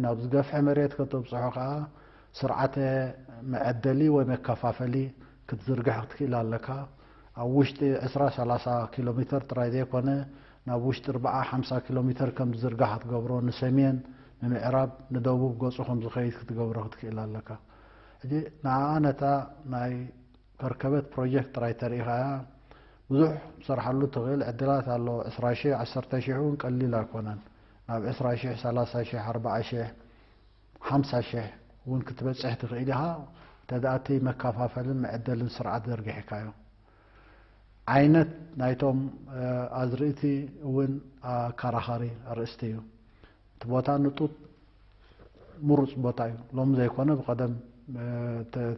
ናብ ዝገፍሐ መሬት ከተብፅሖ ከዓ ስርዓተ መዐደሊ ወይ መከፋፈሊ ክትዝርግሕ ክትክእል ኣለካ። ኣብ ውሽጢ ዕስራ ሰላሳ ኪሎ ሜትር ጥራይ ዘይኮነ ናብ ውሽጢ ኣርብዓ ሓምሳ ኪሎ ሜትር ከም ዝዝርጋሕ ክትገብሮ፣ ንሰሜን፣ ንምዕራብ፣ ንደቡብ ገፁ ከም ዝኸይድ ክትገብሮ ክትክእል ኣለካ። ሕጂ ንዓኣ ነታ ናይ ከርከበት ፕሮጀክት ጥራይ ተሪኢኻያ ብዙሕ ትሰርሓሉ ትኽእል ዕድላት ኣሎ። ዕስራ ሺሕ፣ ዓሰርተ ሺሕ እውን ቀሊል ኣይኮነን። ናብ ዕስራ ሺሕ፣ ሰላሳ ሺሕ፣ ኣርብዓ ሺሕ፣ ሓምሳ ሺሕ እውን ክትበፅሕ ትኽእል ኢኻ። እንተ ደኣ እቲ መከፋፈልን መዐደልን ስርዓት ዘርጊሕካዮ። ዓይነት ናይቶም ኣዝርእቲ እውን ኣከራኻሪ ኣርእስቲ እዩ። እቲ ቦታ ንጡጥ ምሩፅ ቦታ እዩ። ሎም ዘይኮነ ብቐደም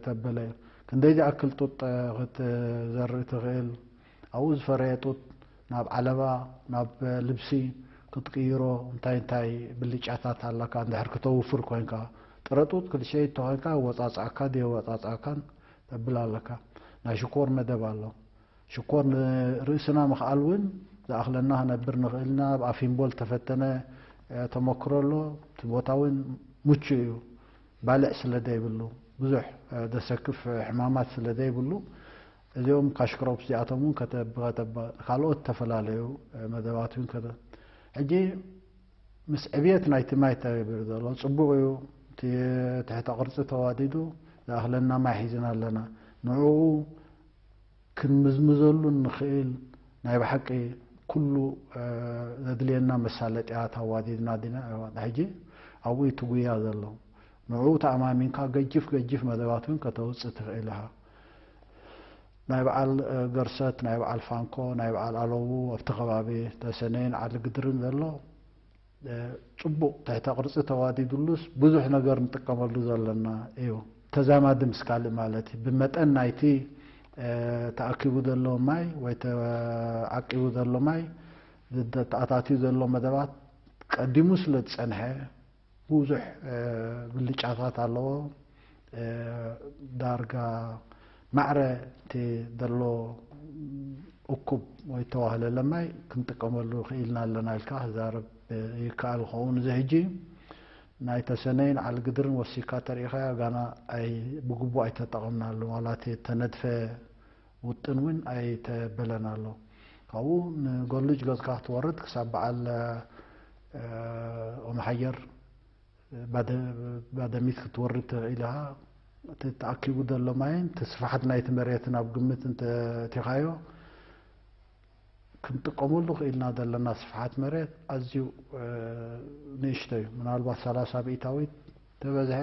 ተበለ እዩ። ክንደይ ዝኣክል ጡጥ ክትዘርእ ትኽእል? ኣብኡ ዝፈረየ ጡጥ ናብ ዓለባ፣ ናብ ልብሲ ክትቅይሮ እንታይ እንታይ ብልጫታት ኣለካ? እንድሕር ክተውፍር ኮንካ ጥረ ጡጥ ክትሸይድ ተኮንካ ወፃፅኣካ ድየ ወፃፅኣካን ተብል ኣለካ። ናይ ሽኮር መደብ ኣሎ። ሽኮር ንርእስና ምኽኣል እውን ዝኣኽለና ክነብር ንኽእልና ኣብ ኣፊምቦል ተፈተነ ተመክሮ ኣሎ። እቲ ቦታ እውን ምቹ እዩ። ባልዕ ስለ ዘይብሉ ብዙሕ ደሰክፍ ሕማማት ስለ ዘይብሉ እዚኦም ካሽክሮፕ እዚኣቶም እውን ከተብ ከተባ ካልኦት ዝተፈላለዩ መደባት እውን ከተ ሕጂ ምስ ዕብየት ናይቲ ማይ ተገቢሩ ዘሎ ፅቡቕ እዩ። እቲ ትሕተ ቅርፂ ተዋዲዱ ዝኣኽለና ማይ ሒዝና ኣለና። ንዕኡ ክንምዝምዘሉ ንኽእል ናይ ብሓቂ ኩሉ ዘድልየና መሳለጥያት ኣዋዲድና ዲና ሕጂ ኣብኡ እቲ ጉያ ዘሎ ንዕኡ ተኣማሚንካ ገጅፍ ገጅፍ መደባት እውን ከተውፅእ ትኽእል ኢኻ። ናይ በዓል ገርሰት፣ ናይ በዓል ፋንኮ፣ ናይ በዓል ኣለዉ ኣብቲ ከባቢ ተሰነይን ዓሊ ግድርን ዘሎ ፅቡቕ ትሕተ ቅርፂ ተዋዲዱሉስ ብዙሕ ነገር ንጥቀመሉ ዘለና እዩ። ተዛማዲ ምስ ካልእ ማለት እዩ። ብመጠን ናይቲ ተኣኪቡ ዘሎ ማይ ወይ ተዓቂቡ ዘሎ ማይ ተኣታትዩ ዘሎ መደባት ቀዲሙ ስለ ዝፀንሐ ብዙሕ ብልጫታት ኣለዎ። ዳርጋ ማዕረ እቲ ዘሎ እኩብ ወይ ተዋህለለ ማይ ክንጥቀመሉ ክኢልና ኣለና ኢልካ ክዛረብ ይከኣል። ክኸውን እዚ ሕጂ ናይ ተሰነይን ዓልግድርን ወሲካ ተሪኢኻያ ጋና ኣይ ብግቡእ ኣይተጠቐምናሉ። ዋላ እቲ ተነድፈ ውጥን እውን ኣይተበለን ኣሎ። ካብኡ ንገሉጅ ገጽካ ክትወርድ ክሳብ በዓል ኦምሓየር ባደሚት ክትወርድ ትኽእል ኢኻ። እቲ ተኣኪቡ ዘሎ ማይን እቲ ስፍሓት ናይቲ መሬትን ኣብ ግምት እንተእቲኻዮ ክንጥቀመሉ ክኢልና ዘለና ስፍሓት መሬት ኣዝዩ ንእሽቶ እዩ። ምናልባት ሰላሳ ሚእታዊት ተበዝሐ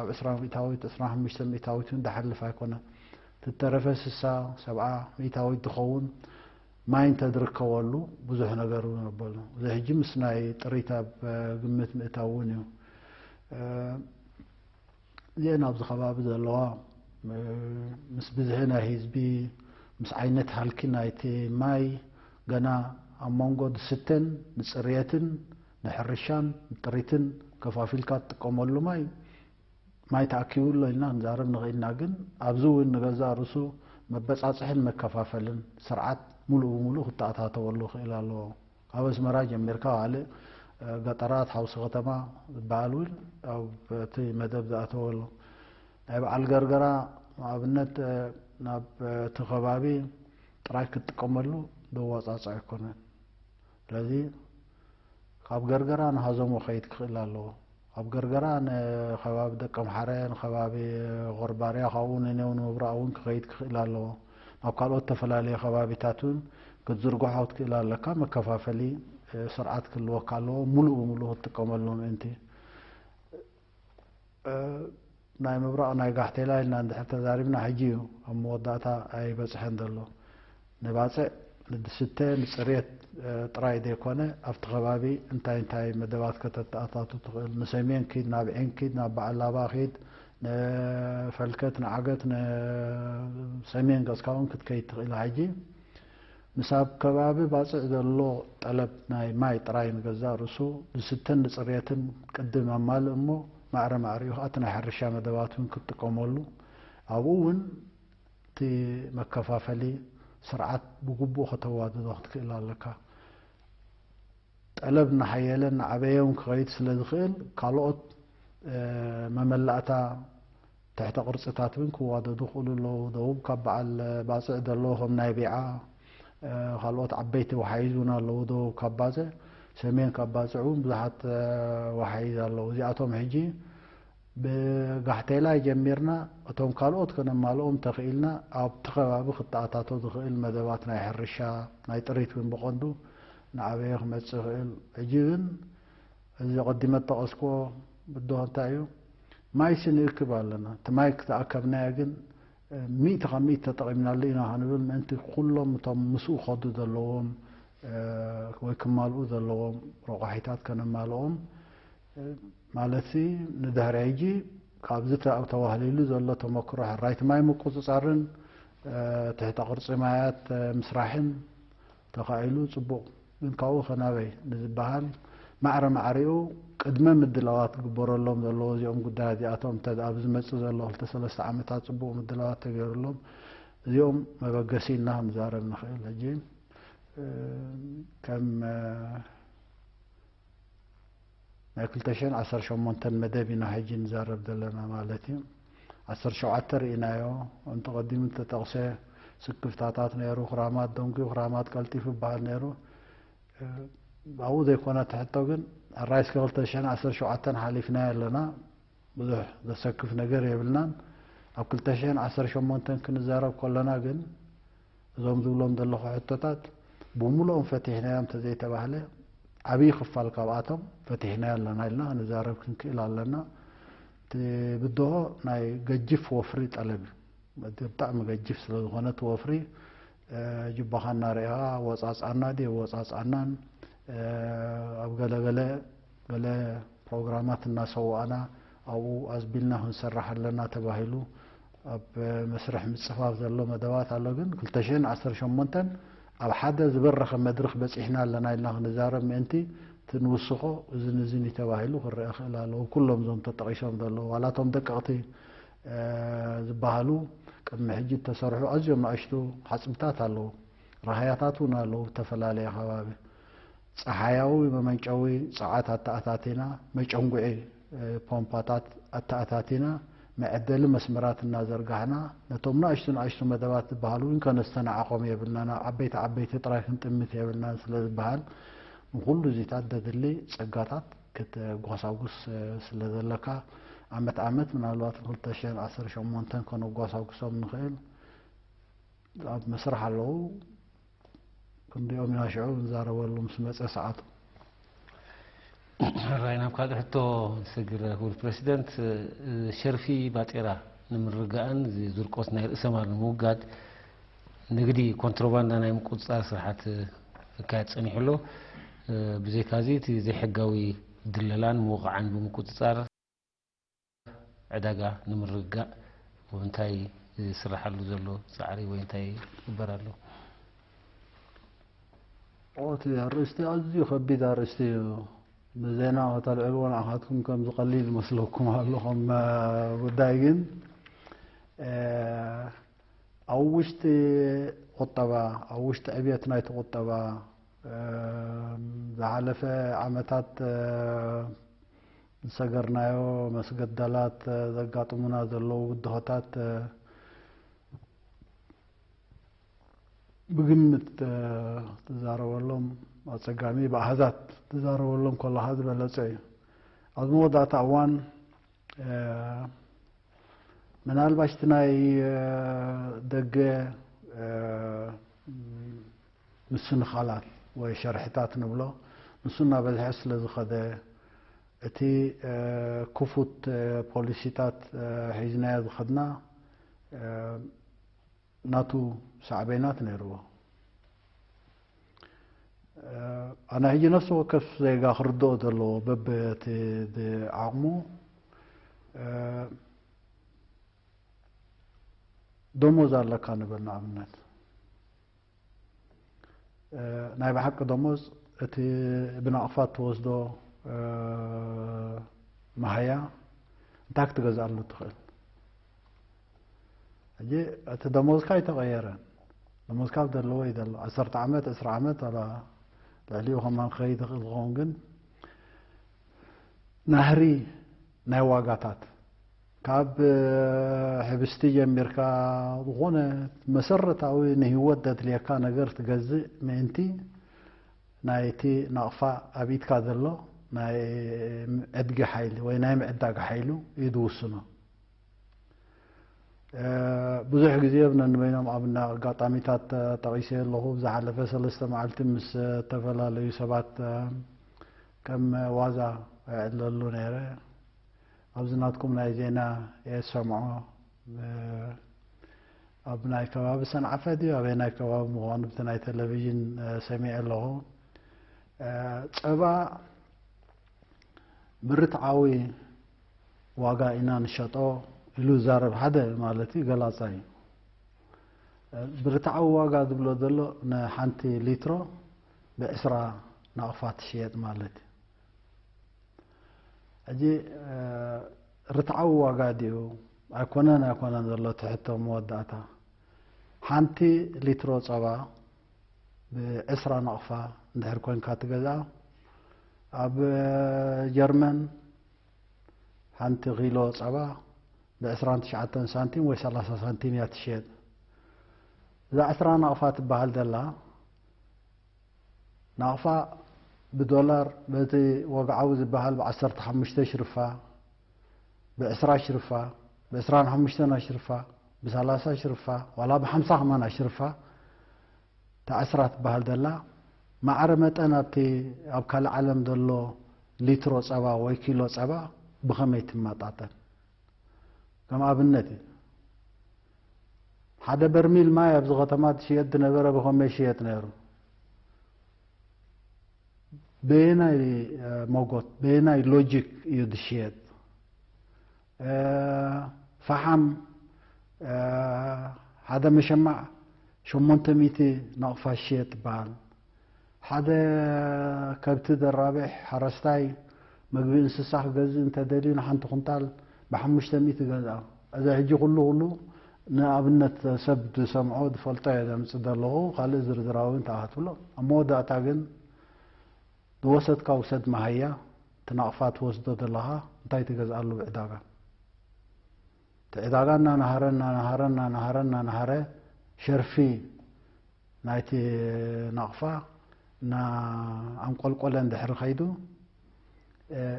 ኣብ ዕስራ ሚእታዊት፣ ዕስራን ሓሙሽተ ሚእታዊት እውን ዝሓልፍ ኣይኮነን። እቲ ተረፈ ስሳ፣ ሰብዓ ሚእታዊት ዝኸውን ማይ እንተዝርከበሉ ብዙሕ ነገር እውን ኣበሉ። እዚ ሕጂ ምስ ናይ ጥሪት ኣብ ግምት ምእታው እውን እዩ። እዚአን ኣብዚ ከባቢ ዘለዋ ምስ ብዝሒ ናይ ህዝቢ ምስ ዓይነት ሃልኪ ናይቲ ማይ ገና ኣብ መንጎ ዝስተን ንፅርየትን ንሕርሻን ንጥሪትን ከፋፊልካ ትጥቀመሉ ማይ ማይ ተኣኪቡ ኣሎ ኢልና ክንዛረብ ንኽእልና፣ ግን ኣብዚ እውን ንገዛእ ርእሱ መበፃፅሕን መከፋፈልን ስርዓት ሙሉእ ብሙሉእ ክተኣታተወሉ ክእል ኣለዎ። ካብ ኣስመራ ጀሚርካ ካልእ ገጠራት ሓውሲ ከተማ ዝበሃል እውን ኣብ እቲ መደብ ዝኣተወ ኣሎ። ናይ በዓል ገርገራ ንኣብነት ናብ እቲ ከባቢ ጥራይ ክትጥቀመሉ ዘዋፃፅእ ኣይኮነን። ስለዚ ካብ ገርገራ ንሃዞሞ ከይድ ክኽእል ኣለዎ። ካብ ገርገራ ንከባቢ ደቀምሓረ፣ ንከባቢ ኾርባርያ፣ ካብኡ ንኔው ንምብራቕ እውን ክኸይድ ክኽእል ኣለዎ። ናብ ካልኦት ተፈላለየ ከባቢታት እውን ክትዝርግሖ ክትክእል ኣለካ። መከፋፈሊ ስርዓት ክህልወካ ኣለዎ። ሙሉእ ብሙሉእ ክትጥቀመሉ ምእንቲ ናይ ምብራቕ ናይ ጋሕቴላ ኢልና እንድሕር ተዛሪብና ሕጂ እዩ ኣብ መወዳእታ ኣይበፅሐን ዘሎ። ንባፅዕ ንድስተ ንፅርየት ጥራይ ዘይኮነ ኣብቲ ከባቢ እንታይ እንታይ መደባት ከተተኣታቱ ትኽእል፣ ንሰሜን ኪድ ናብ ዒን ኪድ ናብ በዓላባ ኪድ ንፈልከት ንዓገት ንሰሜን ገፅካ እውን ክትከይድ ትኽእል። ሕጂ ምስ ኣብ ከባቢ ባፅዕ ዘሎ ጠለብ ናይ ማይ ጥራይ ንገዛእ ርእሱ ንስተን ንፅርየትን ቅድም ኣማልእ እሞ ማዕረ ማዕሪኡ ከዓ እቲ ናይ ሕርሻ መደባት እውን ክትጥቀመሉ ኣብኡ እውን እቲ መከፋፈሊ ስርዓት ብግቡእ ከተዋድዶ ክትክእል ኣለካ። ዕለብ እናሓየለ እናዓበየ እውን ክኸይድ ስለ ዝኽእል፣ ካልኦት መመላእታ ትሕተ ቅርፅታት እውን ክዋደዱ ክኽእሉ ኣለዉ። ደቡብ ካብ በዓል ባፅዕ ዘለዉ ከም ናይ ቢዓ፣ ካልኦት ዓበይቲ ወሓይዝ እውን ኣለዉ። ደቡብ ካብ ባፅዕ፣ ሰሜን ካብ ባፅዕ እውን ብዙሓት ወሓይዝ ኣለዉ። እዚኣቶም ሕጂ ብጋሕቴላ ጀሚርና፣ እቶም ካልኦት ከነማልኦም ተኽኢልና፣ ኣብቲ ከባቢ ክተኣታቶ ዝኽእል መደባት ናይ ሕርሻ፣ ናይ ጥሪት እውን ብቐንዱ ንዓበየ ክመጽእ ይኽእል። ሕጂ ግን እዚ ቀዲመ እጠቐስክዎ ብድሆ እንታይ እዩ? ማይሲ ንእክብ ኣለና። እቲ ማይ ዝተኣከብናዮ ግን ሚእቲ ካብ ሚእቲ ተጠቒምናሉ ኢና ክንብል ምእንቲ ኩሎም እቶም ምስኡ ክኸዱ ዘለዎም ወይ ክማልኡ ዘለዎም ረቋሒታት ከነማልኦም ማለት ንድሕሪ ሕጂ ካብዚ ተዋህሊሉ ዘሎ ተመክሮ ሕራይቲ ማይ ምቁፅፃርን ትሕተ ቅርፂ ማያት ምስራሕን ተኻኢሉ ፅቡቕ፣ ግን ካብኡ ከናበይ ንዝበሃል ማዕረ ማዕሪኡ ቅድመ ምድላዋት ክግበረሎም ዘለዎ እዚኦም ጉዳያት እዚኣቶም እንተ ኣብዚ መፅእ ዘሎ ክልተ ሰለስተ ዓመታት ፅቡቕ ምድላዋት ተገይሩሎም እዚኦም መበገሲ ኢልና ክንዛረብ ንኽእል። ሕጂ ከም ናይ ክልተ ሽሕን ዓሰርተ ሸሞንተን መደብ ኢና ሕጂ ንዛረብ ዘለና ማለት እዩ። ዓሰርተ ሸውዓተ ርኢናዮ፣ ከምቲ ቀዲሙ ተጠቕሰ ስክፍታታት ነይሩ፣ ክራማት ደንጉዩ፣ ክራማት ቀልጢፉ ይበሃል ነይሩ። ኣብኡ ዘይኮነ ትሕቶ ግን ሕራይ እስከ ክልተ ሽሕን ዓሰርተ ሸውዓተን ሓሊፍናዮ ኣለና፣ ብዙሕ ዘሰክፍ ነገር የብልናን። ኣብ ክልተ ሽሕን ዓሰርተ ሸሞንተን ክንዛረብ ከለና ግን እዞም ዝብሎም ዘለኹ ሕቶታት ብምሉኦም ፈቲሕናዮም እንተዘይተባህለ፣ ዓብዪ ክፋል ካብኣቶም ፈቲሕናዮ ኣለና ኢልና ክንዛረብ ክንክእል ኣለና። እቲ ብድሆ ናይ ገጅፍ ወፍሪ ጠለብ እዩ። እቲ ብጣዕሚ ገጅፍ ስለ ዝኾነ እቲ ወፍሪ፣ እ፣ ጅባኻ እናረኣኻ ወጻጽኣና ድዩ ወጻጽኣናን፣ እ፣ ኣብ ገለ ገለ ገለ ፕሮግራማት እናሰዋእና ኣብኡ ኣዝቢልና ክንሰርሕ ኣለና ተባሂሉ ኣብ መስርሕ ምጽፋፍ ዘሎ መደባት ኣሎ። ግን ክልተ ሽሕን ዓሰርተ ሸሞንተን ኣብ ሓደ ዝበረኸ መድረኽ በጺሕና ኣለና ኢልና ክንዛረብ ምእንቲ እቲ ንውስኾ እዝን እዝን እዩ ተባሂሉ ክረአ ክእል ኣለዎ። ኩሎም እዞም ተጠቒሶም ዘለዉ፣ ዋላ እቶም ደቀቕቲ፣ እ፣ ዝበሃሉ ቅድሚ ሕጂ እተሰርሑ ኣዝዮም ንኣሽቱ ሓጽብታት ኣለዉ። ራህያታት እውን ኣለዉ፣ ዝተፈላለየ ከባቢ። ጸሓያዊ መመንጨዊ ጸዓት ኣተኣታቲና፣ መጨንጉዒ፣ እ፣ ፖምፓታት ኣተኣታቲና፣ መዐደሊ መስመራት እናዘርጋሕና፣ ነቶም ንኣሽቱ ንኣሽቱ መደባት ዝበሃሉ እውን ከነስተናዕቖም የብልናን፣ ኣብ ዓበይቲ ዓበይቲ ጥራይ ክንጥምት የብልናን ስለ ዝበሃል፣ ንኹሉ እዚታት ዘድሊ ጸጋታት ክትጓሳጉስ፣ እ፣ ስለ ዘለካ፣ ዓመት ዓመት ምናልባት ክልተ ሽሕን ዓሰርተ ሸሞንተን ከነጓሳጉሶም ንኽእል። ኣብ መስርሕ ኣለዉ። ክንሪኦም ኢና ሽዑ ንዛረበሉ ምስ መጸ ሰዓቱ። ሕራይ ናብ ካልእ ሕቶ ንሰግር። ክቡር ፕረሲደንት፣ ሸርፊ ባጤራ ንምርግጋእን እዚ ዝርቆት ናይ ርእሰ ማል ንምውጋድ ንግዲ ኮንትሮባንዳ ናይ ምቁጽጻር ስርሓት ክካየድ ጸኒሑ ኣሎ። ብዘይካዚ እቲ ዘይሕጋዊ ድለላን ምውቕዓን ብምቁጽጻር ዕዳጋ ንምርግጋእ እንታይ ዝስራሓሉ ዘሎ ጻዕሪ ወይ እንታይ ይግበር ኣሎ? ኦ፣ እቲ ኣርእስቲ ኣዝዩ ከቢድ ኣርእስቲ እዩ። ብዜና ከተልዕልዎ ንዓኻትኩም ከም ዝቐሊል ይመስለኩም ኣሎ ከም፣ እ፣ ጉዳይ፣ ግን፣ እ፣ ኣብ ውሽጢ ቁጠባ፣ ኣብ ውሽጢ ዕብየት ናይቲ ቁጠባ፣ እ፣ ዝሓለፈ ዓመታት፣ እ፣ ዝሰገርናዮ መስገደላት፣ እ፣ ዘጋጥሙና ዘለዉ ብድሆታት፣ እ፣ ብግምት፣ እ፣ ትዛረበሎም ኣጸጋሚ፣ ብኣሃዛት ትዛረበሎም ከለኻ ዝበለጸ እዩ። ኣብዚ መወዳእታ እዋን፣ እ፣ ምናልባሽ እቲ ናይ፣ እ፣ ደገ፣ እ፣ ምስንኻላት ወይ ሸርሕታት ንብሎ፣ ንሱ እናበዝሐ ስለ ዝኸደ፣ እቲ፣ እ፣ ክፉት፣ እ፣ ፖሊሲታት፣ እ፣ ሒዝናዮ ዝኸድና፣ እ፣ ናቱ ሳዕቤናት ነይርዎ። እ፣ ኣነ ሕጂ ነፍሲ ወከፍ ዜጋ ክርድኦ ዘለዎ በብቲ ዓቕሙ፣ እ፣ ደሞዝ ኣለካ ንበል ንኣብነት። እ፣ ናይ ብሓቂ ደሞዝ እቲ ብናቕፋ እትወስዶ፣ እ፣ መሃያ እንታይ ክትገዝኣሉ ትኽእል? ሕጂ እቲ ደሞዝካ ኣይተቐየረን። ደሞዝካ ኣብ ዘለዎ እዩ ዘሎ። ዓሰርተ ዓመት፣ ዕስራ ዓመት ዋላ ልዕሊኡ ከማን ክኸይድ ይኽእል ክኸውን፣ ግን ናህሪ ናይ ዋጋታት ካብ ሕብስቲ ጀሚርካ ዝኾነ መሰረታዊ ንህይወት ዘድልየካ ነገር ትገዝእ ምእንቲ ናይቲ ናቕፋ ኣብ ኢድካ ዘሎ ናይ ዕድጊ ሓይሊ ወይ ናይ ምዕዳግ ሓይሉ እዩ ዝውስኖ። ብዙሕ ግዜ ነንበይኖም ኣብ ኣጋጣሚታት ጠቒሰ ኣለኹ። ብዝሓለፈ ሰለስተ መዓልቲ ምስ ዝተፈላለዩ ሰባት ከም ዋዛ እዕለሉ ነይረ። ኣብዚ ናትኩም ናይ ዜና እየ ዝሰምዖ። ኣብ ናይ ከባቢ ሰንዓፈ ድዩ ኣበይ ናይ ከባቢ ምዃኑ ብቲ ናይ ቴሌቪዥን ሰሚዐ ኣለኹ። ጸባ ብርትዓዊ ዋጋ ኢና ንሸጦ ኢሉ ዝዛረብ ሓደ ማለት እዩ ገላጻ እዩ። ብርትዓዊ ዋጋ ዝብሎ ዘሎ ንሓንቲ ሊትሮ ብዕስራ ናቕፋ ትሽየጥ ማለት እዩ። ሕጂ ርትዓዊ ዋጋ ድዩ ኣይኮነን ኣይኮነን ዘሎ ትሕቶ መወዳእታ፣ ሓንቲ ሊትሮ ጸባ ብዕስራ ናቕፋ እንድሕር ኮንካ ትገዝኣ፣ ኣብ ጀርመን ሓንቲ ኪሎ ጸባ ብዕስራን ትሽዓተን ሳንቲም ወይ ሰላሳ ሳንቲም እያ ትሽየጥ። እዛ ዕስራ ናቕፋ ትበሃል ዘላ ናቕፋ ብዶላር በቲ ወግዓዊ ዝበሃል ብዓሰርተ ሓሙሽተ ሽርፋ፣ ብዕስራ ሽርፋ፣ ብዕስራን ሓሙሽተን ሽርፋ፣ ብሰላሳ ሽርፋ ዋላ ብሓምሳ ከማን ሽርፋ ተኣስራ ትበሃል ዘላ ማዕረ መጠን ኣብቲ ኣብ ካልእ ዓለም ዘሎ ሊትሮ ጸባ ወይ ኪሎ ጸባ ብኸመይ ትመጣጠን? ከም ኣብነት እዩ። ሓደ በርሚል ማይ ኣብዚ ከተማ ትሽየጥ ዝነበረ ብኸመይ ይሽየጥ ነይሩ? በየናይ ሞጎት በየናይ ሎጂክ እዩ ዝሽየጥ? ፈሓም ሓደ መሸማዕ ሸሞንተ ሚእቲ ናቕፋ ይሽየጥ ይበሃል። ሓደ ከብቲ ዘራብሕ ሓረስታይ መግቢ እንስሳ ክገዝእ እንተደልዩ ንሓንቲ ኩንታል ብሓሙሽተ ሚእቲ ገዝኣ። እዚ ሕጂ ኩሉ ኩሉ ንኣብነት ሰብ ዝሰምዖ ዝፈልጦ እየ ዘምጽእ ዘለኹ። ካልእ ዝርዝራዊ እንተኣትብሎ ኣብ መወዳእታ ግን ዝወሰድካ ውሰድ መሃያ፣ እቲ ናቕፋ ትወስዶ ዘለኻ እንታይ ትገዝኣሉ ብዕዳጋ? እቲ ዕዳጋ እናናሃረ እናናሃረ እናናሃረ እናናሃረ ሸርፊ ናይቲ ናቕፋ እናኣንቆልቆለ እንድሕሪ ከይዱ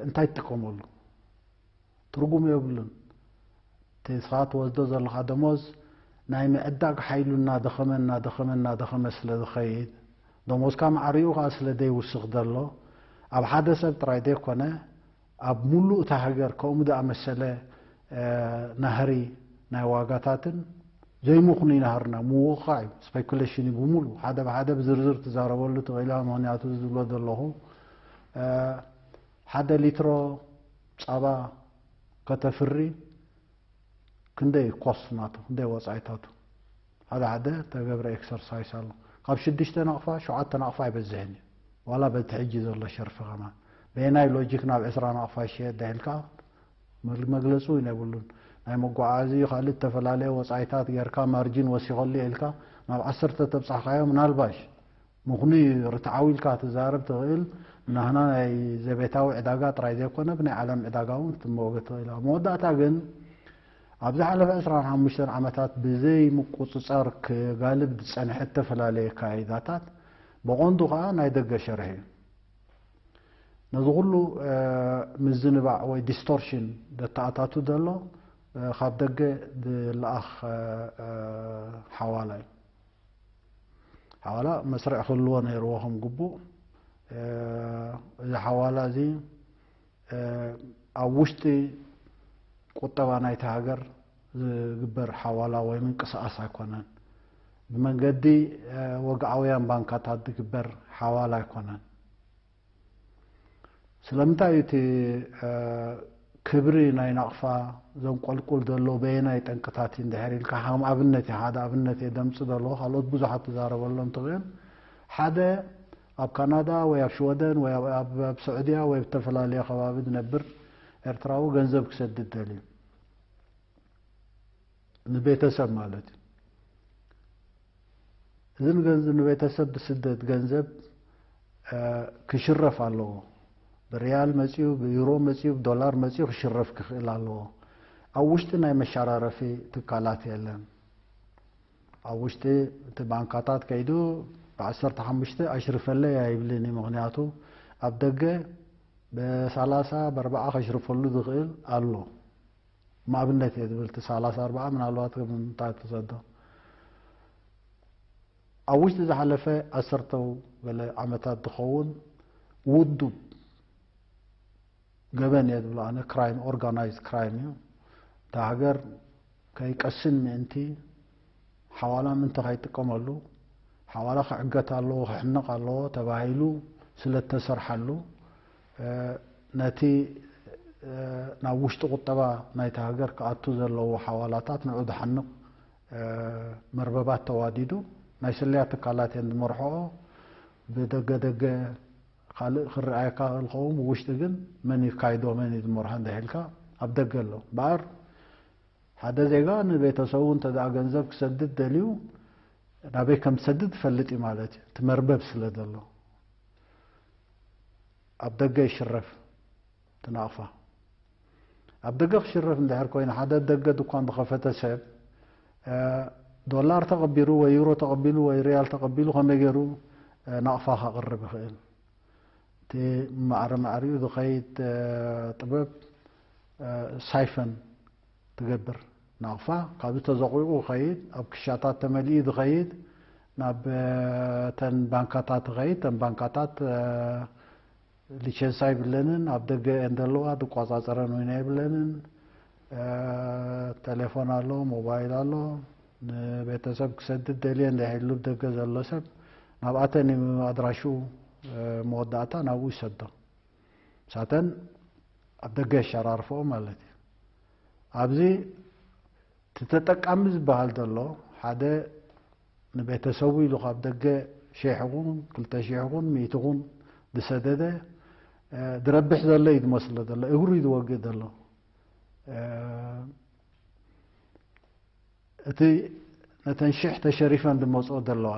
እንታይ ትጥቀመሉ? ትርጉም የብሉን። እቲ ንስኻ ትወስዶ ዘለኻ ደሞዝ ናይ ምዕዳግ ሓይሉ እናደኸመ እናደኸመ እናደኸመ ስለ ዝኸይድ፣ ደሞዝካ ማዕሪኡ ከዓ ስለ ዘይውስኽ ዘሎ ኣብ ሓደ ሰብ ጥራይ ዘይኮነ ኣብ ሙሉእ እታ ሃገር ከምኡ ዝኣመሰለ ናህሪ ናይ ዋጋታትን ዘይምኽኑይ ናህርና ምውቕቓዕ እዩ። ስፔኩሌሽን እዩ ብሙሉ ሓደ ብሓደ ብዝርዝር ትዛረበሉ ትኽእል ኢኻ። ምኽንያቱ ዝብሎ ዘለኹ ሓደ ሊትሮ ጸባ ከተፍሪ ክንደይ ኮስት ናቱ ክንደይ ወጻኢታቱ ሓደ ሓደ ተገብረ ኤክሰርሳይስ ኣሎ። ካብ ሽዱሽተ ናቕፋ ሸውዓተ ናቕፋ ኣይበዝሕን እዩ። ዋላ በቲ ሕጂ ዘሎ ሸርፊ ከማን በየናይ ሎጂክ ናብ ዕስራ ናቕፋ ይሽየጥ ዳሂልካ መግለፂ እውን የብሉን። ናይ መጓዓዚ ካልእ ዝተፈላለየ ወፃኢታት ጌርካ ማርጂን ወሲኸሉ ኢልካ ናብ ዓሰርተ ተብፃሕካዮ ምናልባሽ ምኽኑይ ርትዓዊ ኢልካ ትዛረብ ትኽእል። ናህና ናይ ዘቤታዊ ዕዳጋ ጥራይ ዘይኮነ ብናይ ዓለም ዕዳጋ እውን ክትመወገ ትኽእል። ኣብ መወዳእታ ግን ኣብ ዝሓለፈ ዕስራን ሓሙሽተን ዓመታት ብዘይ ምቁፅፃር ክጋልብ ዝፀንሐ እተፈላለየ ካይዳታት ብቐንዱ ከዓ ናይ ደገ ሸርሒ እዩ። ነዚ ኩሉ ምዝንባዕ ወይ ዲስቶርሽን ዘተኣታቱ ዘሎ ካብ ደገ ዝለኣኽ ሓዋላ እዩ። ሓዋላ መስርዕ ክህልዎ ነይርዎ ከም ግቡእ። እዚ ሓዋላ እዚ ኣብ ውሽጢ ቁጠባ ናይቲ ሃገር ዝግበር ሓዋላ ወይ ምንቅስቃስ ኣይኮነን። ብመንገዲ ወግዓውያን ባንካታት ዝግበር ሓዋላ ኣይኮነን። ስለምንታይ እቲ ክብሪ ናይ ናቕፋ ዘንቆልቁል ዘሎ በየናይ ጠንቅታት እዩ እንድሕር ኢልካ ከም ኣብነት እዩ ሓደ ኣብነት እየ ደምፅ ዘለዎ ካልኦት ብዙሓት ትዛረበሎም ትኽእል። ሓደ ኣብ ካናዳ ወይ ኣብ ሽወደን ወይ ኣብ ስዑድያ ወይ ኣብ ዝተፈላለየ ከባቢ ዝነብር ኤርትራዊ ገንዘብ ክሰድድ ደልዩ ንቤተሰብ ማለት እዩ። እዚ ንገንዘብ ንቤተሰብ ብስደት ገንዘብ ክሽረፍ ኣለዎ። ብሪያል መፅኡ፣ ብዩሮ መፅኡ፣ ብዶላር መፅኡ ክሽረፍ ክኽእል ኣለዎ። ኣብ ውሽጢ ናይ መሸራረፊ ትካላት የለን። ኣብ ውሽጢ እቲ ባንካታት ከይዱ ብዓሰርተ ሓሙሽተ ኣሽርፈለይ ኣይብልን እዩ። ምኽንያቱ ኣብ ደገ ብሰላሳ ብኣርባዓ ከሽርፈሉ ዝኽእል ኣሎ። ንኣብነት እየ ዝብል፣ እቲ ሰላሳ ኣርባዓ ምናልባት ከም እንታይ ትሰዶ። ኣብ ውሽጢ ዝሓለፈ ዓሰርተው ገለ ዓመታት ዝኸውን ውዱብ ገበን እየ ዝብሎ ኣነ፣ ክራይም፣ ኦርጋናይዝ ክራይም እዩ። እታ ሃገር ከይቀስን ምእንቲ፣ ሓዋላ ምእንቲ ከይጥቀመሉ፣ ሓዋላ ክዕገት ኣለዎ፣ ክሕነቕ ኣለዎ ተባሂሉ ስለ እተሰርሓሉ፣ ነቲ ናብ ውሽጢ ቁጠባ ናይታ ሃገር ክኣቱ ዘለዎ ሓዋላታት ንዑ ዝሓንቕ መርበባት ተዋዲዱ፣ ናይ ስለያ ትካላት እየን ዝመርሕኦ። ብደገ ደገ ካልእ ክረኣየካ ክእል ኸውን፣ ብውሽጢ ግን መን ይካይዶ፣ መን እዩ ዝመርሖ እንድሕልካ ኣብ ደገ ኣሎ። እምበኣር ሓደ ዜጋ ንቤተሰቡ እንተ ደኣ ገንዘብ ክሰድድ ደልዩ፣ ናበይ ከም ዝሰድድ ይፈልጥ እዩ ማለት እዩ፣ እቲ መርበብ ስለ ዘሎ። ኣብ ደገ ይሽረፍ እቲ ናቕፋ። ኣብ ደገ ክሽረፍ እንድሕር ኮይኑ፣ ሓደ ደገ ድኳን ዝኸፈተ ሰብ፣ እ፣ ዶላር ተቐቢሉ ወይ ዩሮ ተቐቢሉ ወይ ሪያል ተቐቢሉ ከመይ ገይሩ፣ እ፣ ናቕፋ ከቕርብ ይኽእል? እቲ ማዕረ ማዕሪኡ ዝኸይድ፣ እ፣ ጥበብ፣ እ፣ ሳይፈን ትገብር። ናቕፋ ካብዚ ተዘቑቑ ይኸይድ፣ ኣብ ክሻታት ተመሊኡ ዝኸይድ፣ ናብ፣ እ፣ ተን ባንካታት ይኸይድ። ተን ባንካታት፣ እ፣ ሊቸንስ ኣይብለንን፣ ኣብ ደገ እየን ዘለዋ፣ ዝቆጻጸረን እውን ኣይብለንን። እ፣ ቴሌፎን ኣሎ፣ ሞባይል ኣሎ። ንቤተሰብ ክሰድድ ደልየ እንድሕሉ ደገ ዘሎ ሰብ፣ ናብኣተን እዩ ኣድራሽኡ፣ እ፣ መወዳእታ ናብኡ ይሰዶ። ሳተን ኣብ ደገ የሸራርፈኦ ማለት እዩ። ኣብዚ እቲ ተጠቃሚ ዝበሃል ዘሎ ሓደ ንቤተሰቡ ኢሉ ካብ ደገ ሺሕ ይኹን ክልተ ሺሕ ይኹን ሚእቲ ይኹን ዝሰደደ፣ እ፣ ዝረብሕ ዘሎ እዩ ዝመስሎ ዘሎ፣ እግሩ እዩ ዝወግእ ዘሎ። እ፣ እቲ ነተን ሽሕ ተሸሪፈን ዝመፅኦ ዘለዋ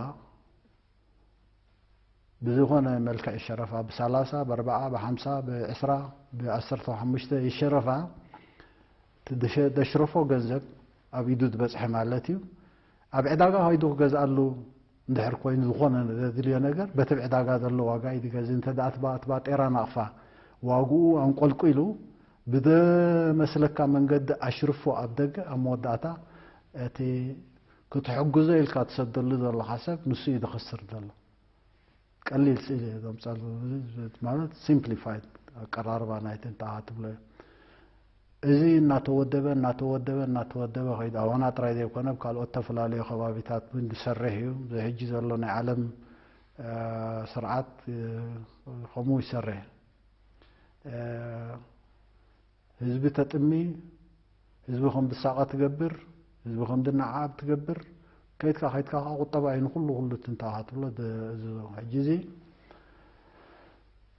ብዝኾነ መልክዕ ይሸረፋ፣ ብሰላሳ፣ ብኣርባዓ፣ ብሓምሳ፣ ብዕስራ፣ ብዓሰርተ ሓሙሽተ ይሸረፋ። እቲ ደሸ-፣ ደሽረፎ ገንዘብ ኣብ ኢዱ ዝበፅሐ ማለት እዩ። ኣብ ዕዳጋ ከይዱ ክገዝኣሉ እንድሕር ኮይኑ፣ ዝኾነ ዘድልዮ ነገር በቲ ኣብ ዕዳጋ ዘሎ ዋጋ እዩ ዝገዝእ። እንተ ደኣ እቲ ባ-፣ እቲ ባጤራ ናቕፋ ዋግኡ ኣንቆልቂሉ ብደመስለካ መንገዲ ኣሽርፎ ኣብ ደገ፣ ኣብ መወዳእታ እቲ ክትሕግዞ ኢልካ ትሰደሉ ዘለኻ ሰብ ንሱ እዩ ዝኸስር ዘሎ። ቀሊል ስእሊ እየ ዘምጻሉ፣ ማለት ሲምፕሊፋይድ ኣቀራርባ ናይቲ እንተኣ ትብሎ እየ። እዚ እናተወደበ፣ እናተወደበ፣ እናተወደበ ከይዱ፣ ኣባና ጥራይ ዘይኮነ፣ ኣብ ካልኦት ተፈላለዩ ከባቢታት እውን ዝሰርሕ እዩ። እዚ ሕጂ ዘሎ ናይ ዓለም፣ እ፣ ስርዓት፣ እ፣ ከምኡ ይሰርሕ። እ፣ ህዝቢ ተጥሚ፣ ህዝቢ ከም ዝሳቐ ትገብር፣ ህዝቢ ከም ዝነዓዓብ ትገብር። ከይድካ፣ ከይድካ ከኣ ቁጠባ እዩ ንኹሉ፣ ኩሉ እቲ እንተኣ ትብሎ ደ-፣ እዚ ሕጂ እዚ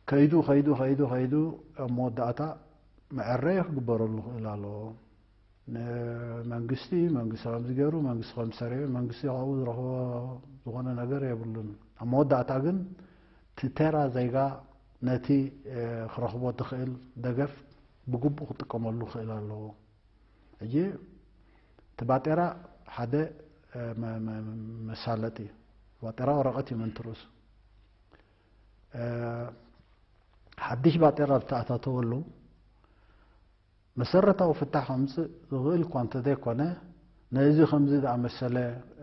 ከይዱ፣ ከይዱ፣ ከይዱ፣ ከይዱ ኣብ መወዳእታ መዐረይ ክግበረሉ ክእል ኣለዎ። ንመንግስቲ፣ መንግስቲ ከምዚ ገይሩ፣ መንግስቲ ከምዚ ሰሪሑ፣ መንግስቲ ካብኡ ዝረኽቦ ዝኾነ ነገር የብሉን። ኣብ መወዳእታ ግን እቲ ተራ ዜጋ ነቲ፣ እ፣ ክረኽቦ ዝኽእል ደገፍ ብግቡእ ክጥቀመሉ ክእል ኣለዎ። ሕጂ እቲ ባጤራ ሓደ፣ እ፣ መ-፣ መ-፣ መሳለጢ እዩ። ባጤራ ወረቐት እዩ ምእንቲ ርእሱ። እ፣ ሓድሽ ባጤራ ዝተኣታተወሉ መሰረታዊ ፍታሕ ከምጽእ ዝኽእል እኳ እንተዘይኮነ፣ ነዚ ከምዚ ዝኣመሰለ፣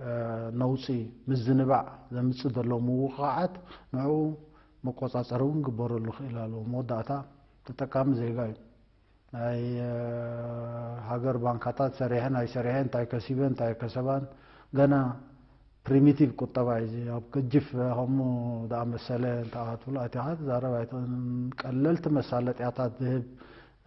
እ፣ ነውጺ፣ ምዝንባዕ ዘምጽእ ዘሎ ምውቕቓዓት ንዕኡ መቆጻጸሪ እውን ክግበረሉ ክእል ኣለዎ። መወዳእታ ተጠቃሚ ዜጋ እዩ። ናይ፣ እ፣ ሃገር ባንካታት ሰሪሐን ኣይሰሪሐን፣ እንታይ ከሲበን እንታይ ከሰባን፣ ገና ፕሪሚቲቭ ቁጠባ እዩ። እዚ ኣብ ገጅፍ ከምኡ ዝኣመሰለ እንተ ኣትብሎ ኣቲኻ ትዛረብ ኣይትኽእልን። ቀለልቲ መሳለጥያታት ዝህብ፣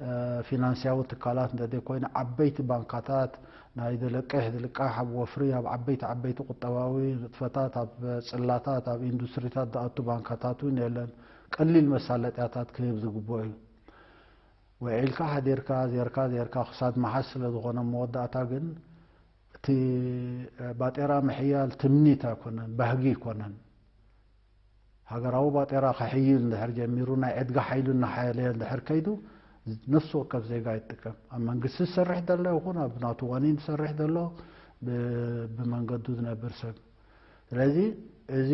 እ፣ ፊናንስያዊ ትካላት እንተ ዘይኮይኑ፣ ዓበይቲ ባንካታት፣ ናይ ዝለቅሕ ዝልቃሕ ኣብ ወፍሪ፣ ኣብ ዓበይቲ ዓበይቲ ቁጠባዊ ንጥፈታት፣ ኣብ ጽላታት፣ ኣብ ኢንዱስትሪታት ዝኣቱ ባንካታት እውን የለን። ቀሊል መሳለጥያታት ክህብ ዝግብኦ እዩ። ውዒልካ ሓዲርካ፣ ዜርካ ዜርካ ክሳድ መሓዝ ስለ ዝኾነ፣ መወዳእታ ግን እቲ ባጤራ ምሕያል ትምኒት ኣይኮነን፣ ባህጊ ኣይኮነን። ሃገራዊ ባጤራ ክሕይል እንድሕር ጀሚሩ፣ ናይ ዕድጋ ሓይሉ እናሓየለ እንድሕር ከይዱ፣ ነፍሲ ወከፍ ዜጋ ይጥቀም። ኣብ መንግስቲ ዝሰርሕ ዘሎ ይኹን ኣብ ናቱ ዋኒን ዝሰርሕ ዘሎ፣ ብ-፣ ብመንገዱ ዝነብር ሰብ። ስለዚ እዚ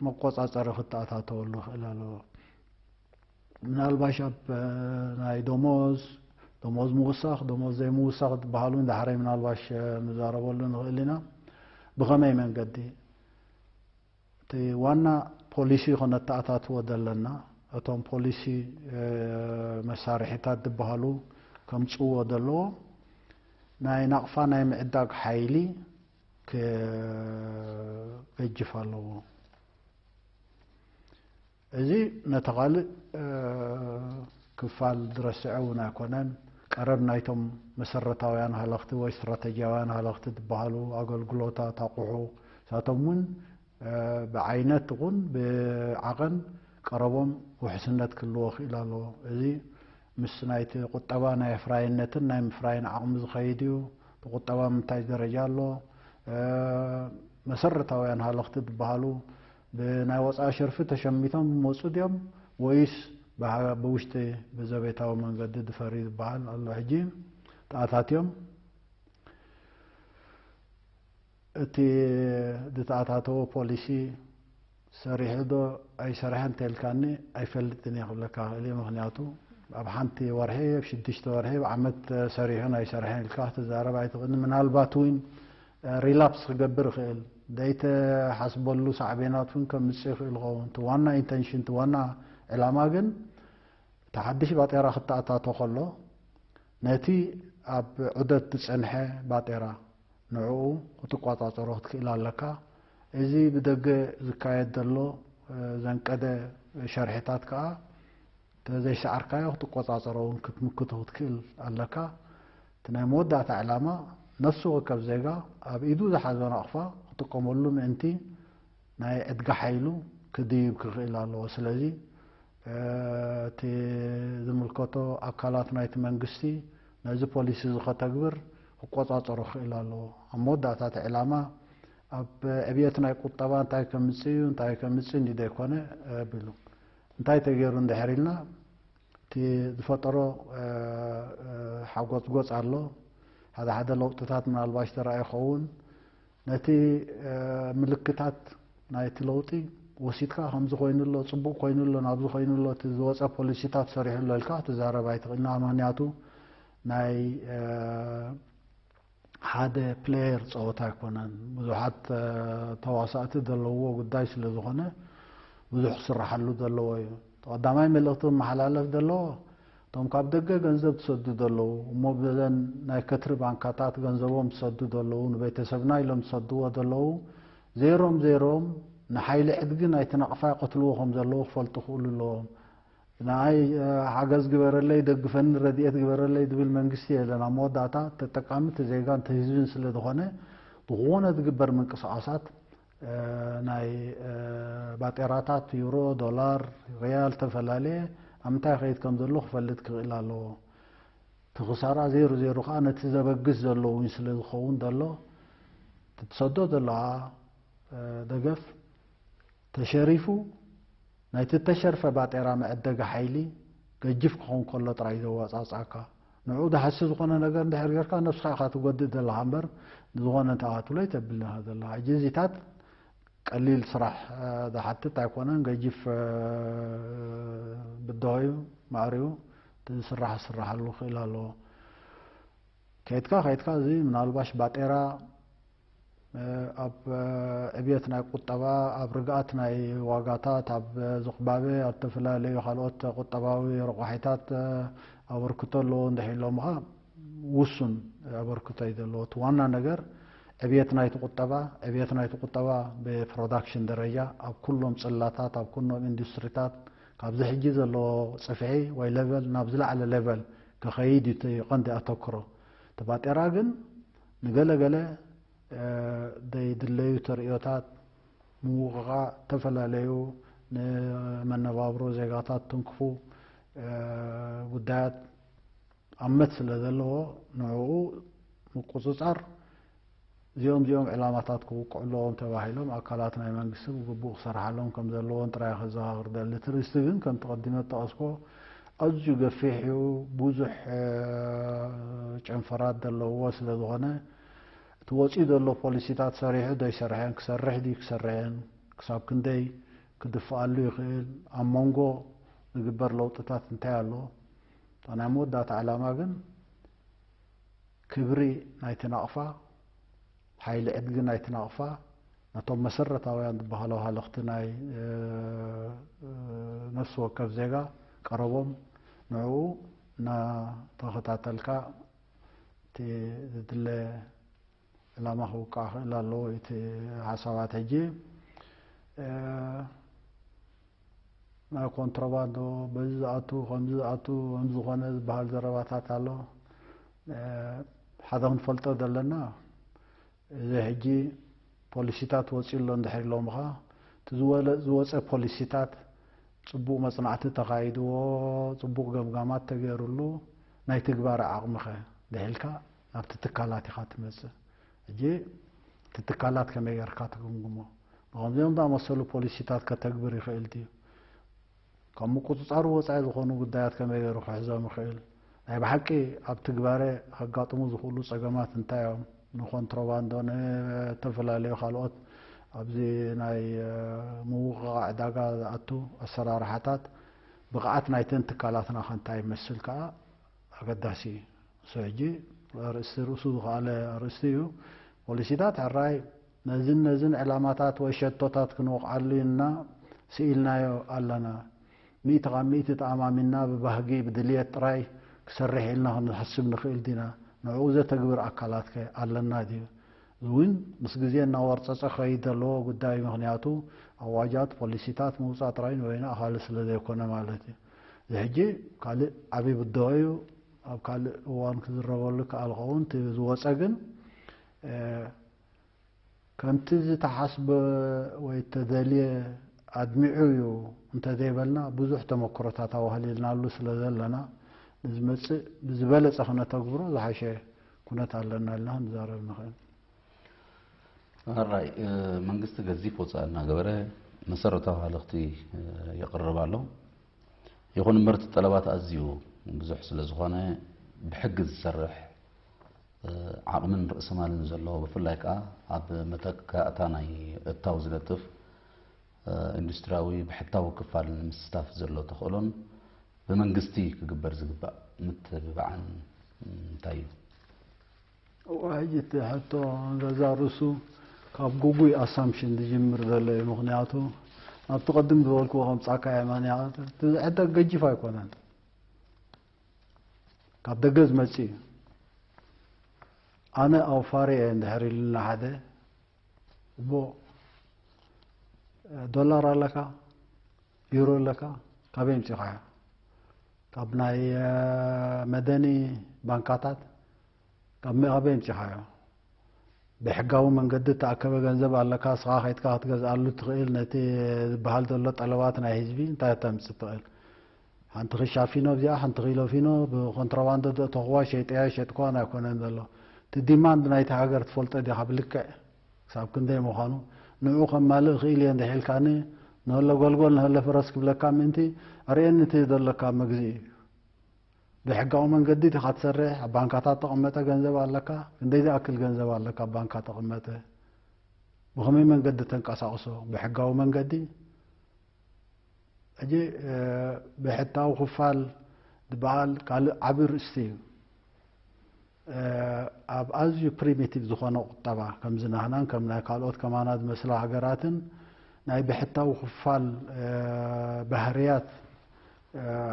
መቆጻጸሪ ክተኣታተወሉ ይኽእል ኣለዎ። ምናልባሽ ኣብ፣ እ፣ ናይ ደሞዝ፣ ደሞዝ ምውሳኽ፣ ደሞዝ ዘይምውሳኽ ዝበሃሉ እንዳሕራይ ምናልባሽ፣ እ፣ ንዛረበሉ ንኽእል ኢና። ብኸመይ መንገዲ? እቲ ዋና ፖሊሲ ከነተኣታትዎ ዘለና፣ እቶም ፖሊሲ፣ እ፣ መሳርሒታት ዝበሃሉ ከምጽእዎ ዘለዎ ናይ ናቕፋ ናይ ምዕዳግ ሓይሊ ክገጅፍ ኣለዎ። እዚ ነቲ ካልእ፣ እ፣ ክፋል ዝረስዐ እውን ኣይኮነን። ቀረብ ናይቶም መሰረታውያን ሃለኽቲ ወይ ስትራተጂያውያን ሃለኽቲ ዝበሃሉ ኣገልግሎታት፣ ኣቑሑ፣ ንሳቶም እውን፣ እ፣ ብዓይነት ይኹን ብዓቐን ቀረቦም ውሕስነት ክህልዎ ክኢል ኣለዎ። እዚ ምስ ናይቲ ቁጠባ ናይ ኣፍራይነትን ናይ ምፍራይን ዓቕሚ ዝኸይድ እዩ። እቲ ቁጠባ ምንታይ ደረጃ ኣሎ? እ፣ መሰረታውያን ሃለኽቲ ዝበሃሉ ብናይ ወፃኢ ሸርፊ ተሸሚቶም ዝመፁ ድዮም ወይስ ብሃ-፣ ብውሽጢ ብዘቤታዊ መንገዲ ዝፈሪ ዝበሃል ኣሎ? ሕጂ ተኣታትዮም እቲ ዝተኣታተወ ፖሊሲ ሰሪሑ ዶ ኣይሰርሐን እንተልካኒ ኣይፈልጥን እየ ክብለካ ክእል እየ። ምኽንያቱ ኣብ ሓንቲ ወርሒ፣ ኣብ ሽዱሽተ ወርሒ፣ ኣብ ዓመት ሰሪሑን ኣይሰርሐን ኢልካ ክትዛረብ ኣይትኽእልን። ምናልባት እውን ሪላፕስ ክገብር ይኽእል፣ ዘይተሓስበሉ ሳዕቤናት እውን ከምፅእ ይኽእል ይኸውን። እቲ ዋና ኢንተንሽን፣ እቲ ዋና ዕላማ ግን እቲ ሓድሽ ባጤራ ክተኣታቶ ከሎ ነቲ ኣብ ዑደት ዝጸንሐ ባጤራ ንዕኡ ክትቆጻጸሮ ክትክእል ኣለካ። እዚ ብደገ ዝካየድ ዘሎ፣ እ፣ ዘንቀደ ሸርሒታት ከኣ ተዘይሰዓርካዮ ክትቆጻጸሮ እውን ክትምክቶ ክትክእል ኣለካ። እቲ ናይ መወዳእታ ዕላማ ነፍሲ ወከፍ ዜጋ ኣብ ኢዱ ዝሓዞ ናቕፋ ክጥቀመሉ ምእንቲ ናይ ዕድጋ ሓይሉ ክድይብ ክኽእል ኣለዎ። ስለዚ፣ እ፣ እቲ ዝምልከቶ ኣካላት ናይቲ መንግስቲ ነዚ ፖሊሲ እዚ ከተግብር ክቆጻጸሮ ክኽእል ኣለዎ። ኣብ መወዳእታ እቲ ዕላማ ኣብ ዕብየት ናይ ቁጠባ እንታይ ከምጽእ እዩ፣ እንታይ ከምጽእ እንዲ ዘይኮነ፣ እ፣ ቢሉ። እንታይ ተገይሩ እንድሕር ኢልና፣ እቲ ዝፈጠሮ፣ እ፣ እ፣ ሓጎጽጎጽ ኣሎ። ሓደ ሓደ ለውጥታት ምናልባሽ ተራእዩ ይኸውን። ነቲ፣ እ፣ ምልክታት ናይቲ ለውጢ ወሲድካ፣ ከምዚ ኮይኑ ኣሎ፣ ጽቡቕ ኮይኑ ኣሎ፣ ናብዚ ኮይኑ ኣሎ፣ እቲ ዝወጸ ፖሊሲታት ሰሪሑ ኣሎ ኢልካ ክትዛረብ ኣይትኽእልና። ምኽንያቱ ናይ፣ እ፣ ሓደ ፕሌየር ጸወታ ኣይኮነን። ብዙሓት፣ እ፣ ተዋሳእቲ ዘለውዎ ጉዳይ ስለ ዝኾነ ብዙሕ ክስራሓሉ ዘለዎ እዩ። ቀዳማይ መልእኽቲ ክመሓላለፍ ዘለዎ፣ እቶም ካብ ደገ ገንዘብ ትሰዱ ዘለዉ፣ እሞ በዘን ናይ ከትሪ ባንካታት ገንዘቦም ትሰዱ ዘለዉ፣ ንቤተሰብና ኢሎም ትሰድዎ ዘለዉ፣ ዜሮም ዜሮም ንሓይሊ ዕድጊ ናይቲ ናቕፋ ይቐትልዎ ከም ዘለዉ ክፈልጡ ክኽእሉ ኣለዎም። ንኣይ፣ እ፣ ሓገዝ ግበረለይ፣ ደግፈኒ፣ ረድኤት ግበረለይ ዝብል መንግስቲ የለን። ኣብ መወዳእታ ተጠቃሚ እቲ ዜጋን እቲ ህዝብን ስለ ዝኾነ፣ ዝኾነ ዝግበር ምንቅስቓሳት፣ እ፣ ናይ፣ እ፣ ባጤራታት፣ ዩሮ፣ ዶላር፣ ሪያል፣ ዝተፈላለየ ኣብ ምንታይ ከይድ ከም ዘሎ ክፈልጥ ክኽእል ኣለዎ። እቲ ክሳራ ዜሮ ዜሮ ከኣ ነቲ ዘበግስ ዘሎ እውን ስለ ዝኸውን ዘሎ፣ እቲ ትሰዶ ዘለኻ፣ እ፣ ደገፍ ተሸሪፉ ናይቲ እተሸርፈ ባጤራ መዐደጊ ሓይሊ ገጅፍ ክኸውን ከሎ ጥራይ ዘዋጻጽኣካ። ንዕኡ ዝሃሲ ዝኾነ ነገር እንድሕር ጌርካ ነብስኻ ኢኻ ትጎድእ ዘለኻ እምበር ንዝኾነ እንታይ ክትብሎ ኣይተብልን ኢኻ ዘለኻ። ሕጂ እዚታት ቀሊል ስራሕ፣ እ፣ ዝሓትት ኣይኮነን። ገጅፍ፣ እ፣ ብድሆ እዩ፣ ማዕሪኡ እቲ ዝስራሕ ዝስራሓሉ ክእል ኣለዎ። ከይድካ ከይድካ እዚ ምናልባሽ ባጤራ ኣብ ዕብየት ናይ ቁጠባ፣ ኣብ ርግኣት ናይ ዋጋታት፣ ኣብ ዝቕባበ፣ ኣብ ዝተፈላለዩ ካልኦት ቁጠባዊ ረቋሒታት ኣበርክቶ ኣለዎ እንድሕር ኢሎምኻ፣ ውሱን ኣበርክቶ እዩ ዘለዎ። እቲ ዋና ነገር ዕብየት ናይቲ ቁጠባ፣ ዕብየት ናይቲ ቁጠባ ብፕሮዳክሽን ደረጃ ኣብ ኩሎም ጽላታት፣ ኣብ ኩሎም ኢንዱስትሪታት ካብዚ ሕጂ ዘለዎ ጽፍሒ ወይ ሌቨል ናብ ዝለዓለ ሌቨል ክኸይድ እዩ እቲ ቀንዲ ኣተኩሮ። እቲ ባጤራ ግን ንገለ ገለ ዘይድለዩ ተርእዮታት፣ ምውቕቓዕ፣ ዝተፈላለዩ ንመነባብሮ ዜጋታት ትንክፉ ጉዳያት ኣመት ስለ ዘለዎ፣ ንዕኡ ምቁጽጻር እዚኦም እዚኦም ዕላማታት ክውቅዑ ኣለዎም ተባሂሎም ኣካላት ናይ መንግስቲ ብግቡእ ክሰርሓሎም ከም ዘለዎም ጥራይ ከዘኻኽር ደሊ። እቲ ርእስቲ ግን ከምቲ ቀዲመ ዝጠቐስኮ ኣዝዩ ገፊሕ እዩ። ብዙሕ ጨንፈራት ዘለዎ ስለ ዝኾነ እቲ ወፂኡ ዘሎ ፖሊሲታት ሰሪሑ ዶ ይሰርሐን ክሰርሕ ድዩ ክሰርሐን ክሳብ ክንደይ ክድፍኣሉ ይኽእል፣ ኣብ መንጎ ዝግበር ለውጥታት እንታይ ኣሎ? እታ ናይ መወዳእታ ዕላማ ግን ክብሪ ናይቲ ናቕፋ፣ ሓይሊ ዕድጊ ናይቲ ናቕፋ፣ ነቶም መሰረታውያን ዝበሃሉ ሃለኽቲ ናይ ነፍሲ ወከፍ ዜጋ ቀረቦም ንዕኡ እናተኸታተልካ እቲ ዝድለ ዕላማ ክውቃዕ ክእል ኣለዎ። እቲ ሓሳባት ሕጂ ናይ ኮንትሮባንዶ በዚ ዝኣቱ ከምዚ ዝኣቱ ከምዚ ዝኾነ ዝበሃል ዘረባታት ኣሎ። ሓደ ክንፈልጦ ዘለና እዚ ሕጂ ፖሊሲታት ወፂኡ ኣሎ እንድሕር ኢሎምኻ እቲ ዝወፀ ፖሊሲታት ፅቡቕ መፅናዕቲ ተኻይድዎ፣ ፅቡቕ ገምጋማት ተገይሩሉ ናይ ትግባረ ዓቕምኸ ድሒልካ ናብቲ ትካላት ኢኻ ትመፅእ። ሕጂ እቲ ትካላት ከመይ ጌርካ ትግምግሞ? ንከምዚኦም ዝኣመሰሉ ፖሊሲታት ከተግብር ይኽእል ድዩ? ካብ ምቁፅፃሩ ወፃኢ ዝኾኑ ጉዳያት ከመይ ገይሩ ክሕዞም ይኽእል? ናይ ብሓቂ ኣብ ትግባረ ከጋጥሙ ዝኽእሉ ፀገማት እንታይ እዮም? ንኮንትሮባንዶ፣ ንተፈላለዩ ካልኦት ኣብዚ ናይ ምውቕቓዕ ዕዳጋ ዝኣቱ ኣሰራርሓታት ብቕዓት ናይተን ትካላትና ከ እንታይ ይመስል ከኣ ኣገዳሲ እዩ። እሱ ሕጂ ኣርእስቲ ርእሱ ዝኸኣለ ኣርእስቲ እዩ። ፖሊሲታት ሕራይ ነዝን ነዝን ዕላማታት ወይ ሸቶታት ክንወቕዓሉ ኢልና ስኢልናዮ ኣለና። ሚእቲ ካብ ሚእቲ ተኣማሚንና ብባህጊ ብድልየት ጥራይ ክሰርሕ ኢልና ክንሓስብ ንኽእል ዲና? ንዕኡ ዘተግብር ኣካላት ከ ኣለና ድዩ? እውን ምስ ግዜ እናወርፀፀ ክኸይድ ዘለዎ ጉዳይ እዩ። ምኽንያቱ ኣዋጃት፣ ፖሊሲታት ምውፃእ ጥራይ ንበይኑ ኣኻሊ ስለ ዘይኮነ ማለት እዩ። እዚ ሕጂ ካልእ ዓብዪ ብድሆ እዩ። ኣብ ካልእ እዋን ክዝረበሉ ይከኣል ኸውን። እቲ ዝወፀ ግን ከምቲ ዝተሓስበ ወይ ተደልየ ኣድሚዑ እዩ እንተዘይበልና ብዙሕ ተመክሮታት ኣዋህሊልናሉ ስለ ዘለና ንዝመፅእ ብዝበለፀ ክነተግብሮ ዝሓሸ ኩነት ኣለና ኢልና ክንዛረብ ንኽእል። ሕራይ መንግስቲ ገዚፍ ወፃኢ እናገበረ መሰረታዊ ሃለኽቲ የቕርብ ኣሎ። ይኹን እምበር እቲ ጠለባት ኣዝዩ ብዙሕ ስለ ዝኾነ ብሕጊ ዝሰርሕ ዓቕምን ርእሰማልን ዘለዎ ብፍላይ ከዓ ኣብ መተካእታ ናይ እታው ዝነጥፍ ኢንዱስትሪያዊ ብሕታዊ ክፋል ንምስታፍ ዘሎ ተኽእሎን ብመንግስቲ ክግበር ዝግባእ ምትብባዕን እንታይ እዩ? እዋ ሕጂ እቲ ሕቶ ገዛ ርእሱ ካብ ጉጉይ ኣሳምሽን ዝጅምር ዘሎ እዩ። ምክንያቱ ናብቲ ቅድም ዝበልክዎ ከምፃካ የማንያ እቲ ሕቶ ገጅፍ ኣይኮነን። ካብ ደገ ዝመፅእ እዩ። ኣነ ኣውፋሪ እየ እንድሕር ኢሉና ሓደ እቦ ዶላር ኣለካ፣ ዩሮ ኣለካ፣ ካበይ ምፂኻዮ? ካብ ናይ መደኒ ባንካታት ካብ መ- ካበይ ምፂኻዮ? ብሕጋዊ መንገዲ እተኣከበ ገንዘብ ኣለካ፣ እስኻ ከይድካ ክትገዝኣሉ ትኽእል። ነቲ ዝበሃል ዘሎ ጠለባት ናይ ህዝቢ እንታይ ተምፅእ ትኽእል? ሓንቲ ኪሻ ፊኖ እዚኣ ሓንቲ ኪሎ ፊኖ ብኮንትሮባንዶ ዘእተኽዋ ሸይጠያ ሸጥኳን ኣይኮነን ዘሎ። እቲ ዲማንድ ናይቲ ሃገር ትፈልጦ ዲኻ ብልክዕ ክሳብ ክንደይ ምዃኑ ንዑ ከማልእ ክእል እየ እንድሒልካኒ ንህለ ጎልጎል ንህለ ፍረስ ክብለካ ምእንቲ ኣርእየኒ እቲ ዘለካ መግዝኢ እዩ። ብሕጋዊ መንገዲ ዲኻ ትሰርሕ? ኣብ ባንካታት ተቐመጠ ገንዘብ ኣለካ? ክንደይ ዝኣክል ገንዘብ ኣለካ ኣብ ባንካ ተቐመጠ? ብኸመይ መንገዲ ተንቀሳቕሶ? ብሕጋዊ መንገዲ ሕጂ ብሕታዊ ክፋል ዝበሃል ካልእ ዓቢ ርእስቲ እዩ። ኣብ ኣዝዩ ፕሪሚቲቭ ዝኾነ ቁጠባ ከምዚ ናህናን ከም ናይ ካልኦት ከማና ዝመስላ ሃገራትን ናይ ብሕታዊ ክፋል ባህርያት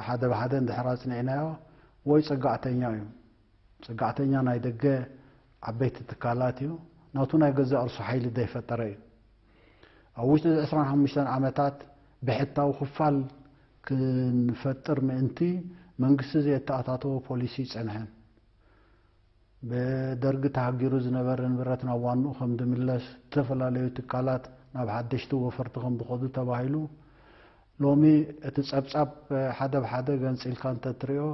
ሓደ ብሓደ እንድሕር ኣጽኒዕናዮ ወይ ጸጋዕተኛ እዩ። ጸጋዕተኛ ናይ ደገ ዓበይቲ ትካላት እዩ። ናቱ ናይ ገዛእ ርእሱ ሓይሊ ዘይፈጠረ እዩ። ኣብ ውሽጢ እዚ ዕስራን ሓሙሽተን ዓመታት ብሕታዊ ክፋል ክንፈጥር ምእንቲ መንግስቲ ዘየተኣታተዎ ፖሊሲ ኣይጸንሐን። ብደርጊ ተሃጊሩ ዝነበረ ንብረት ናብ ዋንኡ ከም ዝምለስ፣ ዝተፈላለዩ ትካላት ናብ ሓደሽቲ ወፈርቲ ከም ዝኸዱ ተባሂሉ፣ ሎሚ እቲ ጸብጻብ ሓደ ብሓደ ገንጺልካ እንተትሪኦ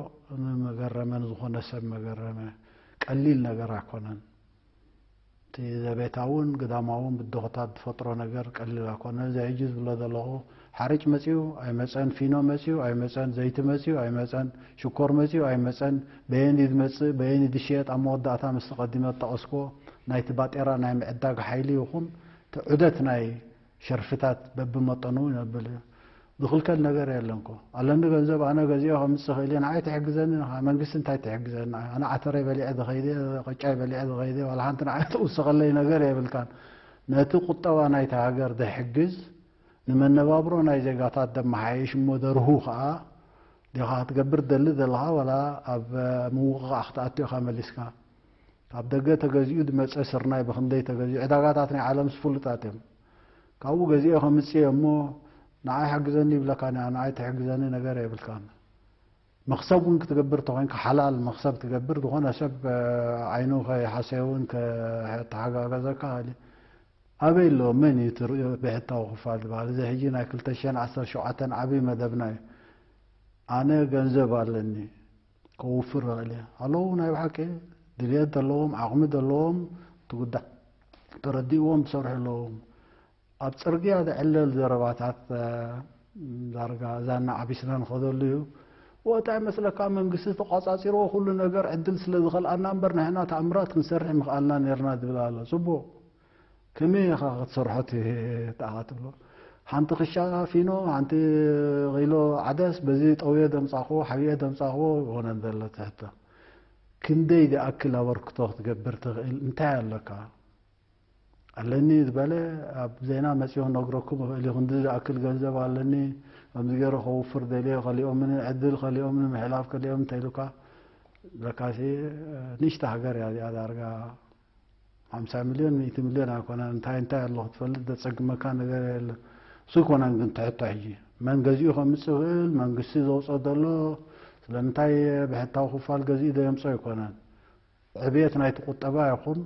ንመገረመ፣ ንዝኾነ ሰብ መገረመ። ቀሊል ነገር ኣይኮነን። እቲ ዘቤታውን ግዳማውን ብድሆታት ዝፈጥሮ ነገር ቀሊል ኣይኮነን። እዚ ሕጂ ዝብሎ ዘለኹ ሓርጭ መጺኡ ኣይመጸን፣ ፊኖ መጺኡ ኣይመጸን፣ ዘይቲ መጺኡ ኣይመጸን፣ ሽኮር መጺኡ ኣይመጸን፣ በየን እዩ ዝመጽእ፣ በየን እዩ ዝሽየጥ፣ ኣብ መወዳእታ ምስቲ ቀዲመ ዝጠቐስክዎ ናይቲ ባጤራ ናይ ምዕዳግ ሓይሊ ይኹን እቲ ዑደት ናይ ሸርፍታት በብመጠኑ ይነብል እዩ። ዝኽልከል ነገር የለን እኮ። ኣለኒ ገንዘብ ኣነ ገዚኦ ከምጽእ እኽእል እየ፣ ንዓይ ትሕግዘኒ ኢኻ። መንግስቲ እንታይ ትሕግዘኒ? ኣነ ዓተረይ በሊዐ ዝኸይደ፣ ቅጫይ በሊዐ ዝኸይደ፣ ዋላ ሓንቲ ንዓይ ትውስኸለይ ነገር የብልካን። ነቲ ቁጠባ ናይታ ሃገር ዝሕግዝ፣ ንመነባብሮ ናይ ዜጋታት ዘመሓይሽ እሞ ደርሁ ከኣ ዲኻ ክትገብር ትደሊ ዘለኻ፣ ዋላ ኣብ ምውቕቓዕ ክትኣቱ ኢኻ መሊስካ። ካብ ደገ ተገዚኡ ዝመጸ ስርናይ ብኽንደይ ተገዚኡ፣ ዕዳጋታት ናይ ዓለምስ ፍሉጣት እዮም። ካብኡ ገዚኦ ከምጽእ እየ እሞ ንዓይ ሓግዘኒ ይብለካ፣ ንዓ-፣ ንዓይ ትሕግዘኒ ነገር የብልካን። መኽሰብ እውን ክትገብር ተኾይንካ፣ ሓላል መኽሰብ ትገብር፣ ዝኾነ ሰብ፣ እ፣ ዓይኑ ከይሓሰየ እውን ከተሓጋገዘካ ይኽእል እዩ። ኣበይ ኣሎ? መን እዩ እቲ ርእዮ ብሕታዊ ክፋል ዝበሃል? እዚ ሕጂ ናይ ክልተ ሽሕን ዓሰርተ ሸውዓተን ዓብዪ መደብና እዩ። ኣነ ገንዘብ ኣለኒ፣ ከውፍር እኽእል እየ። ኣለዉ፣ ናይ ብሓቂ ድልየት ዘለዎም፣ ዓቕሚ ዘለዎም፣ እቲ ጉዳይ ተረዲእዎም ዝሰርሑ ኣለዎም። ኣብ ጽርግያ ዝዕለል ዘረባታት፣ እ፣ ዳርጋ እዛ እናዓቢስና ንኸደሉ እዩ። ወእታይ መስለካ፣ መንግስቲ ተቋጻጺርዎ ኩሉ ነገር ዕድል ስለ ዝኸልኣና እምበር ንሕና ተኣምራት ክንሰርሕ ምኽኣልና ነርና ዝብል ኣሎ። ጽቡቕ። ከመይ ኢኻ ክትሰርሖ እቲ ተኣ ትብሎ? ሓንቲ ክሻ ፊኖ፣ ሓንቲ ኪሎ ዓደስ በዚ ጠውየ ደምጻኽዎ፣ ሓብየ ደምጻኽዎ ይኾነን ዘሎ እቲ ሕቶ። ክንደይ ዝኣክል ኣበርክቶ ክትገብር ትኽእል? እንታይ ኣለካ? ኣለኒ ዝበለ ኣብ ዜና መጺኡ ክነግረኩም እኽእል እዩ። ክንዲ ዝኣክል ገንዘብ ኣለኒ፣ ከምዚ ገይረ ከውፍር ደልየ፣ ከሊኦምን ዕድል ከሊኦምን ምሕላፍ ከሊኦም እንተኢሉካ፣ ለካሲ ንእሽቶ ሃገር እያ እዚኣ ዳርጋ። ሓምሳ ሚልዮን፣ ሚእቲ ሚልዮን ኣይኮነን። እንታይ እንታይ ኣሎ ክትፈልጥ ዘጸግመካ ነገር የለን። እሱ ኣይኮነን ግን ትሕቶ ሕጂ። መን ገዚኡ ከምጽእ ይኽእል፣ መንግስቲ ዘውጽኦ ዘሎ፣ ስለምንታይ ብሕታዊ ክፋል ገዚኡ ዘየምጽኦ ኣይኮነን። ዕብየት ናይቲ ቁጠባ ይኹን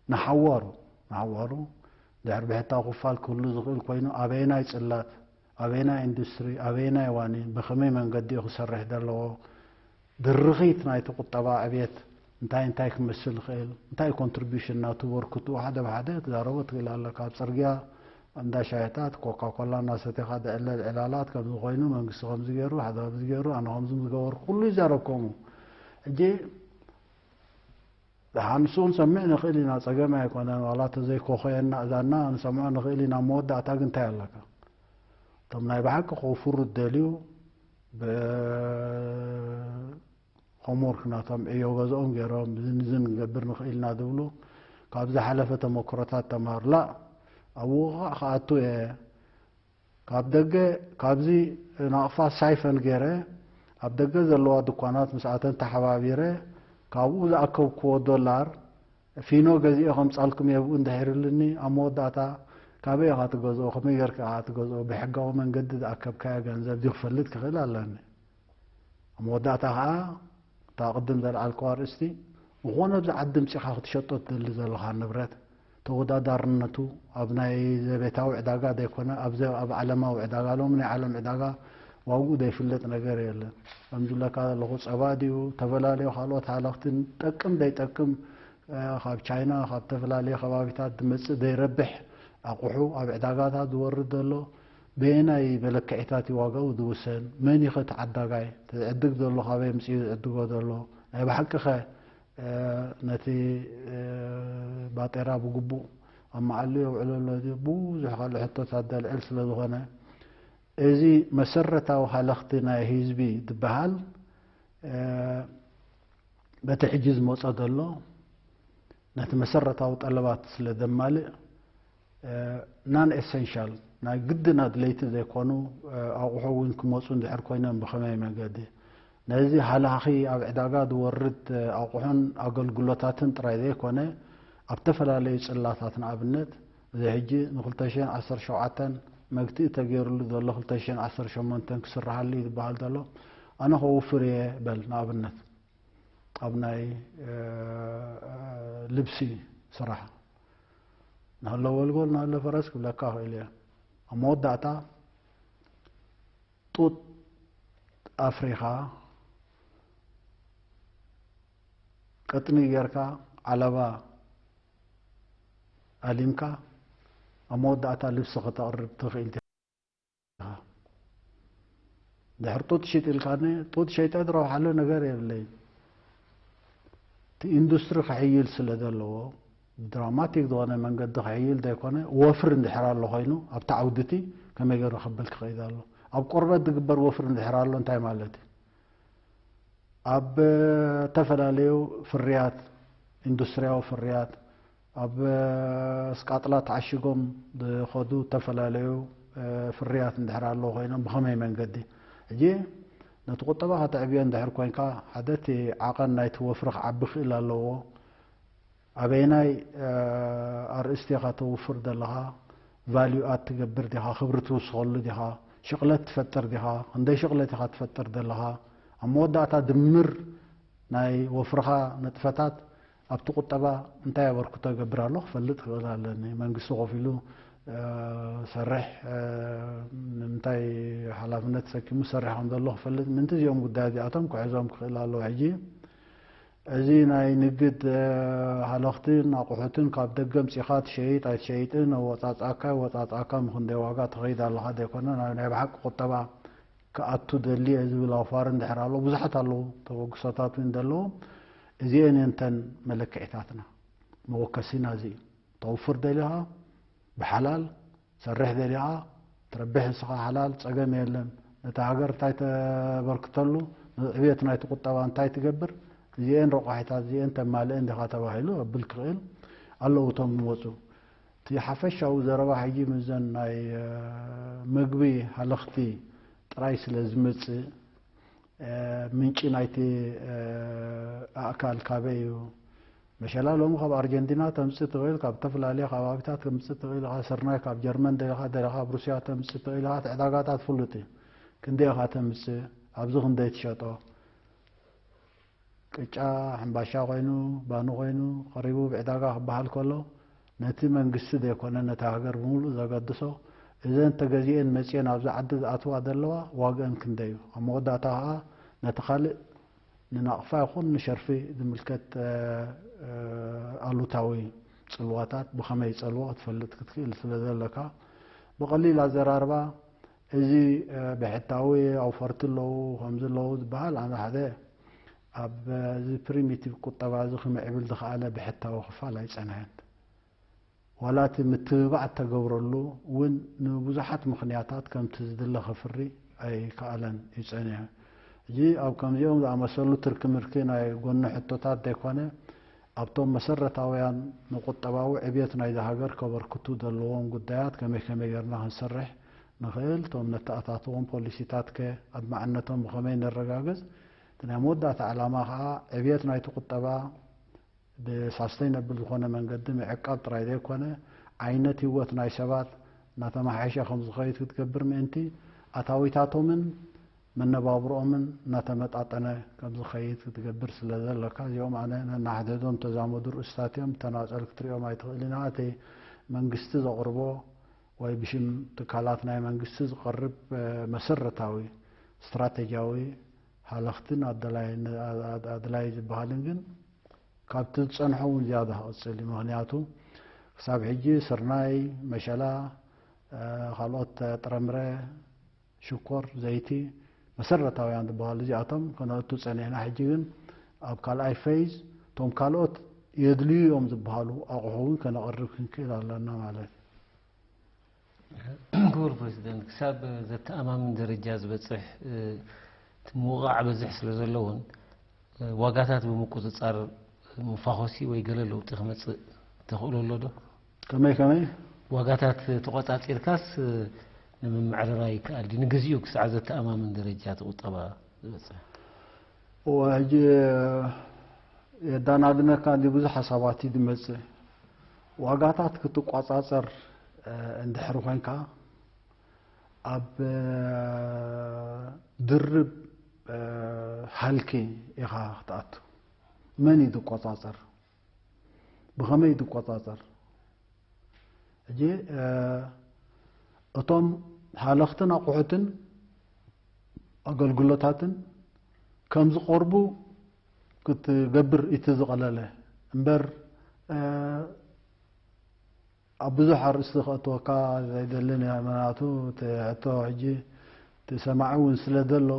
ንሓዋሩ፣ ንሓዋሩ ድሕሪ ብሕታዊ ክፋል ክህሉ ዝኽእል ኮይኑ፣ ኣበየናይ ጽላት፣ ኣበየናይ ኢንዱስትሪ፣ ኣበየናይ ዋኒን፣ ብኸመይ መንገዲ እዩ ክሰርሕ ዘለዎ፣ ድርኺት ናይቲ ቁጠባ ዕብየት እንታይ እንታይ ክመስል ይኽእል፣ እንታይ ኮንትሪቢዩሽን ናቱ በርክቱ፣ ሓደ ብሓደ ክትዛረቦ ትኽእል ኣለካ። ኣብ ጽርግያ፣ ኣብ እንዳ ሻሂታት፣ ኮካኮላ እናሰቴኻ ዝዕለል ዕላላት ከምዚ ኮይኑ፣ መንግስቲ ከምዚ ገይሩ፣ ሓደ ከምዚ ገይሩ፣ ኣነ ከምዚ ምስ ገበርኩ፣ ኩሉ ይዛረብ ከምኡ። ሕጂ ደሓን ንሱ ክንሰምዕ ንኽእል ኢና፣ ጸገም ኣይኮነን። ዋላ ተዘይኮኸየና እዛና ክንሰምዖ ንኽእል ኢና። መወዳእታ ግን እንታይ ኣለካ? እቶም ናይ ብሓቂ ከውፍሩ ዝደልዩ፣ ብ-፣ ሆምወርክ ናቶም ዕዮ ገዝኦም ገይሮም፣ ዝን ዝን ክንገብር ንኽእል ኢና ዝብሉ፣ ካብ ዝሓለፈ ተመክሮታት ተማሃሩ። ላእ፣ ኣብ ውቕቓዕ ክኣቱ እየ። ካብ ደገ፣ ካብዚ ናቕፋ ሳይፈን ገይረ፣ ኣብ ደገ ዘለዋ ድኳናት ምስኣተን ተሓባቢረ፣ ካብኡ ዝኣከብክዎ ዶላር ፊኖ ገዚኤ ከምጻልኩም እየ፣ ብኡ እንድሕር ኢሉኒ፣ ኣብ መወዳእታ ካበይ ኢኻ ትገዝኦ? ከመይ ጌርካ ኢኻ ትገዝኦ? ብሕጋዊ መንገዲ ዝኣከብካዮ ገንዘብ ድዩ ክፈልጥ ክኽእል ኣለኒ? ኣብ መወዳእታ ኸኣ፣ እታ ቅድም ዘልዓልክዋ ኣርእስቲ፣ ዝኾነ ኣብዚ ዓዲ ምጺኻ ክትሸጦ ትደሊ ዘለኻ ንብረት፣ ተወዳዳርነቱ ኣብ ናይ ዘቤታዊ ዕዳጋ ዘይኮነ፣ ኣብ ዘ-፣ ኣብ ዓለማዊ ዕዳጋ፣ ሎሚ ናይ ዓለም ዕዳጋ ዋግኡ ዘይፍለጥ ነገር የለን። ከም ዝብለካ ዘለኹ፣ ጸባ ድዩ፣ ዝተፈላለዩ ካልኦት ሃለኽትን፣ ጠቅም ዘይጠቅም፣ እ፣ ካብ ቻይና፣ ካብ ዝተፈላለዩ ከባቢታት ዝመጽእ ዘይረብሕ ኣቑሑ ኣብ ዕዳጋታት ዝወርድ ዘሎ፣ በየናይ መለክዒታት እዩ ዋጋኡ ዝውሰን? መን እዩ ኸ ተዓዳጋይ? እቲ ዝዕድግ ዘሎ ካበይ ኣምጺኡ ዝዕድጎ ዘሎ? ናይ ብሓቂ ኸ፣ እ፣ ነቲ፣ እ፣ ባጤራ ብግቡእ ኣብ መዓሉ የውዕሎ ኣሎ ድዩ? ብዙሕ ካልእ ሕቶታት ዘልዕል ስለ ዝኾነ፣ እዚ መሰረታዊ ሃለኽቲ ናይ ህዝቢ ዝበሃል፣ እ፣ በቲ ሕጂ ዝመጾ ዘሎ ነቲ መሰረታዊ ጠለባት ስለ ዘማልእ፣ እ፣ ናን ኤሰንሻል፣ ናይ ግድን ኣድለይቲ ዘይኮኑ፣ እ፣ ኣቑሑ እውን ክመጹ እንድሕር ኮይኖም ብኸመይ መገዲ? ነዚ ሃላኺ ኣብ ዕዳጋ ዝወርድ፣ እ፣ ኣቑሑን ኣገልግሎታትን ጥራይ ዘይኮነ፣ ኣብ ዝተፈላለዩ ጽላታት፣ ንኣብነት፣ እዚ ሕጂ ንክልተ ሽሕን ዓሰርተ ሸውዓተን መግትኢ ተገይሩሉ ዘሎ ክልተ ሽሕን ዓሰርተ ሸሞንተን ክስርሓሉ እዩ ዝበሃል ዘሎ፣ ኣነ ከውፍር እየ በል፣ ንኣብነት። ኣብ ናይ፣ እ፣ ልብሲ ስራሕ፣ ንሃሎ ወልጎል ንሃሎ ፈረስ ክብለካ ክእል እየ። ኣብ መወዳእታ ጡጥ ኣፍሪኻ፣ ቅጥኒ ጌርካ፣ ዓለባ ኣሊምካ ኣብ መወዳእታ ልብሲ ከተቕርብ ትኽእል ኢኻ። ድሕር ጡጥ ሽጥ ኢልካኒ፣ ጡጥ ሸይጠ ዝረብሓሉ ነገር የብለይ። እቲ ኢንዱስትሪ ክሕይል ስለ ዘለዎ፣ ድራማቲክ ዝኾነ መንገዲ ክሕይል ዘይኮነ፣ ወፍሪ እንድሕር ኣሎ ኮይኑ፣ ኣብቲ ዓውዲ እቲ ከመይ ገይሩ ክብል ክኽእል ኣሎ? ኣብ ቆርበት ዝግበር ወፍሪ እንድሕር ኣሎ እንታይ ማለት እዩ? ኣብ ዝተፈላለዩ ፍርያት፣ ኢንዱስትሪያዊ ፍርያት፣ ኣብ ስቃጥላ ተዓሺጎም ዝኸዱ ዝተፈላለዩ ፍርያት እንድሕር ኣለዉ ኮይኖም ብኸመይ መንገዲ? ሕጂ ነቲ ቁጠባ ከተዕብዮ እንድሕር ኮይንካ፣ ሓደ እቲ ዓቐን ናይቲ ወፍሪ ክዓቢ ክእል ኣለዎ። ኣበየናይ ኣርእስቲ ኢኻ ተውፍር ዘለኻ? ቫልዩ ኣድ ትገብር ዲኻ? ክብሪ ትውስኸሉ ዲኻ? ሽቕለት ትፈጥር ዲኻ? ክንደይ ሽቕለት ኢኻ ትፈጥር ዘለኻ? ኣብ መወዳእታ ድምር ናይ ወፍርኻ ንጥፈታት ኣብቲ ቁጠባ እንታይ ኣበርክቶ ይገብር ኣሎ ክፈልጥ ክእል ኣለኒ። መንግስቲ ኮፍ ኢሉ ሰርሕ፣ ንምንታይ ሓላፍነት ተሰኪሙ ሰርሕ ከም ዘሎ ክፈልጥ ምእንቲ እዚኦም ጉዳያት እዚኣቶም ክሕዞም ክኽእል ኣለዎ። ሕጂ እዚ ናይ ንግድ ሃለኽትን ኣቑሑትን ካብ ደገ ምጺኻ ትሸይጥ ኣይትሸይጥን፣ ኣወጻጽኣካ ወጻጽኣካ ምኽንደይ ዋጋ ትኸይድ ኣለኻ ዘይኮነ፣ ናይ ብሓቂ ቁጠባ ክኣቱ ደሊ እየ ዝብል ኣውፋር እንድሕር ኣሎ፣ ብዙሓት ኣለዉ ተበግሶታት እውን ዘለዎም። እዚአን እየን እተን መለክዒታትና፣ መወከሲና እዚ እዩ። ተውፍር ደሊኻ ብሓላል፣ ሰርሕ ደሊኻ ትረብሕ ንስኻ ሓላል፣ ጸገም የለን። ነታ ሃገር እንታይ ተበርክተሉ፣ ንዕብየት ናይቲ ቁጠባ እንታይ ትገብር፣ እዚአን ረቋሒታት እዚአን ተማልእን ዲኻ ተባሂሉ ኣብል ክኽእል ኣለዉ እቶም ዝመጹ። እቲ ሓፈሻዊ ዘረባ ሕጂ ምዘን ናይ ምግቢ ሃለኽቲ ጥራይ ስለ ዝመጽእ፣ ምንጪ ናይቲ ኣእካል ካበይ እዩ? መሸላ ሎሚ ካብ ኣርጀንቲና ተምጽእ ትኽእል፣ ካብ ተፈላለየ ከባቢታት ተምጽእ ትኽእል ኢኻ። ስርናይ ካብ ጀርመን ደሊኻ ደሊኻ ኣብ ሩስያ ተምጽእ ትኽእል ኢኻ። እቲ ዕዳጋታት ፍሉጥ እዩ። ክንደይ ኢኻ ተምጽእ? ኣብዚ ክንደይ ትሸጦ? ቅጫ፣ ሕምባሻ ኮይኑ፣ ባኒ ኮይኑ ቀሪቡ ብዕዳጋ ክበሃል ከሎ፣ ነቲ መንግስቲ ዘይኮነ ነታ ሃገር ብምሉእ ዘገድሶ፣ እዘን ተገዚኤን መጺኤን ኣብዚ ዓዲ ዝኣትዋ ዘለዋ ዋግአን ክንደይ እዩ? ኣብ መወዳእታ ከኣ ነቲ ካልእ ንናቕፋ ይኹን ንሸርፊ ዝምልከት ኣሉታዊ ጽልዋታት ብኸመይ ይጸልዎ ክትፈልጥ ክትክእል ስለ ዘለካ፣ ብቐሊል ኣዘራርባ እዚ ብሕታዊ ኣውፈርቲ ኣለዉ ከምዚ ኣለዉ ዝበሃል ኣነ ሓደ ኣብዚ ፕሪሚቲቭ ቁጠባ እዚ ክምዕብል ዝኸኣለ ብሕታዊ ክፋል ኣይጸንሐን። ዋላ እቲ ምትብባዕ እተገብረሉ እውን ንብዙሓት ምኽንያታት ከምቲ ዝድለ ከፍሪ ኣይከኣለን እዩ ጸኒሑ። ሕጂ ኣብ ከምዚኦም ዝኣመሰሉ ትርኪ ምርኪ ናይ ጎኒ ሕቶታት ዘይኮነ ኣብቶም መሰረታውያን ንቁጠባዊ ዕብየት ናይዛ ሃገር ከበርክቱ ዘለዎም ጉዳያት ከመይ ከመይ ጌርና ክንሰርሕ ንኽእል፣ እቶም ነተኣታትዎም ፖሊሲታት ከ ኣድማዕነቶም ብኸመይ ነረጋግጽ፣ እቲ ናይ መወዳእታ ዕላማ ከኣ ዕብየት ናይቲ ቁጠባ ብሳስተይነብል ዝኾነ መንገዲ ምዕቃብ ጥራይ ዘይኮነ ዓይነት ህይወት ናይ ሰባት እናተመሓየሸ ከም ዝኸይድ ክትገብር ምእንቲ ኣታዊታቶምን መነባብሮኦምን እናተመጣጠነ ከም ዝኸይድ ክትገብር ስለ ዘለካ እዚኦም ኣነ ነናሕድሕዶም ተዛመዱ ርእስታት እዮም። ብተናጸል ክትሪኦም ኣይትኽእልን ኢኻ። እቲ መንግስቲ ዘቕርቦ ወይ ብሽም ትካላት ናይ መንግስቲ ዝቐርብ መሰረታዊ ስትራተጂያዊ ሃለኽትን ኣድላዪ ዝበሃልን ግን ካብቲ ዝጸንሖ እውን ዝያዳ ክቕጽል እዩ። ምኽንያቱ ክሳብ ሕጂ ስርናይ፣ መሸላ፣ ካልኦት ጥረምረ፣ ሽኮር፣ ዘይቲ መሰረታውያን ዝበሃሉ እዚኣቶም ከነእቱ ጸኒሕና። ሕጂ ግን ኣብ ካልኣይ ፌዝ እቶም ካልኦት የድልዩ እዮም ዝበሃሉ ኣቑሑ እውን ከነቕርብ ክንክእል ኣለና ማለት እዩ። ክቡር ፕሬዚደንት፣ ክሳብ ዘተኣማምን ደረጃ ዝበፅሕ እቲ ምውቓዕ በዝሕ ስለ ዘለውን ዋጋታት ብምቁፅፃር መፋኾሲ ወይ ገለ ለውጢ ክመፅእ ተኽእሎ ኣሎ ዶ? ከመይ ከመይ? ዋጋታት ተቖፃፂርካስ ንምምዕርራይ ይከኣል ድዩ? ንግዚኡ ክሳዕ ዘተኣማምን ደረጃ እቲ ቁጠባ ዝበፅሕ? እወ፣ ሕጂ የዳናድነካ እንዲ ብዙሕ ሓሳባት እዩ ዝመፅእ። ዋጋታት ክትቋፃፀር እንድሕር ኮይንካ ኣብ ድርብ ሃልኪ ኢኻ ክትኣቱ። መን እዩ ዝቆፃፀር? ብኸመይ እዩ ዝቆፃፀር? ሕጂ እቶም ሃለኽትን ኣቑሑትን ኣገልግሎታትን ከም ዝቐርቡ ክትገብር እቲ ዝቐለለ እምበር፣ እ፣ ኣብ ብዙሕ ኣርእስቲ ከእትወካ ዘይደልን እየ። ምኽንያቱ እቲ ሕቶ ሕጂ እቲ ሰማዒ እውን ስለ ዘሎ፣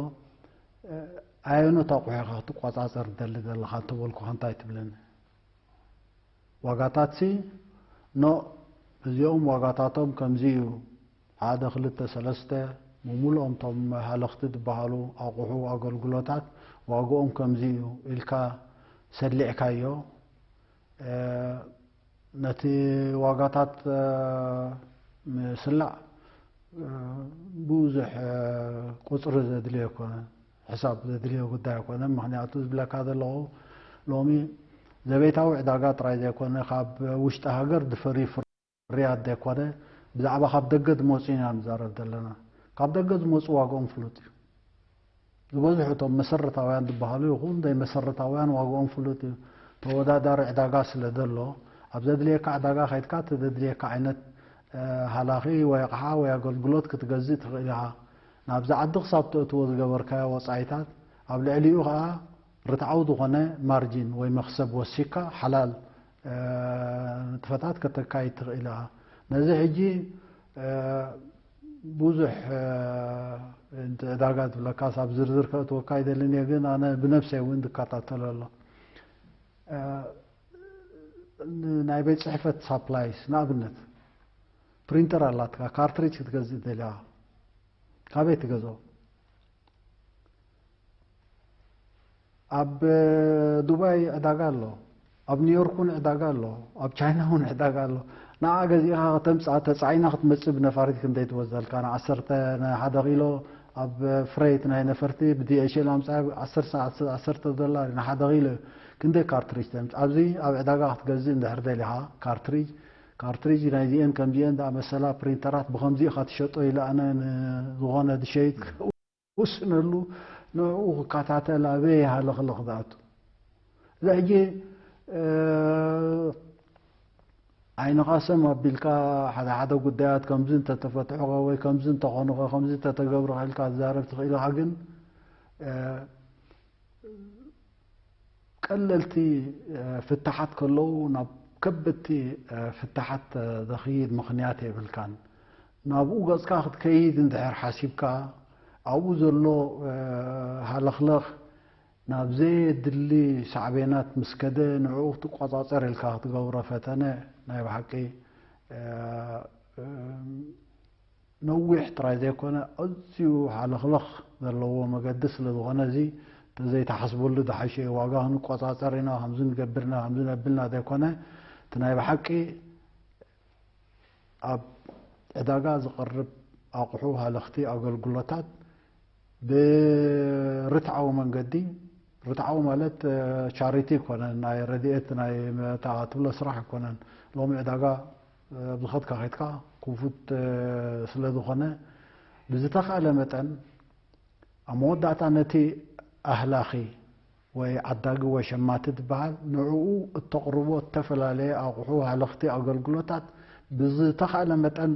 ኣየኖት ኣቑሑ ኢኻ ክትቆጻጸር ትደሊ ዘለኻ እንተበልኩኻ እንታይ ትብለኒ? ዋጋታትሲ ኖ፣ እዚኦም ዋጋታቶም ከምዚ እዩ፣ ሓደ ክልተ ሰለስተ፣ ብምሉኦም እቶም ሃለኽቲ ዝበሃሉ ኣቑሑ ኣገልግሎታት ዋግኦም ከምዚ እዩ ኢልካ ሰሊዕካዮ። ነቲ ዋጋታት ምስላዕ ብዙሕ ቁፅሪ ዘድልዮ ኣይኮነን፣ ሕሳብ ዘድልዮ ጉዳይ ኣይኮነን። ምኽንያቱ ዝብለካ ዘለኹ ሎሚ ዘቤታዊ ዕዳጋ ጥራይ ዘይኮነ ካብ ውሽጢ ሃገር ዝፈሪ ፍርያት ዘይኮነ ብዛዕባ ካብ ደገ ዝመፁ ኢና ንዛረብ ዘለና። ካብ ደገ ዝመፁ ዋግኦም ፍሉጥ እዩ። ዝበዝሑ እቶም መሰረታውያን ዝበሃሉ ይኹን ዘይመሰረታውያን ዋግኦም ፍሉጥ እዩ። ተወዳዳሪ ዕዳጋ ስለ ዘሎ ኣብ ዘድልየካ ዕዳጋ ከይድካ እቲ ዘድልየካ ዓይነት ሃላኺ ወይ ኣቕሓ ወይ ኣገልግሎት ክትገዝእ ትኽእል ኢኻ። ናብዚ ዓዲ ክሳብ ተእትዎ ዝገበርካዮ ወፃኢታት ኣብ ልዕሊኡ ከዓ ርትዓዊ ዝኾነ ማርጂን ወይ መኽሰብ ወሲካ ሓላል ንጥፈታት ከተካይድ ትኽእል ኢኻ። ነዚ ሕጂ ብዙሕ ዕዳጋ ዝብለካስ ኣብ ዝርዝር ከእትወካ ኣይደልን እየ፣ ግን ኣነ ብነብሰይ እውን ዝከታተሎ ኣሎ። ናይ ቤት ፅሕፈት ሳፕላይስ ንኣብነት ፕሪንተር ኣላትካ፣ ካርትሪጅ ክትገዝእ ደልያ ካበይ ትገዝኦ? ኣብ ዱባይ ዕዳጋ ኣሎ፣ ኣብ ኒውዮርክ እውን ዕዳጋ ኣሎ፣ ኣብ ቻይና እውን ዕዳጋ ኣሎ። ንዓ ገዚእኻ ከተምፅኣ ተፃዒና ክትመፅእ ብነፋሪት ክንደይ ትወስደልካ? ንዓሰርተ ንሓደ ኪሎ ኣብ ፍሬት ናይ ነፈርቲ ብዲኤችኤል ኣምፅኣ ዓሰርተ ዓሰርተ ዶላር እዩ ንሓደ ኪሎ። ክንደይ ካርትሪጅ ተምፅ ኣብዚ ኣብ ዕዳጋ ክትገዝእ እንድሕር ደሊኻ ካርትሪጅ ካርትሪጅ ናይዚኤን ከምዚኤን ዝኣመሰላ ፕሪንተራት ብኸምዚ ኢኻ ትሸጦ ኢለ ኣነ ንዝኾነ ዝሸይጥ ውስነሉ ንዕኡ ክከታተል ኣበይ ሃለኽለኽ ዝኣቱ። እዚ ሕጂ ዓይንኻ ሰም ኣቢልካ ሓደ ሓደ ጉዳያት ከምዚ እንተተፈትሖኸ ወይ ከምዚ እንተኾኑኸ ከምዚ እንተተገብሩኸ ኢልካ ትዛረብ ትኽእል ኢኻ። ግን ቀለልቲ ፍታሓት ከለዉ ናብ ከበድቲ ፍታሓት ዘኽይድ ምኽንያት የብልካን። ናብኡ ገጽካ ክትከይድ እንድሕር ሓሲብካ ኣብኡ ዘሎ ሃለኽለኽ ናብ ዘየድሊ ሳዕቤናት ምስ ከደ ንዕኡ ክትቆጻጸር ኢልካ ክትገብሮ ፈተነ ናይ ብሓቂ ነዊሕ ጥራይ ዘይኮነ ኣዝዩ ሃለኽለኽ ዘለዎ መገዲ ስለ ዝኾነ እዚ ተዘይተሓስበሉ ዝሓሸ እዩ። ዋጋ ክንቆጻጸር ኢና፣ ከምዚ ንገብር ኢና፣ ከምዚ ነብልና ዘይኮነ እቲ ናይ ብሓቂ ኣብ ዕዳጋ ዝቐርብ ኣቑሑ፣ ሃለኽቲ፣ ኣገልግሎታት ብርትዓዊ መንገዲ፣ ርትዓዊ ማለት ቻሪቲ ኣይኮነን፣ ናይ ረድኤት ናይ መታ ትብሎ ስራሕ ኣይኮነን። ሎሚ ዕዳጋ ኣብ ዝኸድካ ከይድካ ክፉት ስለ ዝኾነ ብዝተኻእለ መጠን ኣብ መወዳእታ ነቲ ኣህላኺ ወይ ዓዳጊ ወይ ሸማቲ ዝበሃል ንዕኡ እተቕርቦ እተፈላለየ ኣቑሑ፣ ሃለኽቲ፣ ኣገልግሎታት ብዝተኻእለ መጠን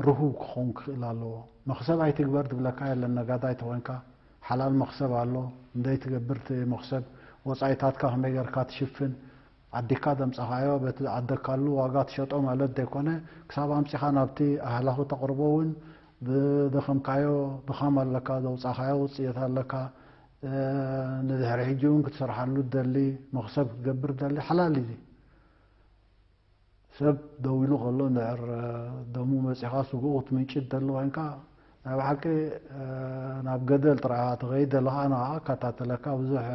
ርሁው ክኸውን ክኽእል ኣለዎ። መኽሰብ ኣይትግበር ዝብለካ የለን። ነጋዳይ ተኾይንካ ሓላል መኽሰብ ኣሎ። እንደይ ትገብር እቲ መኽሰብ ወፃኢታትካ ከመይ ጌርካ ትሽፍን፣ ዓዲካ ዘምፃኻዮ በቲ ዝዓደግካሉ ዋጋ ትሸጦ ማለት ዘይኮነ ክሳብ ኣምፂኻ ናብቲ ኣህላኺ ተቕርቦ እውን ዝደኸምካዮ ድኻም ኣለካ፣ ዘውፃእኻዮ ውፅኢት ኣለካ። ንድሕሪ ሕጂ እውን ክትሰርሓሉ ትደሊ፣ መኽሰብ ክትገብር ትደሊ ሓላል እዩ። ሰብ ደው ኢሉ ከሎ እንድሕር ደሙ መፂኻ ስግኡ ክትምንጭ ትደሊ ኮይንካ ናይ ብሓቂ ናብ ገደል ጥራይ ትኸይድ ዘለኻ ንዓ እከታተለካ ብዙሕ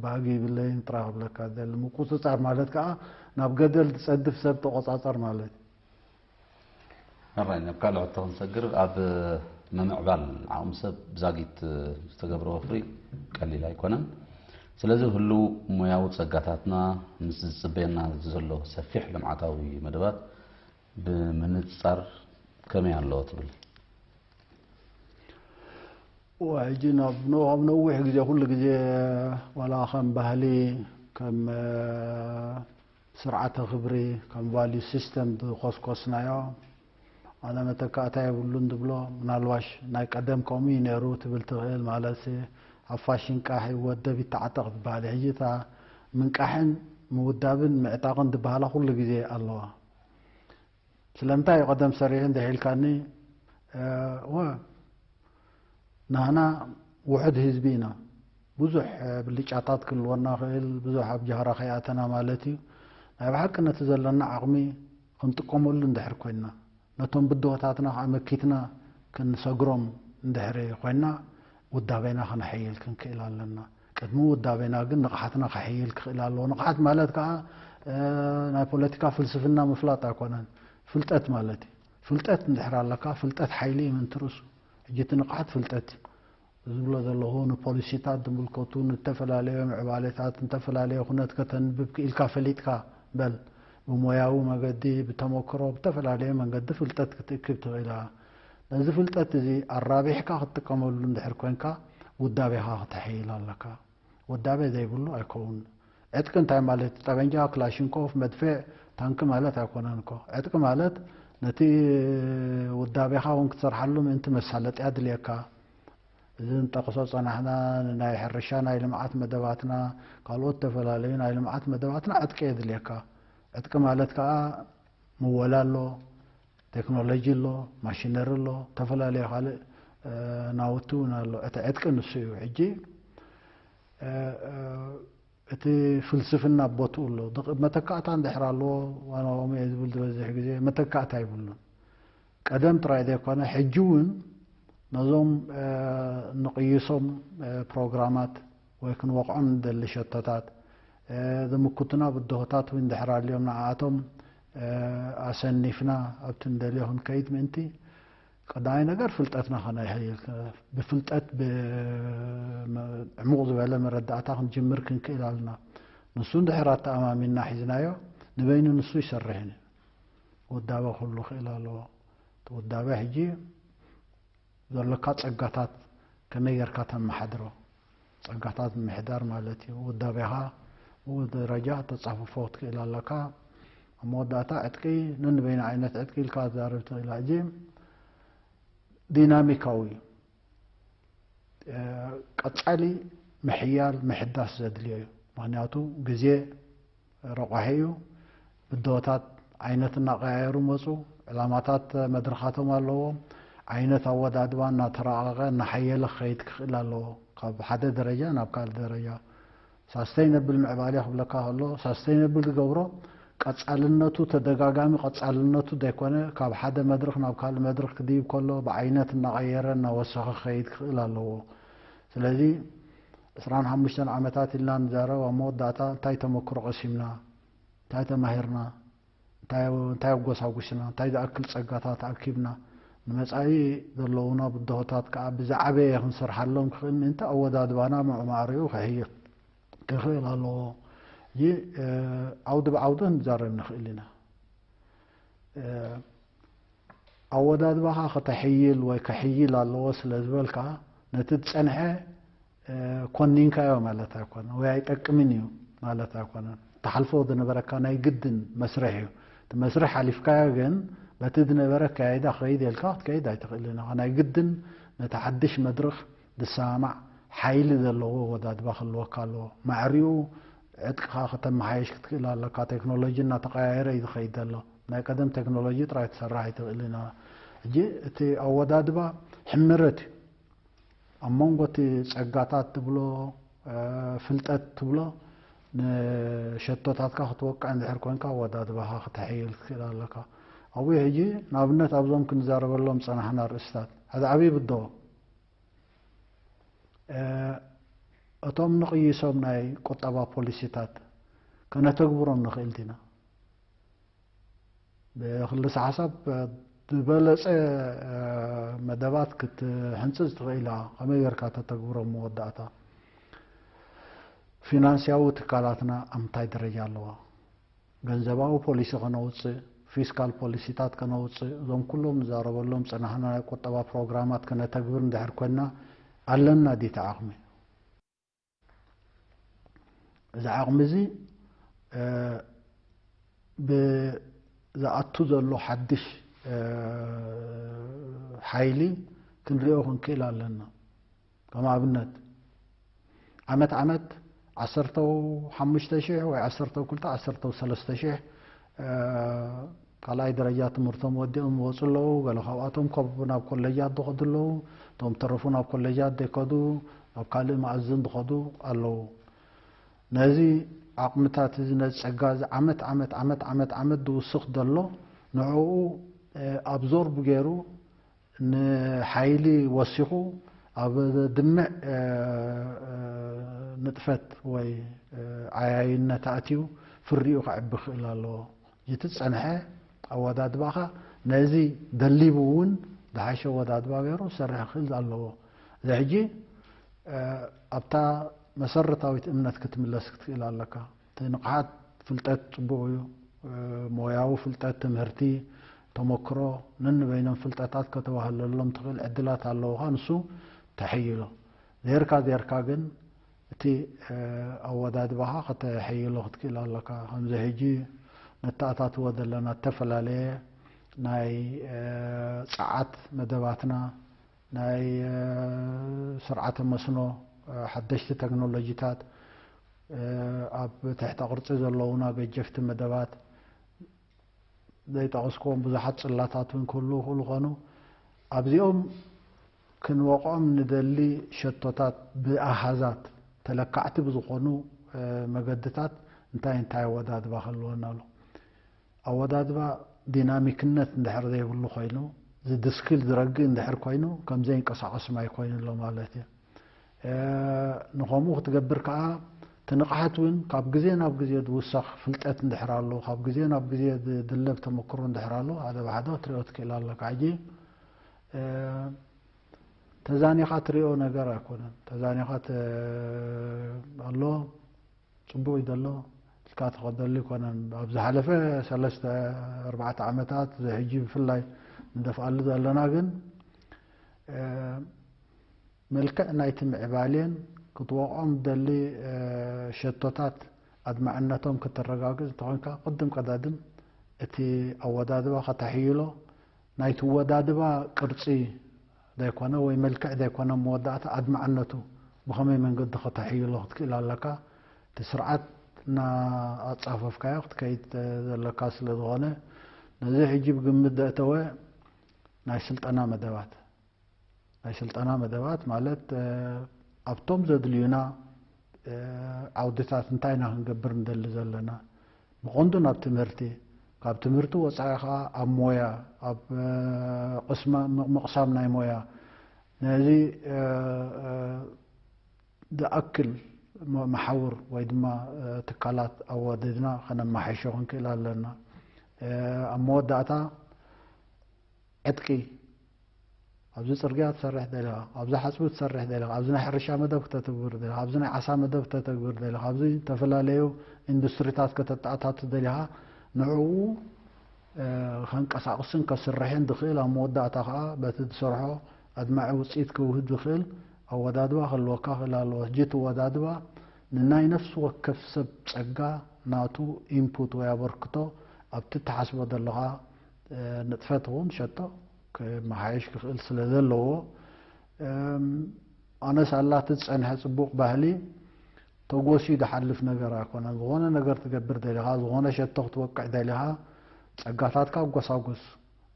ባህጊ ይብለይን ጥራይ ክብለካ ደሊ። ምቁፅፃር ማለት ከዓ ናብ ገደል ዝፀድፍ ሰብ ተቆፃፀር ማለት እዩ። ሕራይ ናብ ካልእ ሕቶ ክንሰግር፣ ኣብ ምምዕባል ዓቕሚ ሰብ ብዛጊት ዝተገብረ ወፍሪ ቀሊል ኣይኮነን። ስለዚ ህሉው ሞያዊ ጸጋታትና ምስ ዝጽበየና ዘሎ ሰፊሕ ልምዓታዊ መደባት ብምንጻር ከመይ ኣሎ ትብል? ሕጂ ናብ ነዊሕ ግዜ ኩሉ ግዜ ዋላ ከም ባህሊ ከም ስርዓተ ክብሪ ከም ቫልዩ ሲስተም ዝኮስኮስናዮ ኣነ መተካእታ የብሉን ዝብሎ ምናልባሽ ናይ ቀደም ከምኡ እዩ ነይሩ ትብል ትኽእል ማለት ሓፋሽ ይንቃሕ ይወደብ ይተዓጠቕ ዝበሃል ሕጂ እታ ምንቃሕን ምውዳብን ምዕጣቕን ዝበሃላ ኩሉ ግዜ ኣለዋ። ስለምንታይ እዩ ቀደም ሰሪሑ እንድሕር ኢልካኒ፣ እ፣ ወ-፣ ናህና ውሑድ ህዝቢ ኢና። ብዙሕ፣ እ፣ ብልጫታት ክህልወና ክእል፣ ብዙሕ ኣብ ጃህራ ከይኣተና ማለት እዩ። ናይ ብሓቂ ነቲ ዘለና ዓቕሚ ክንጥቀመሉ እንድሕር ኮይንና፣ ነቶም ብድሆታትና ከዓ መኪትና ክንሰግሮም እንድሕር ኮይንና፣ ውዳቤና ከነሐይል ክንክእል ኣለና። ቅድሚ ውዳቤና ግን ንቕሓትና ከሐይል ክኽእል ኣለዎ። ንቕሓት ማለት ከዓ፣ እ፣ ናይ ፖለቲካ ፍልስፍና ምፍላጥ ኣይኮነን። ፍልጠት ማለት እዩ። ፍልጠት እንድሕር ኣለካ፣ ፍልጠት ሓይሊ እዩ ምእንቲ ርእሱ። ሕጂ እቲ ንቕሓት ፍልጠት እዩ። ዝብሎ ዘለኹ ንፖሊሲታት ዝምልከቱ፣ ንተፈላለዩ ምዕባሌታት፣ ንተፈላለዩ ኩነት ከተንብብ ክኢልካ ፈሊጥካ በል። ብሞያዊ መገዲ፣ ብተመክሮ፣ ብተፈላለዩ መንገዲ ፍልጠት ክትእክብ ትኽእል ኢኻ። ነዚ ፍልጠት እዚ ኣራቢሕካ ክትጥቀመሉ እንድሕር ኮንካ፣ ውዳቤኻ ክተሐይል ኣለካ። ውዳቤ ዘይብሉ ኣይከውን። ዕጥቂ እንታይ ማለት እዩ? ጠበንጃ፣ ክላሽንኮቭ፣ መድፍዕ፣ ታንኪ ማለት ኣይኮነን እኮ። ዕጥቂ ማለት ነቲ ውዳቤኻ እውን ክትሰርሓሉ ምእንቲ መሳለጥያ ድልየካ። እዚ ንጠቕሶ ጸናሕና፣ ንናይ ሕርሻ ናይ ልምዓት መደባትና፣ ካልኦት ዝተፈላለዩ ናይ ልምዓት መደባትና ዕጥቂ የድልየካ። ዕጥቂ ማለት ከኣ ምወላ ኣሎ፣ ቴክኖሎጂ ኣሎ፣ ማሽነሪ ኣሎ፣ ዝተፈላለዩ ካልእ፣ እ፣ ናውቲ እውን ኣሎ። እቲ ዕጥቂ ንሱ እዩ። ሕጂ፣ እ፣ እ፣ እቲ ፍልስፍና ኣብ ቦትኡ ኣሎ። ድቕ-፣ መተካእታ እንድሕር ኣለዎ፣ ዋና ከምኡ እየ ዝብል ዝበዝሕ ግዜ፣ መተካእታ ይብሉን። ቀደም ጥራይ ዘይኮነ፣ ሕጂ እውን ነዞም፣ እ፣ ንቕይሶም፣ እ፣ ፕሮግራማት ወይ ክንወቕዖም ንደሊ ሸቶታት፣ እ፣ ዝምክቱና ብድሆታት እውን እንድሕር ኣልዮም፣ ንዓኣቶም፣ እ፣ ኣሰኒፍና ኣብቲ እንደልዮ ክንከይድ ምእንቲ፣ ቀዳማይ ነገር ፍልጠትና ከነሐይል፣ ብፍልጠት፣ ብ-፣ ዕሙቕ ዝበለ መረዳእታ ክንጅምር ክንክእል ኣለና። ንሱ እንድሕር ኣተኣማሚንና ሒዝናዮ፣ ንበይኑ ንሱ ይሰርሕን እዩ። ውዳበ ክህሉ ክእል ኣለዎ። እቲ ውዳበ ሕጂ ዘሎካ ጸጋታት ከመይ ጌርካ ተመሓድሮ? ጸጋታት ምምሕዳር ማለት እዩ። ውዳቤኻ ብኡ ደረጃ ተጻፍፎ ክትክእል ኣለካ። ኣብ መወዳእታ ዕጥቂ ነንበይኑ ዓይነት ዕጥቂ ኢልካ ክትዛረብ ትኽእል። ሕጂ ዲናሚካዊ እዩ። እ፣ ቀጻሊ ምሕያል ምሕዳስ ዘድልዮ እዩ። ምኽንያቱ ግዜ ረቋሒ እዩ። ብድሆታት ዓይነት እናቀያየሩ መጹ። ዕላማታት መድረኻቶም ኣለዎም። ዓይነት ኣወዳድባ እናተራቐቐ እናሓየለ ክኸይድ ክኽእል ኣለዎ። ካብ ሓደ ደረጃ ናብ ካልእ ደረጃ። ሳስተይነብል ምዕባለ ክብለካ ከሎ፣ ሳስተይነብል ዝገብሮ ቀጻልነቱ፣ ተደጋጋሚ ቀጻልነቱ ዘይኮነ፣ ካብ ሓደ መድረኽ ናብ ካልእ መድረኽ ክድይብ ከሎ፣ ብዓይነት እናቐየረ እናወሰኸ ክኸይድ ክኽእል ኣለዎ። ስለዚ፣ ዕስራን ሓሙሽተን ዓመታት ኢልና ንዛረብ፣ ኣብ መወዳእታ እንታይ ተመክሮ ቀሲምና? እንታይ ተማሂርና? እንታይ፣ እንታይ ኣጎሳጉስና? እንታይ ዝኣክል ጸጋታት ኣኪብና? ንመጻኢ ዘለዉና ብድሆታት ከኣ ብዝዓበየ ክንሰርሓሎም ክኽእል ምእንቲ ኣወዳድባና ምዕማዕሪኡ ክሕይል ክኽእል ኣለዎ። ሕጂ፣ እ፣ ዓውዲ ብዓውዲ ክንዛረብ ንኽእል ኢና። እ፣ ኣወዳድባኻ ከተሕይል ወይ ከሕይል ኣለዎ ስለ ዝበልካ፣ ነቲ ዝጸንሐ፣ እ፣ ኮኒንካዮ ማለት ኣይኮነን፣ ወይ ኣይጠቅምን እዩ ማለት ኣይኮነን። ትሓልፎ ዝነበረካ ናይ ግድን መስርሕ እዩ። እቲ መስርሕ ሓሊፍካዮ ግን፣ በቲ ዝነበረ ኣካያይዳ ክኸይድ ኢልካ ክትከይድ ኣይትኽእልን ኢኻ። ናይ ግድን ነቲ ሓድሽ መድረኽ ዝሰማማዕ ሓይሊ ዘለዎ ኣወዳድባ ክህልወካ ኣለዎ። ማዕሪኡ ዕጥቅኻ ከተመሓየሽ ክትክእል ኣለካ። ቴክኖሎጂ እናተቐያየረ እዩ ዝኸይድ ዘሎ። ናይ ቀደም ቴክኖሎጂ ጥራይ ትሰርሕ ኣይትኽእልን ኢኻ። ሕጂ እቲ ኣወዳድባ ሕምረት እዩ። ኣብ መንጎ እቲ ጸጋታት ትብሎ፣ እ፣ ፍልጠት ትብሎ፣ ንሸቶታትካ ክትወቅዕ እንድሕር ኮንካ፣ ኣወዳድባኻ ክተሕይል ክትክእል ኣለካ። ኣብኡ ሕጂ፣ ንኣብነት፣ ኣብዞም ክንዛረበሎም ጸናሕና ርእስታት፣ ሓደ ዓብዪ ብድሆ፣ እ፣ እቶም ንቕይሶም ናይ ቁጠባ ፖሊሲታት ከነተግብሮም ንኽእል ዲና? ብክልሰ ሓሳብ ዝበለጸ፣ እ፣ መደባት ክትሕንጽጽ ትኽእል ኢኻ። ከመይ ጌርካ ተተግብሮ መወዳእታ? ፊናንስያዊ ትካላትና ኣብ ምንታይ ደረጃ ኣለዋ? ገንዘባዊ ፖሊሲ ከነውጽእ፣ ፊስካል ፖሊሲታት ከነውጽእ፣ እዞም ኩሎም ንዛረበሎም ዝጸናሕና ናይ ቁጠባ ፕሮግራማት ከነተግብር እንድሕር ኮይንና፣ ኣለና ድዩ እቲ ዓቕሚ? እዚ ዓቕሚ እዚ፣ እ፣ ብዝኣቱ ዘሎ ሓድሽ፣ እ፣ ሓይሊ ክንሪኦ ክንክእል ኣለና። ከም ኣብነት፣ ዓመት ዓመት ዓሰርተ ሓሙሽተ ሽሕ ወይ ዓሰርተ ክልተ፣ ዓሰርተ ሰለስተ ሽሕ፣ እ፣ ካልኣይ ደረጃ ትምህርቶም ወዲኦም ይወፁ ኣለዉ። ገለ ካብኣቶም ኮብ ናብ ኮሌጃት ዝኸዱ ኣለዉ። እቶም ተረፉ ናብ ኮሌጃት ዘይከዱ፣ ናብ ካልእ መኣዝን ዝኸዱ ኣለዉ። ነዚ ዓቕምታት እዚ፣ ነዚ ጸጋ እዚ ዓመት ዓመት ዓመት ዓመት ዓመት ዝውስኽ ዘሎ፣ ንዕኡ ኣብዞርብ ገይሩ ንሓይሊ ወሲኹ ኣብ ድምዕ ንጥፈት ወይ ዓያይነት ኣእትዩ ፍሪኡ ከዕቢ ክእል ኣለዎ። እቲ ዝጸንሐ ኣወዳድባኻ ነዚ ደሊቡ እውን ዝሓሸ ኣወዳድባ ገይሩ ክሰርሕ ክእል ኣለዎ። እዚ ሕጂ ኣብታ መሰረታዊት እምነት ክትምለስ ክትክእል ኣለካ። እቲ ንቕሓት ፍልጠት ጽቡቕ እዩ። ሞያዊ ፍልጠት፣ ትምህርቲ፣ ተመክሮ፣ ነንበይኖም ፍልጠታት ከተዋህለሎም ትኽእል ዕድላት ኣለውኻ። ንሱ ተሐይሎ። ዜርካ ዜርካ ግን እቲ ኣወዳድባኻ ከተሐይሎ ክትክእል ኣለካ። ከምዚ ሕጂ ነተኣታትዎ ዘለና እተፈላለየ ናይ ጸዓት መደባትና፣ ናይ ስርዓተ መስኖ፣ ሓደሽቲ ቴክኖሎጂታት፣ ኣብ ትሕተ ቅርጺ ዘለዉና ገጀፍቲ መደባት፣ ዘይጠቐስክዎም ብዙሓት ጽላታት እውን ክህልዉ ይኽእሉ ይኾኑ። ኣብዚኦም ክንወቕዖም ንደሊ ሸቶታት ብኣሃዛት ተለካዕቲ ብዝኾኑ መገድታት እንታይ እንታይ ኣወዳድባ ክህልወና ኣሎ? ኣወዳድባ ዲናሚክነት እንድሕር ዘይብሉ ኮይኑ፣ ዝድስክል ዝረግእ እንድሕር ኮይኑ፣ ከም ዘይንቀሳቐስ ማይ ኮይኑ ኣሎ ማለት እዩ። ንኸምኡ ክትገብር ከኣ፣ እቲ ንቕሓት እውን ካብ ግዜ ናብ ግዜ ዝውሰኽ ፍልጠት እንድሕር ኣሎ፣ ካብ ግዜ ናብ ግዜ ዝድለብ ተመክሮ እንድሕር ኣሎ፣ ሓደ ብሓደ ክትሪኦ ትክእል ኣለካ። ሕጂ ተዛኒኻ ትሪኦ ነገር ኣይኮነን። ተዛኒኻ ኣሎ፣ ጽቡቕ እዩ ዘሎ ኢልካ ትኸደሉ ኣይኮነን። ኣብ ዝሓለፈ ሰለስተ ኣርባዕተ ዓመታት፣ እዚ ሕጂ ብፍላይ ንደፍኣሉ ዘለና ግን፣ መልክዕ ናይቲ ምዕባሌን ክትወቕዖም ደሊ ሸቶታት ኣድማዕነቶም ከተረጋግጽ እንተኾንካ፣ ቅድም ቀዳድም እቲ ኣወዳድባ ከተሕይሎ፣ ናይቲ ወዳድባ ቅርጺ ዘይኮነ ወይ መልክዕ ዘይኮነ፣ መወዳእታ ኣድማዕነቱ ብኸመይ መንገዲ ከተሕይሎ ክትክእል ኣለካ። እቲ ስርዓት እናኣጻፈፍካዮ ክትከይድ ዘለካ ስለ ዝኾነ፣ ነዚ ሕጂ ብግምት ዘእተወ ናይ ስልጠና መደባት፣ ናይ ስልጠና መደባት ማለት ኣብቶም ዘድልዩና ዓውድታት እንታይ ኢና ክንገብር ንደሊ ዘለና? ብቐንዱ ናብ ትምህርቲ፣ ካብ ትምህርቲ ወጻኢ ኸኣ ኣብ ሞያ፣ ኣብ ቅስማ-፣ ምቕሳም ናይ ሞያ፣ ነዚ ዝኣክል መ-፣ መሓውር ወይ ድማ ትካላት ኣወደድና ከነመሓይሾ ክንክእል ኣለና። ኣብ መወዳእታ ዕጥቂ፣ ኣብዚ ጽርግያ ትሰርሕ ደሊኻ፣ ኣብዚ ሓጽቢ ትሰርሕ ደሊኻ፣ ኣብዚ ናይ ሕርሻ መደብ ክተተግብር ደሊኻ፣ ኣብዚ ናይ ዓሳ መደብ ክተተግብር ደሊኻ፣ ኣብዚ ዝተፈላለዩ ኢንዱስትሪታት ከተተኣታቱ ደሊኻ፣ ንዕኡ ከንቀሳቕስን ከስርሕን ዝኽእል፣ ኣብ መወዳእታ ከኣ በቲ ዝሰርሖ ኣድማዒ ውጽኢት ክውህድ ዝኽእል ኣወዳድባ ክህልወካ ክእል ኣለዎ። ሕጂ እቲ ኣወዳድባ ንናይ ነፍሲ ወከፍ ሰብ ጸጋ ናቱ ኢንፑት ወይ ኣበርክቶ ኣብቲ እትሓስቦ ዘለኻ ንጥፈት እውን ሸቶ ክመሓየሽ ክኽእል ስለ ዘለዎ፣ ኣነ ሳላ እቲ ዝጸንሐ ጽቡቕ ባህሊ ተጎስዩ ዝሓልፍ ነገር ኣይኮነን። ዝኾነ ነገር ትገብር ደሊኻ፣ ዝኾነ ሸቶ ክትወቅዕ ደሊኻ፣ ጸጋታትካ ኣጎሳጉስ።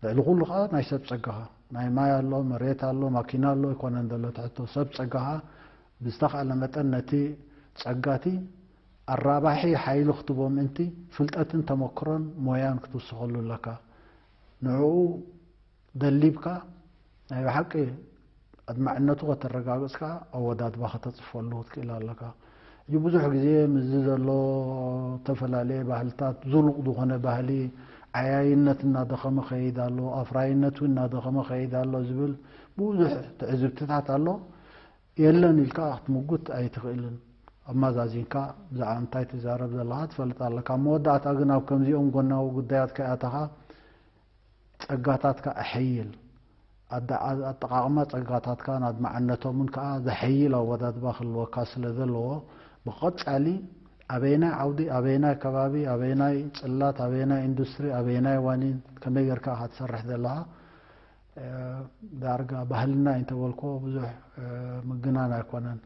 ልዕሊ ኩሉ ከኣ ናይ ሰብ ጸጋኻ፣ ናይ ማይ ኣሎ፣ መሬት ኣሎ፣ ማኪና ኣሎ ኣይኮነን ዘሎ እቲ ሕቶ። ሰብ ጸጋኻ ብዝተኻእለ መጠን ነቲ ጸጋቲ ኣራባሒ ሓይሊ ክትቦ ምእንቲ ፍልጠትን ተመክሮን ሞያን ክትውስኸሉ ኣለካ። ንዕኡ ደሊብካ ናይ ብሓቂ ኣድማዕነቱ ከተረጋግጽ ከኣ ኣወዳድባ ከተጽፈሉ ክትክእል ኣለካ። ሕጂ ብዙሕ ግዜ ምስዚ ዘሎ ዝተፈላለየ ባህልታት፣ ዝሉቕ ዝኾነ ባህሊ፣ ዓያይነት እናደኸመ ከይድ ኣሎ፣ ኣፍራይነት እውን እናደኸመ ከይድ ኣሎ ዝብል ብዙሕ ትዕዝብትታት ኣሎ። የለን ኢልካ ክትምጉት ኣይትኽእልን። ኣመዛዚንካ ብዛዕባ እንታይ ትዛረብ ዘለኻ ትፈልጥ ኣለካ። ኣብ መወዳእታ ግን ኣብ ከምዚኦም ጎናዊ ጉዳያት ከይኣተኻ ጸጋታትካ ኣሐይል። ኣደ-፣ ኣጠቓቕማ ጸጋታትካን ኣድማዕነቶምን ከኣ ዘሐይል ኣወዳድባ ክህልወካ ስለ ዘለዎ፣ ብቐጻሊ ኣበየናይ ዓውዲ፣ ኣበየናይ ከባቢ፣ ኣበየናይ ጽላት፣ ኣበየናይ ኢንዱስትሪ፣ ኣበየናይ ዋኒን፣ ከመይ ጌርካ ኢኻ ትሰርሕ ዘለኻ፣ እ፣ ዳርጋ ባህልና እንተበልኮ ብዙሕ፣ እ፣ ምግናን ኣይኮነን።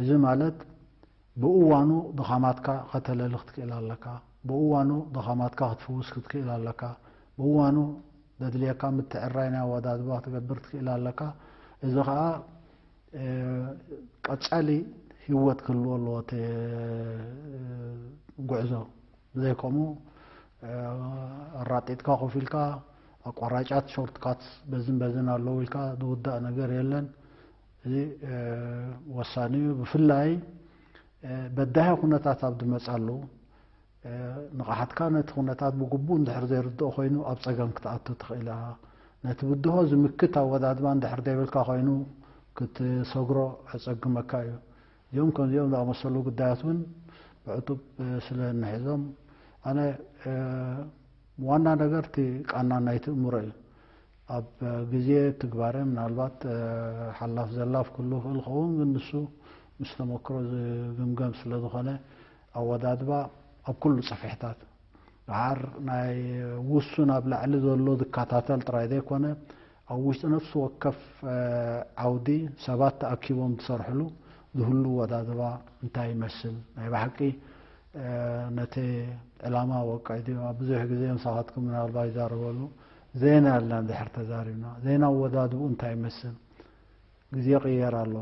እዚ ማለት ብእዋኑ ድኻማትካ ከተለሊ ክትክእል ኣለካ። ብእዋኑ ድኻማትካ ክትፍውስ ክትክእል ኣለካ። ብእዋኑ ዘድልየካ ምትዕራይ ናይ ኣወዳድባ ክትገብር ትኽእል ኣለካ። እዚ ኸዓ ቀጻሊ ህይወት ክህልዎ ኣለዎ እቲ ጉዕዞ። ብዘይከምኡ ኣራጢጥካ ኮፍ ኢልካ ኣቋራጫት ሾርትካት በዝን በዝን ኣለዉ ኢልካ ዝውዳእ ነገር የለን። እዚ ወሳኒ እዩ። ብፍላይ በዳሂ ኩነታት ኣብ ዝመጻሉ ንቕሓትካ ነቲ ኩነታት ብግቡእ እንድሕር ዘይርድኦ ኮይኑ ኣብ ጸገም ክትኣቱ ትኽእል ኢኻ። ነቲ ብድሆ ዝምክት ኣወዳድባ እንድሕር ዘይብልካ ኮይኑ ክትሰግሮ ኣጸግመካ እዩ። እዚኦም ከምዚኦም ዝኣመሰሉ ጉዳያት እውን ብዕቱብ ስለ እንሕዞም ኣነ ዋና ነገር እቲ ቃና ናይቲ እምሮ እዩ። ኣብ ግዜ ትግባረ ምናልባት ሓላፍ ዘላፍ ክህሉ ይኽእል ኸውን፣ ግን ንሱ ምስ ተመክሮ ዝግምገም ስለ ዝኾነ ኣወዳድባ ኣብ ኩሉ ጽፍሕታት ደሓር ናይ ውሱን ኣብ ላዕሊ ዘሎ ዝከታተል ጥራይ ዘይኮነ ኣብ ውሽጢ ነፍሲ ወከፍ ዓውዲ ሰባት ተኣኪቦም ዝሰርሕሉ ዝህሉ ኣወዳድባ እንታይ ይመስል ናይ ብሓቂ ነቲ ዕላማ ወቃይ ድዩ ኣብ ብዙሕ ግዜ ምሳኻትኩም ምናልባት ይዛረበሉ ዜና ኣልና እንድሕር ተዛሪብና ዜና ኣወዳድብኡ እንታይ ይመስል ግዜ ይቕየር ኣሎ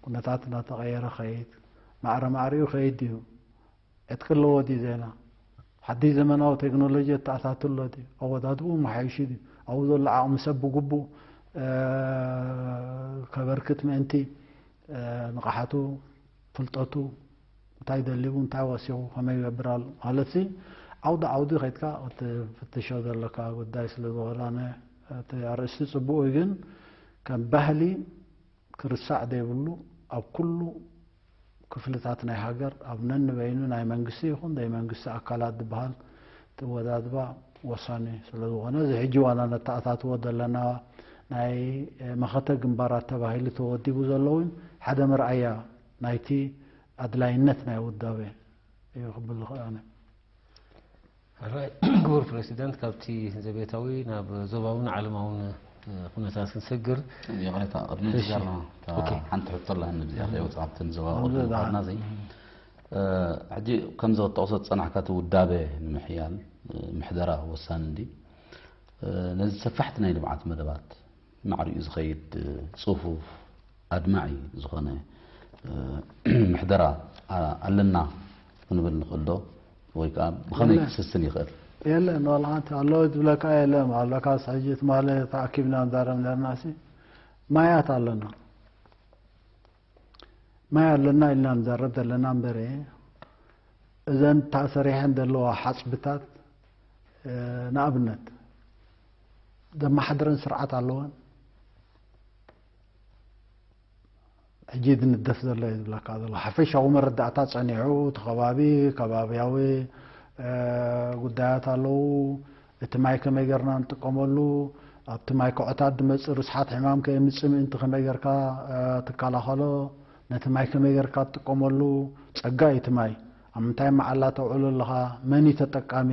ኩነታት እናተቐየረ ኸይድ ማዕረ ማዕሪኡ ኸይድ ድዩ ዕጥቂ ኣለዎ ድዩ ዜና ሓድሽ ዘመናዊ ቴክኖሎጂ የተኣታቱ ኣሎ ድዩ ኣወዳድብኡ መሓይሹ ድዩ ኣብኡ ዘሎ ዓቕሚ ሰብ ብግቡእ ከበርክት ምእንቲ ንቕሓቱ ፍልጠቱ እንታይ ደሊቡ እንታይ ወሲኹ ከመይ ይገብር ኣሎ ማለት ሲ ዓውዲ ዓውዲ ከይድካ ክትፍትሾ ዘለካ ጉዳይ ስለ ዝኾነ እቲ ኣርእስቲ ጽቡቕ እዩ ግን ከም ባህሊ ክርሳዕ ዘይብሉ ኣብ ኩሉ ክፍልታት ናይ ሃገር ኣብ ነንበይኑ ናይ መንግስቲ ይኹን ናይ መንግስቲ ኣካላት ዝበሃል ትወዳድባ ወሳኒ ስለ ዝኾነ እዚ ሕጂ ዋላ ነተኣታትዎ ዘለና ናይ መኸተ ግንባራት ተባሂሉ ተወዲቡ ዘሎ እውን ሓደ መርኣያ ናይቲ ኣድላይነት ናይ ውዳበ እዩ ክብል ዝኽእል ኣነ። ሕራይ ክቡር ፕሬዚደንት፣ ካብቲ ዘቤታዊ ናብ ዞባውን ዓለማውን ኩነታት ክንሰግር። ይቕሬታ፣ ቅድሚ እሺ። ትዛርና እታ ኦኬ። ሓንቲ ሕቶ ኣላ ንብዚኣ ከይወፅእ ኣብተን ዞባዊ ቅድሚ ምዃድና ዘይ ሕጂ ከም ዘተቕሶ ዝፀናሕካ እቲ ውዳበ ንምሕያል ምሕደራ ወሳኒ እንዲ ነዚ ሰፋሕቲ ናይ ልምዓት መደባት ማዕሪኡ ዝኸይድ ፅፉፍ ኣድማዒ ዝኾነ ምሕደራ ኣለና ክንብል ንኽእል ዶ? ወይ ከዓ ብኸመይ ክስስን ይኽእል? የለን፣ ዋላ ሓንቲ ኣለወ ዝብለካ የለን። ኣለካ ሕጂ ትማሊ ተኣኪብና ንዛረብ ነርና ሲ ማያት ኣለና ማይ ኣለና ኢልና ንዛረብ ዘለና እምበረ እዘን ተሰሪሐን ዘለዋ ሓፅብታት ንኣብነት ዘመሓድረን ስርዓት ኣለወን። ሕጂ ዝንደፍ ዘሎ እዩ ዝብለካ ዘሎ ሓፈሻዊ መረዳእታ ጸኒሑ እቲ ከባቢ ከባብያዊ ጉዳያት ኣለዉ። እቲ ማይ ከመይ ገርና ንጥቀመሉ ኣብቲ ማይ ኮዖታት ዝመጽእ ርስሓት ሕማም ከየምጽእ ምእንቲ ከመይ ገርካ ትከላኸሎ፣ ነቲ ማይ ከመይ ገርካ ትጥቀመሉ፣ ጸጋ እዩ እቲ ማይ ኣብ ምንታይ መዓላ ተውዕሎ ኣለኻ፣ መን እዩ ተጠቃሚ፣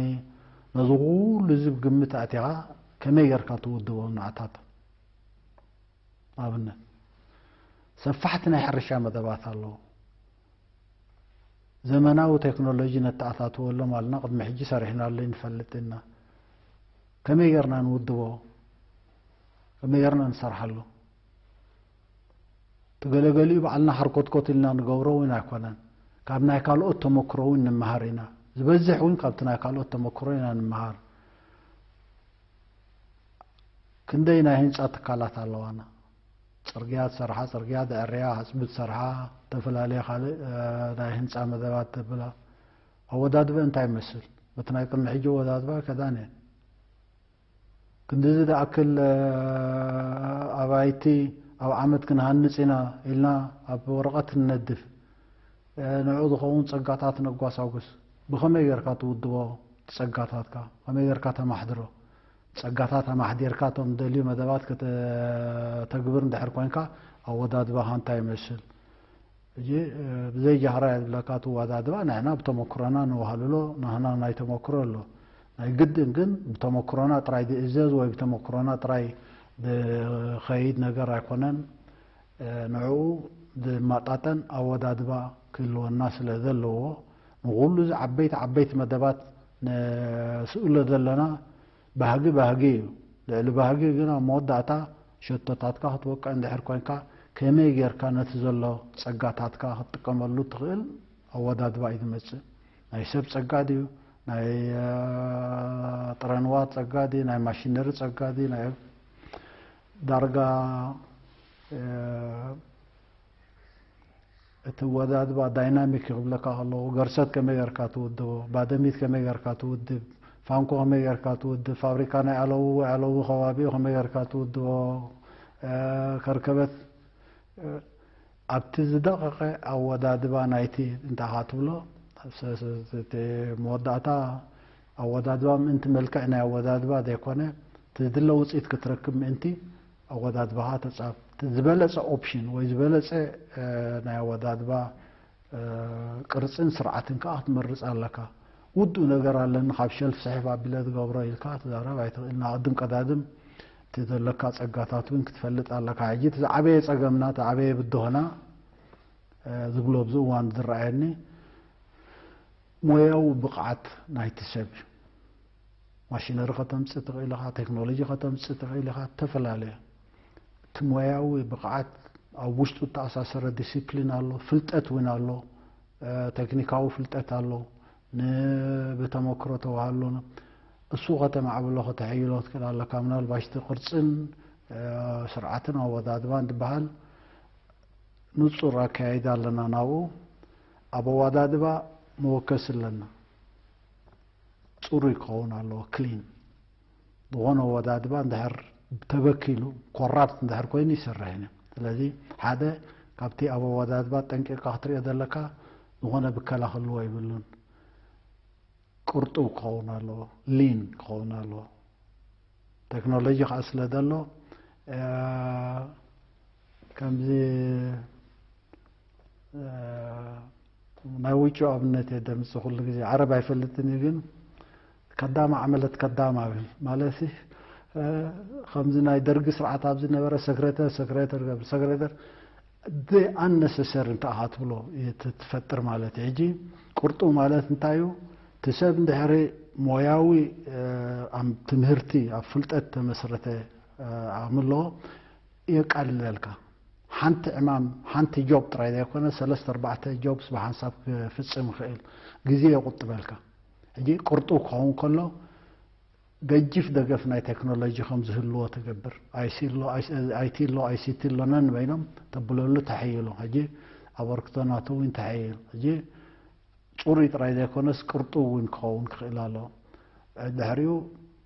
ነዚ ኩሉ እዚ ብግምት ኣእቲኻ ከመይ ገርካ ትውድቦ ንዓታት ኣብነት ሰፋሕቲ ናይ ሕርሻ መደባት ኣለዉ። ዘመናዊ ቴክኖሎጂ ነተኣታትወሎም ኣልና ቅድሚ ሕጂ ሰሪሕናሉ ንፈልጥ ኢና። ከመይ ጌርና ንውድቦ? ከመይ ጌርና ንሰርሓሉ? ትገለገሊኡ ባዕልና ሓርኮትኮት ኢልና ንገብሮ እውን ኣይኮነን። ካብ ናይ ካልኦት ተመክሮ እውን ንምሃር ኢና። ዝበዝሕ እውን ካብቲ ናይ ካልኦት ተመክሮ ኢና ንምሃር። ክንደይ ናይ ህንፃ ትካላት ኣለዋና። ፅርግያ ትሰርሓ፣ ፅርግያ ትዕርያ፣ ኣፅቢ ትሰርሓ፣ ዝተፈላለየ ካልእ ናይ ህንፃ መደባት ተብላ። ኣወዳድበ እንታይ ይመስል? በቲ ናይ ቅድሚ ሕጂ ኣወዳድባ ከዳን እየን። ክንድዚ ዝኣክል ኣባይቲ ኣብ ዓመት ክንሃንፅ ኢና ኢልና ኣብ ወረቐት ንነድፍ። ንዑ ዝኸውን ፀጋታት ነጓሳጉስ። ብኸመይ ጌርካ ትውድቦ ጸጋታትካ ከመይ ጌርካ ተማሕድሮ ጸጋታት ኣማሕዲርካ እቶም ደልዩ መደባት ከተተግብር እንድሕር ኮንካ ኣወዳድባኻ እንታይ ይመስል? ሕጂ ብዘይ ጃህራ እየ ዝብለካ እቲ ኣወዳድባ ንሕና ብተመክሮና ነዋህልሎ ናህና ናይ ተመክሮ ኣሎ ናይ ግድን ግን ብተመክሮና ጥራይ ዝእዘዝ ወይ ብተመክሮና ጥራይ ዝኸይድ ነገር ኣይኮነን። ንዕኡ ዝመጣጠን ኣወዳድባ ክህልወና ስለ ዘለዎ ንኹሉ እዚ ዓበይቲ ዓበይቲ መደባት ንስእሎ ዘለና ባህጊ ባህጊ እዩ። ልዕሊ ባህጊ ግን ኣብ መወዳእታ ሸቶታትካ ክትወቅዕ እንድሕር ኮንካ ከመይ ጌርካ ነቲ ዘሎ ጸጋታትካ ክትጥቀመሉ ትኽእል ኣወዳድባ እዩ ዝመጽእ። ናይ ሰብ ጸጋ ድዩ፣ ናይ ጥረንዋት ጸጋ ድዩ፣ ናይ ማሽነሪ ጸጋ ድዩ፣ ናይ ዳርጋ እቲ ኣወዳድባ ዳይናሚክ ክብለካ ከለዉ፣ ገርሰት ከመይ ጌርካ ትውድቦ፣ ባደሚት ከመይ ጌርካ ትውድብ፣ ፋንኮ ከመይ ጌርካ ትውድብ፣ ፋብሪካ ናይ ኣለዉ ኣለዉ ከባቢኡ ከመይ ጌርካ ትውድቦ፣ ከርከበት ኣብቲ ዝደቐቐ ኣወዳድባ ናይቲ እንታይ ትብሎ፣ መወዳእታ ኣወዳድባ ምእንቲ መልክዕ ናይ ኣወዳድባ ዘይኮነ፣ እቲ ዝድለ ውፅኢት ክትረክብ ምእንቲ ኣወዳድባኻ ተፃብ ዝበለፀ ኦፕሽን ወይ ዝበለፀ ናይ ኣወዳድባ ቅርፅን ስርዓትን ከዓ ክትመርፅ ኣለካ። ውዱእ ነገር ኣለኒ ካብ ሸልፍ ስሕብ ኣቢለ ዝገብሮ ኢልካ ትዛረብ ኣይትኽእል። ናቅድም ቀዳድም እቲ ዘለካ ፀጋታት እውን ክትፈልጥ ኣለካ። ሕጂ እቲ ዝዓበየ ፀገምና፣ እቲ ዓበየ ብድሆና ዝብሎ ኣብዚ እዋን ዝረኣየኒ ሞያዊ ብቕዓት ናይቲ ሰብ እዩ። ማሽነሪ ከተምፅእ ትኽእል ኢኻ፣ ቴክኖሎጂ ከተምፅእ ትኽእል ኢኻ፣ ዝተፈላለየ እቲ ሞያዊ ብቕዓት ኣብ ውሽጡ እተኣሳሰረ ዲሲፕሊን ኣሎ፣ ፍልጠት እውን ኣሎ፣ ቴክኒካዊ ፍልጠት ኣሎ፣ ንብተመክሮ ተባህሎ እሱ ከተማዕብሎ ከተሐይሎ ትክእል ኣለካ። ምናልባሽ እቲ ቅርፅን ስርዓትን ኣወዳድባን ዝበሃል ንፁር ኣካያይዳ ኣለና ናብኡ። ኣብ ኣወዳድባ መወከሲ ኣለና። ፅሩይ ክኸውን ኣለዎ፣ ክሊን ዝኾነ ኣወዳድባ እንድሕር ተበኪሉ ኮራፕት እንድሕር ኮይኑ ይሰርሕ እዩ። ስለዚ ሓደ ካብቲ ኣብ ኣወዳድባ ጠንቂቕካ ክትሪኦ ዘለካ ዝኾነ ብከላ ክህልዎ ይብሉን። ቅርጡው ክኸውን ኣለዎ፣ ሊን ክኸውን ኣለዎ። ቴክኖሎጂ ከዓ ስለ ዘሎ ከምዚ ናይ ውጭ ኣብነት እየ ደምፅ ኩሉ ግዜ ዓረብ ኣይፈልጥን እዩ ግን ከዳማ ዓመለት ከዳማ ማለት ከምዚ ናይ ደርጊ ስርዓት ኣብዚ ነበረ ሰክሬተር ሰክሬተር ገብር ሰክሬተር the unnecessary እንታይ ኢኻ ትብሎ ትፈጥር ማለት እዩ። ሕጂ ቅርጡ ማለት እንታይ እዩ? እቲ ሰብ እንድሕሪ ሞያዊ ትምህርቲ ኣብ ፍልጠት ተመስረተ ኣምሎ የቃልለልካ። ሓንቲ ዕማም ሓንቲ ጆብ ጥራይ ዘይኮነ ሰለስተ ኣርባዕተ ጆብስ ብሓንሳብ ክፍፅም ይኽእል፣ ግዜ የቁጥበልካ። ሕጂ ቅርጡ ክኸውን ከሎ ገጅፍ ደገፍ ናይ ቴክኖሎጂ ከም ዝህልዎ ትገብር። ኣይቲ ኣሎ ኣይሲቲ ኣሎ ነን በይኖም ተብለሉ ተሐይሉ ሕጂ ኣበርክቶ ናቱ እውን ተሐይሉ ሕጂ ፅሩይ ጥራይ ዘይኮነስ ቅርጡ እውን ክኸውን ክኽእል ኣሎ። ድሕሪኡ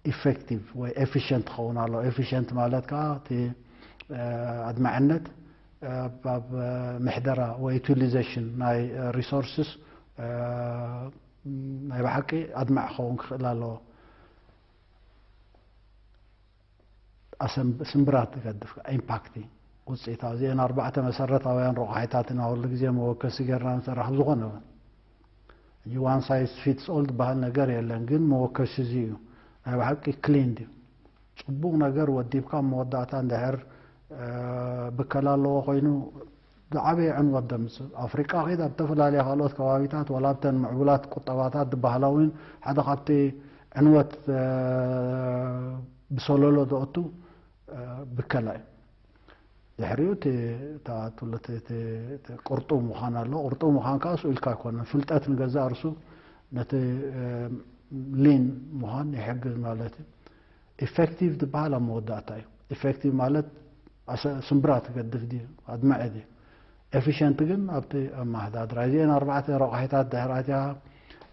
ኢፌክቲቭ ወይ ኤፊሽንት ክኸውን ኣሎ። ኤፊሽንት ማለት ከዓ እቲ ኣድማዕነት ኣብ ምሕደራ ወይ ዩቲሊዜሽን ናይ ሪሶርስስ ናይ ብሓቂ ኣድማዕ ክኸውን ክኽእል ኣለዎ። ስምብራት ትገድፍ ኢምፓክቲ ውፅኢታ እዚአን ኣርባዕተ መሰረታውያን ረቑሓይታት ኢና ኩሉ ግዜ መወከሲ ጌርና ንሰርሕ ዝኾነ one size fits all ዝበሃል ነገር የለን ግን መወከሲ እዚ እዩ ናይ ብሓቂ ክሊን ድዩ ፅቡቕ ነገር ወዲብካ መወዳእታ እንድሕር ብከላ ኣለዎ ኮይኑ ዝዓበየ ዕንወት ደምፅእ ኣፍሪቃ ከይድ ኣብ ዝተፈላለዩ ካልኦት ከባቢታት ወላ ኣብተን ምዕቡላት ቁጠባታት ዝበሃላ እውን ሓደ ካብቲ ዕንወት ብሰለሎ ዘእቱ ብከላ እዩ። ድሕሪኡ እቲ ቅርጡ ምዃን ኣሎ። ቅርጡ ምዃን ከዓ ስኡ ኢልካ ኣይኮነን። ፍልጠት ንገዛእ ርሱ ነቲ ሊን ምዃን ይሕግዝ ማለት እዩ። ኢፌክቲቭ ዝበሃል ኣብ መወዳእታ እዩ። ኢፌክቲቭ ማለት ስምብራ ትገድፍ ድዩ ኣድማዒ ድዩ? ኤፊሽንት ግን ኣብቲ ኣመሓዳድራ እዚአን ኣርባዕተ ረቑሒታት ድሕር ኣትያ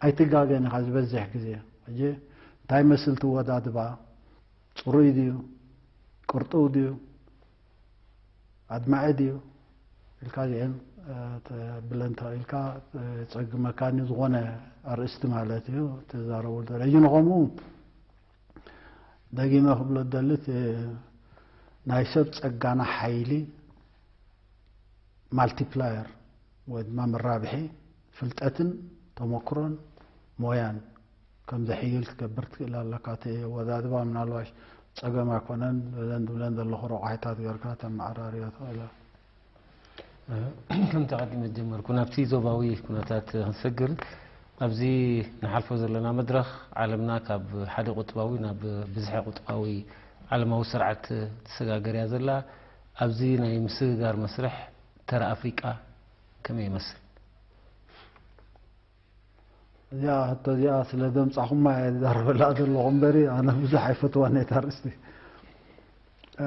ኣይትጋገን ኢኻ ዝበዝሕ ግዜ። ሕጂ እንታይ መስል ትወዳድባ? ፅሩይ ድዩ? ቅርጡው ድዩ? ኣድማዒ ድዩ ኢልካ እዚአን ብለን ተኽኢልካ ፀግመካኒ ዝኾነ ኣርእስቲ ማለት እዩ ትዛረበሉ ዘሎ። ሕጂ ንኸምኡ ደጊመ ክብሎ ደሊ ናይ ሰብ ፀጋና ሓይሊ ማልቲፕላየር ወይ ድማ መራብሒ ፍልጠትን ተመክሮን ሞያን ከም ዘሕይል ክትገብር ትክእል ኣለካ። እቲ ኣወዳድባ ምናልባሽ ፀገም ኣይኮነን ብለን ዝብለን ዘለኹ ረቋሒታት ገርካ ተመዓራርዮ ትኽእል። ከምቲ ቀዲመ ዝጀመርኩ ናብቲ ዞባዊ ኩነታት ክንሰግር ኣብዚ ንሓልፎ ዘለና መድረኽ፣ ዓለምና ካብ ሓደ ቁጥባዊ ናብ ብዝሒ ቁጥባዊ ዓለማዊ ስርዓት ትሰጋገር እያ ዘላ። ኣብዚ ናይ ምስግጋር መስርሕ ተራ ኣፍሪቃ ከመይ ይመስል? እዚኣ ሕቶ እዚኣ ስለ ዘምጻኹማ እየ ዝዛረበላ ዘለኹ እምበሪ፣ ኣነ ብዙሕ ኣይፈትዋን እየ እታ ኣርእስቲ። እ፣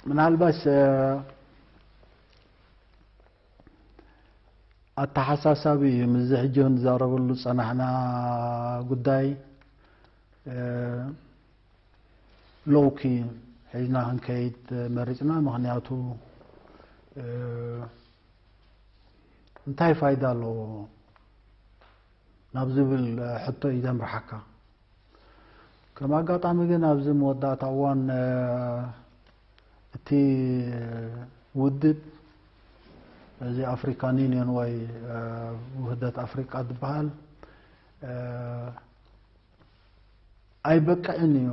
ምናልባሽ፣ እ፣ ኣተሓሳሳቢ እዩ። ምስዚ ሕጂ ንዛረበሉ ዝጸናሕና ጉዳይ፣ እ፣ ሎውኪ ሒዝና ክንከይድ መሪጽና። ምኽንያቱ፣ እ፣ እንታይ ፋይዳ ኣለዎ ናብ ዝብል ሕቶ እዩ ዘምርሓካ። ከም ኣጋጣሚ ግን ኣብዚ መወዳእታ እዋን፣ እ፣ እቲ ውድብ፣ እዚ ኣፍሪካን ዩኒየን ወይ፣ እ፣ ውህደት ኣፍሪቃ ዝበሃል፣ እ፣ ኣይበቅዕን እዩ፣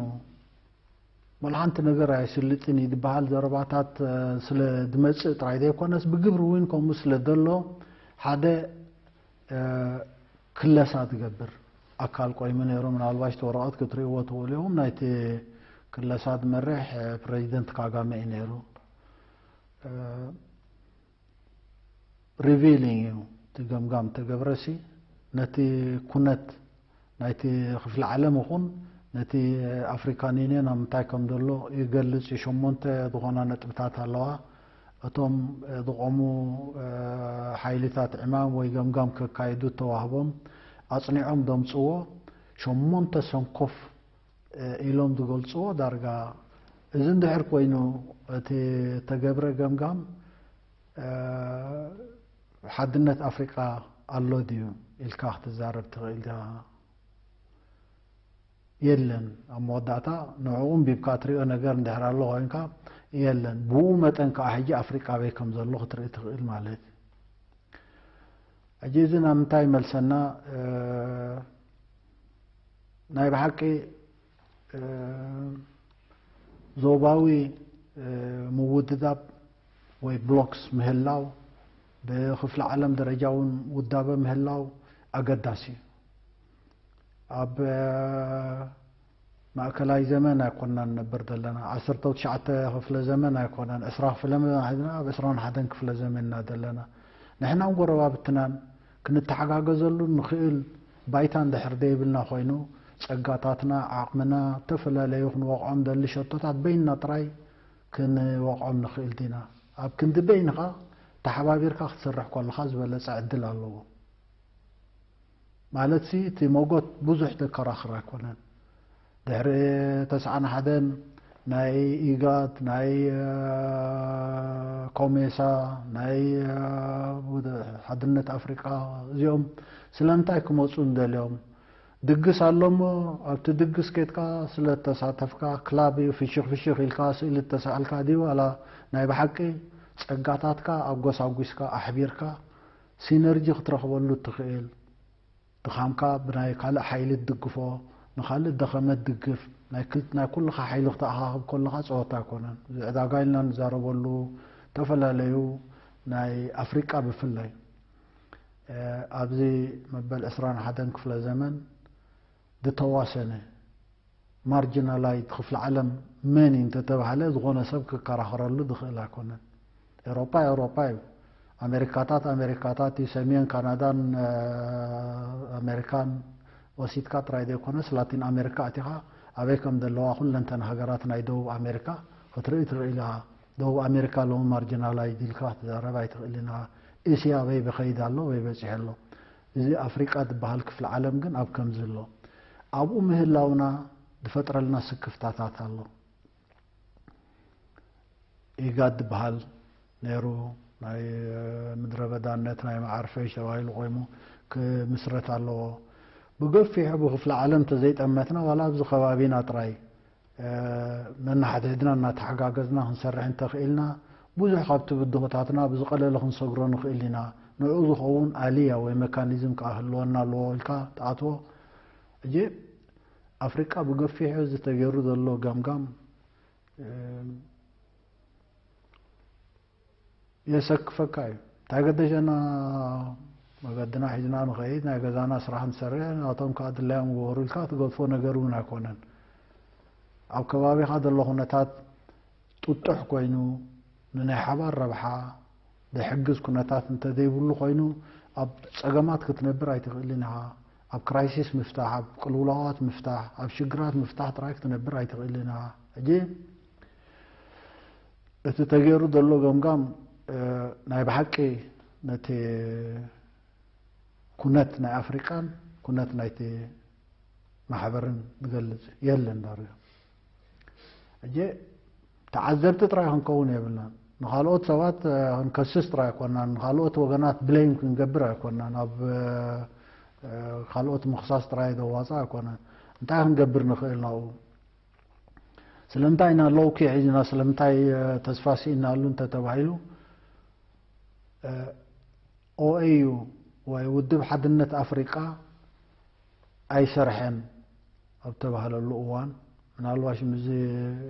ወላ ሓንቲ ነገር ኣይስልጥን እዩ ዝበሃል ዘረባታት፣ እ፣ ስለ ዝመጽእ ጥራይ ዘይኮነስ፣ ብግብሪ እውን ከምኡ ስለ ዘሎ፣ ሓደ፣ እ፣ ክለሳ ትገብር ኣካል ቆይሙ ነይሩ። ምናልባሽ እቲ ወረቐት ክትርእይዎ ትኽእሉ ኢኹም። ናይቲ ክለሳ ዝመርሕ፣ እ፣ ፕሬዚደንት ካጋመ እዩ ነይሩ። እ፣ ሪቪሊንግ እዩ። እቲ ገምጋም ተገብረሲ፣ ነቲ ኩነት ናይቲ ክፍለ ዓለም ይኹን ነቲ ኣፍሪካን ዩኒየን ኣብ ምንታይ ከም ዘሎ ይገልጽ እዩ። ሸሞንተ ዝኾና ነጥብታት ኣለዋ። እቶም፣ እ፣ ዝቖሙ፣ እ፣ ሓይልታት ዕማም ወይ ገምጋም ከካይዱ እተዋህቦም ኣጽኒዖም ዘምጽዎ ሸሞንተ ሰንኮፍ፣ እ፣ ኢሎም ዝገልጽዎ ዳርጋ። እዚ እንድሕር ኮይኑ፣ እቲ ተገብረ ገምጋም፣ እ፣ ሓድነት ኣፍሪቃ ኣሎ ድዩ ኢልካ ክትዛረብ ትኽእል ዲኻ? የለን። ኣብ መወዳእታ ንዕኡ ኣንቢብካ ትሪኦ ነገር እንድሕር ኣሎ ኮይንካ፣ የለን። ብኡ መጠን ከዓ ሕጂ ኣፍሪቃ ኣበይ ከም ዘሎ ክትርኢ ትኽእል ማለት እዩ። ሕጂ እዚ ናብ ምንታይ ይመልሰና? እ፣ ናይ ብሓቂ፣ እ፣ ዞባዊ፣ እ፣ ምውድዳብ ወይ ብሎክስ ምህላው፣ ብክፍለ ዓለም ደረጃ እውን ውዳበ ምህላው ኣገዳሲ እዩ። ኣብ፣ እ፣ ማእከላይ ዘመን ኣይኮናን ነበር ዘለና። ዓሰርተ ትሽዓተ ክፍለ ዘመን ኣይኮነን፣ ዕስራ ክፍለ ዘመን ሒዝና ኣብ ዕስራን ሓደን ክፍለ ዘመን ኢና ዘለና። ንሕናን ጎረባብትናን ክንተሓጋገዘሉ ንኽእል ባይታ እንድሕር ዘይብልና ኮይኑ፣ ጸጋታትና፣ ዓቕምና፣ እተፈላለዩ ክንወቕዖም ደሊ ሸቶታት በይንና ጥራይ ክንወቕዖም ንኽእል ዲና? ኣብ ክንዲ በይንኻ ተሓባቢርካ ክትሰርሕ ከለኻ ዝበለጸ ዕድል ኣለዎ። ማለትሲ እቲ መጎት ብዙሕ ዘከራኽር ኣይኮነን። ድሕሪ ተስዓን ሓደን ናይ ኢጋድ፣ ናይ፣ እ፣ ኮሜሳ፣ ናይ፣ እ፣ ውድ-፣ ሓድነት ኣፍሪቃ፣ እዚኦም ስለምንታይ ክመጹ እንደልዮም? ድግስ ኣሎ እሞ ኣብቲ ድግስ ኬድካ ስለ እተሳተፍካ፣ ክላብ እዩ፣ ፍሽኽ ፍሽኽ ኢልካ ስእሊ እተሰኣልካ ድዩ? ዋላ ናይ ብሓቂ ጸጋታትካ ኣጎሳጒስካ ኣሕቢርካ ሲነርጂ ክትረኽበሉ እትኽእል? ድኻምካ ብናይ ካልእ ሓይሊ ትድግፎ፣ ንኻልእ ደኸመ ትድግፍ፣ ናይ ክል-፣ ናይ ኩልኻ ሓይሊ ክተኣኻኽብ ከለኻ ጸወታ ኣይኮነን። እዚ ዕዳጋ ኢልና ንዛረበሉ ዝተፈላለዩ ናይ ኣፍሪቃ ብፍላይ፣ እ፣ ኣብዚ መበል ዕስራን ሓደን ክፍለ ዘመን ዝተዋሰነ ማርጂናላይዝድ ክፍለ ዓለም መን እዩ እንተተባህለ ዝኾነ ሰብ ክከራኸረሉ ዝኽእል ኣይኮነን። ኤውሮጳ ኤውሮጳ እዩ። ኣሜሪካታት ኣሜሪካታት እዩ። ሰሜን ካናዳን፣ እ፣ ኣሜሪካን ወሲድካ ጥራይ ዘይኮነስ ላቲን ኣሜሪካ ኣቲኻ ኣበይ ከም ዘለዋ ኩለንተን ሃገራት ናይ ደቡብ ኣሜሪካ ክትርኢ ትርኢ ኢኻ። ደቡብ ኣሜሪካ ሎሚ ማርጂናላይዝድ ኢልካ ክትዛረብ ኣይትኽእልን ኢኻ። እስያ ኣበይ ብኸይድ ኣሎ ወይ በጺሑ ኣሎ። እዚ ኣፍሪቃ ዝበሃል ክፍለ ዓለም ግን ኣብ ከምዚ ኣሎ። ኣብኡ ምህላውና ዝፈጥረልና ስክፍታታት ኣሎ። ኢጋድ ዝበሃል ነይሩ፣ ናይ ምድረ በዳነት ናይ መዓርፈይ ተባሂሉ ቆይሙ ክምስረት ኣለዎ። ብገፊሑ ብክፍለ ዓለም እንተዘይጠመትና ዋላ ኣብዚ ከባቢና ጥራይ፣ እ፣ ነንሓድሕድና እናተሓጋገዝና ክንሰርሕ እንተኽኢልና ብዙሕ ካብቲ ብድሆታትና ብዝቐለለ ክንሰግሮ ንኽእል ኢና። ንዕኡ ዝኸውን ኣልያ ወይ መካኒዝም ከኣ ህልወና ኣለዎ ኢልካ ትኣትዎ። ሕጂ ኣፍሪቃ ብገፊሑ እዚ ተገይሩ ዘሎ ገምጋም፣ እ፣ የሰክፈካ እዩ። እንታይ ገደሸና መገድና ሒዝና ንኸይድ፣ ናይ ገዛና ስራሕ ንሰርሕ፣ ናቶም ከዓ ድላዮም ግበሩ ኢልካ ትገድፎ ነገር እውን ኣይኮነን። ኣብ ከባቢኻ ዘሎ ኩነታት ጥጡሕ ኮይኑ፣ ንናይ ሓባር ረብሓ ዘሕግዝ ኩነታት እንተዘይብሉ ኮይኑ፣ ኣብ ጸገማት ክትነብር ኣይትኽእልን ኢኻ። ኣብ ክራይሲስ ምፍታሕ፣ ኣብ ቅልውላዋት ምፍታሕ፣ ኣብ ሽግራት ምፍታሕ ጥራይ ክትነብር ኣይትኽእልን ኢኻ። ሕጂ እቲ ተገይሩ ዘሎ ገምጋም፣ እ፣ ናይ ብሓቂ ነቲ ኩነት ናይ ኣፍሪቃን ኩነት ናይቲ ማሕበርን ዝገልጽ የለን ዳርጋ። ሕጂ ተዓዘብቲ ጥራይ ክንከውን የብልናን። ንኻልኦት ሰባት፣ እ፣ ክንከስስ ጥራይ ኣይኮናን፣ ንኻልኦት ወገናት ብሌም ክንገብር ኣይኮናን፣ ኣብ፣ እ፣ እ፣ ካልኦት ምኽሳስ ጥራይ ዘዋጽእ ኣይኮነን። እንታይ ክንገብር ንኽእል ናብኡ? ስለምንታይ ኢና ሎው ኪ ሒዝና፣ ስለምንታይ፣ እ፣ ተስፋ ስኢናሉ እንተተባሂሉ፣ እ፣ ኦኤዩ ወይ ውድብ ሓድነት ኣፍሪቃ ኣይሰርሐን ኣብ ተባህለሉ እዋን፣ ምናልባሽ ምስዚ፣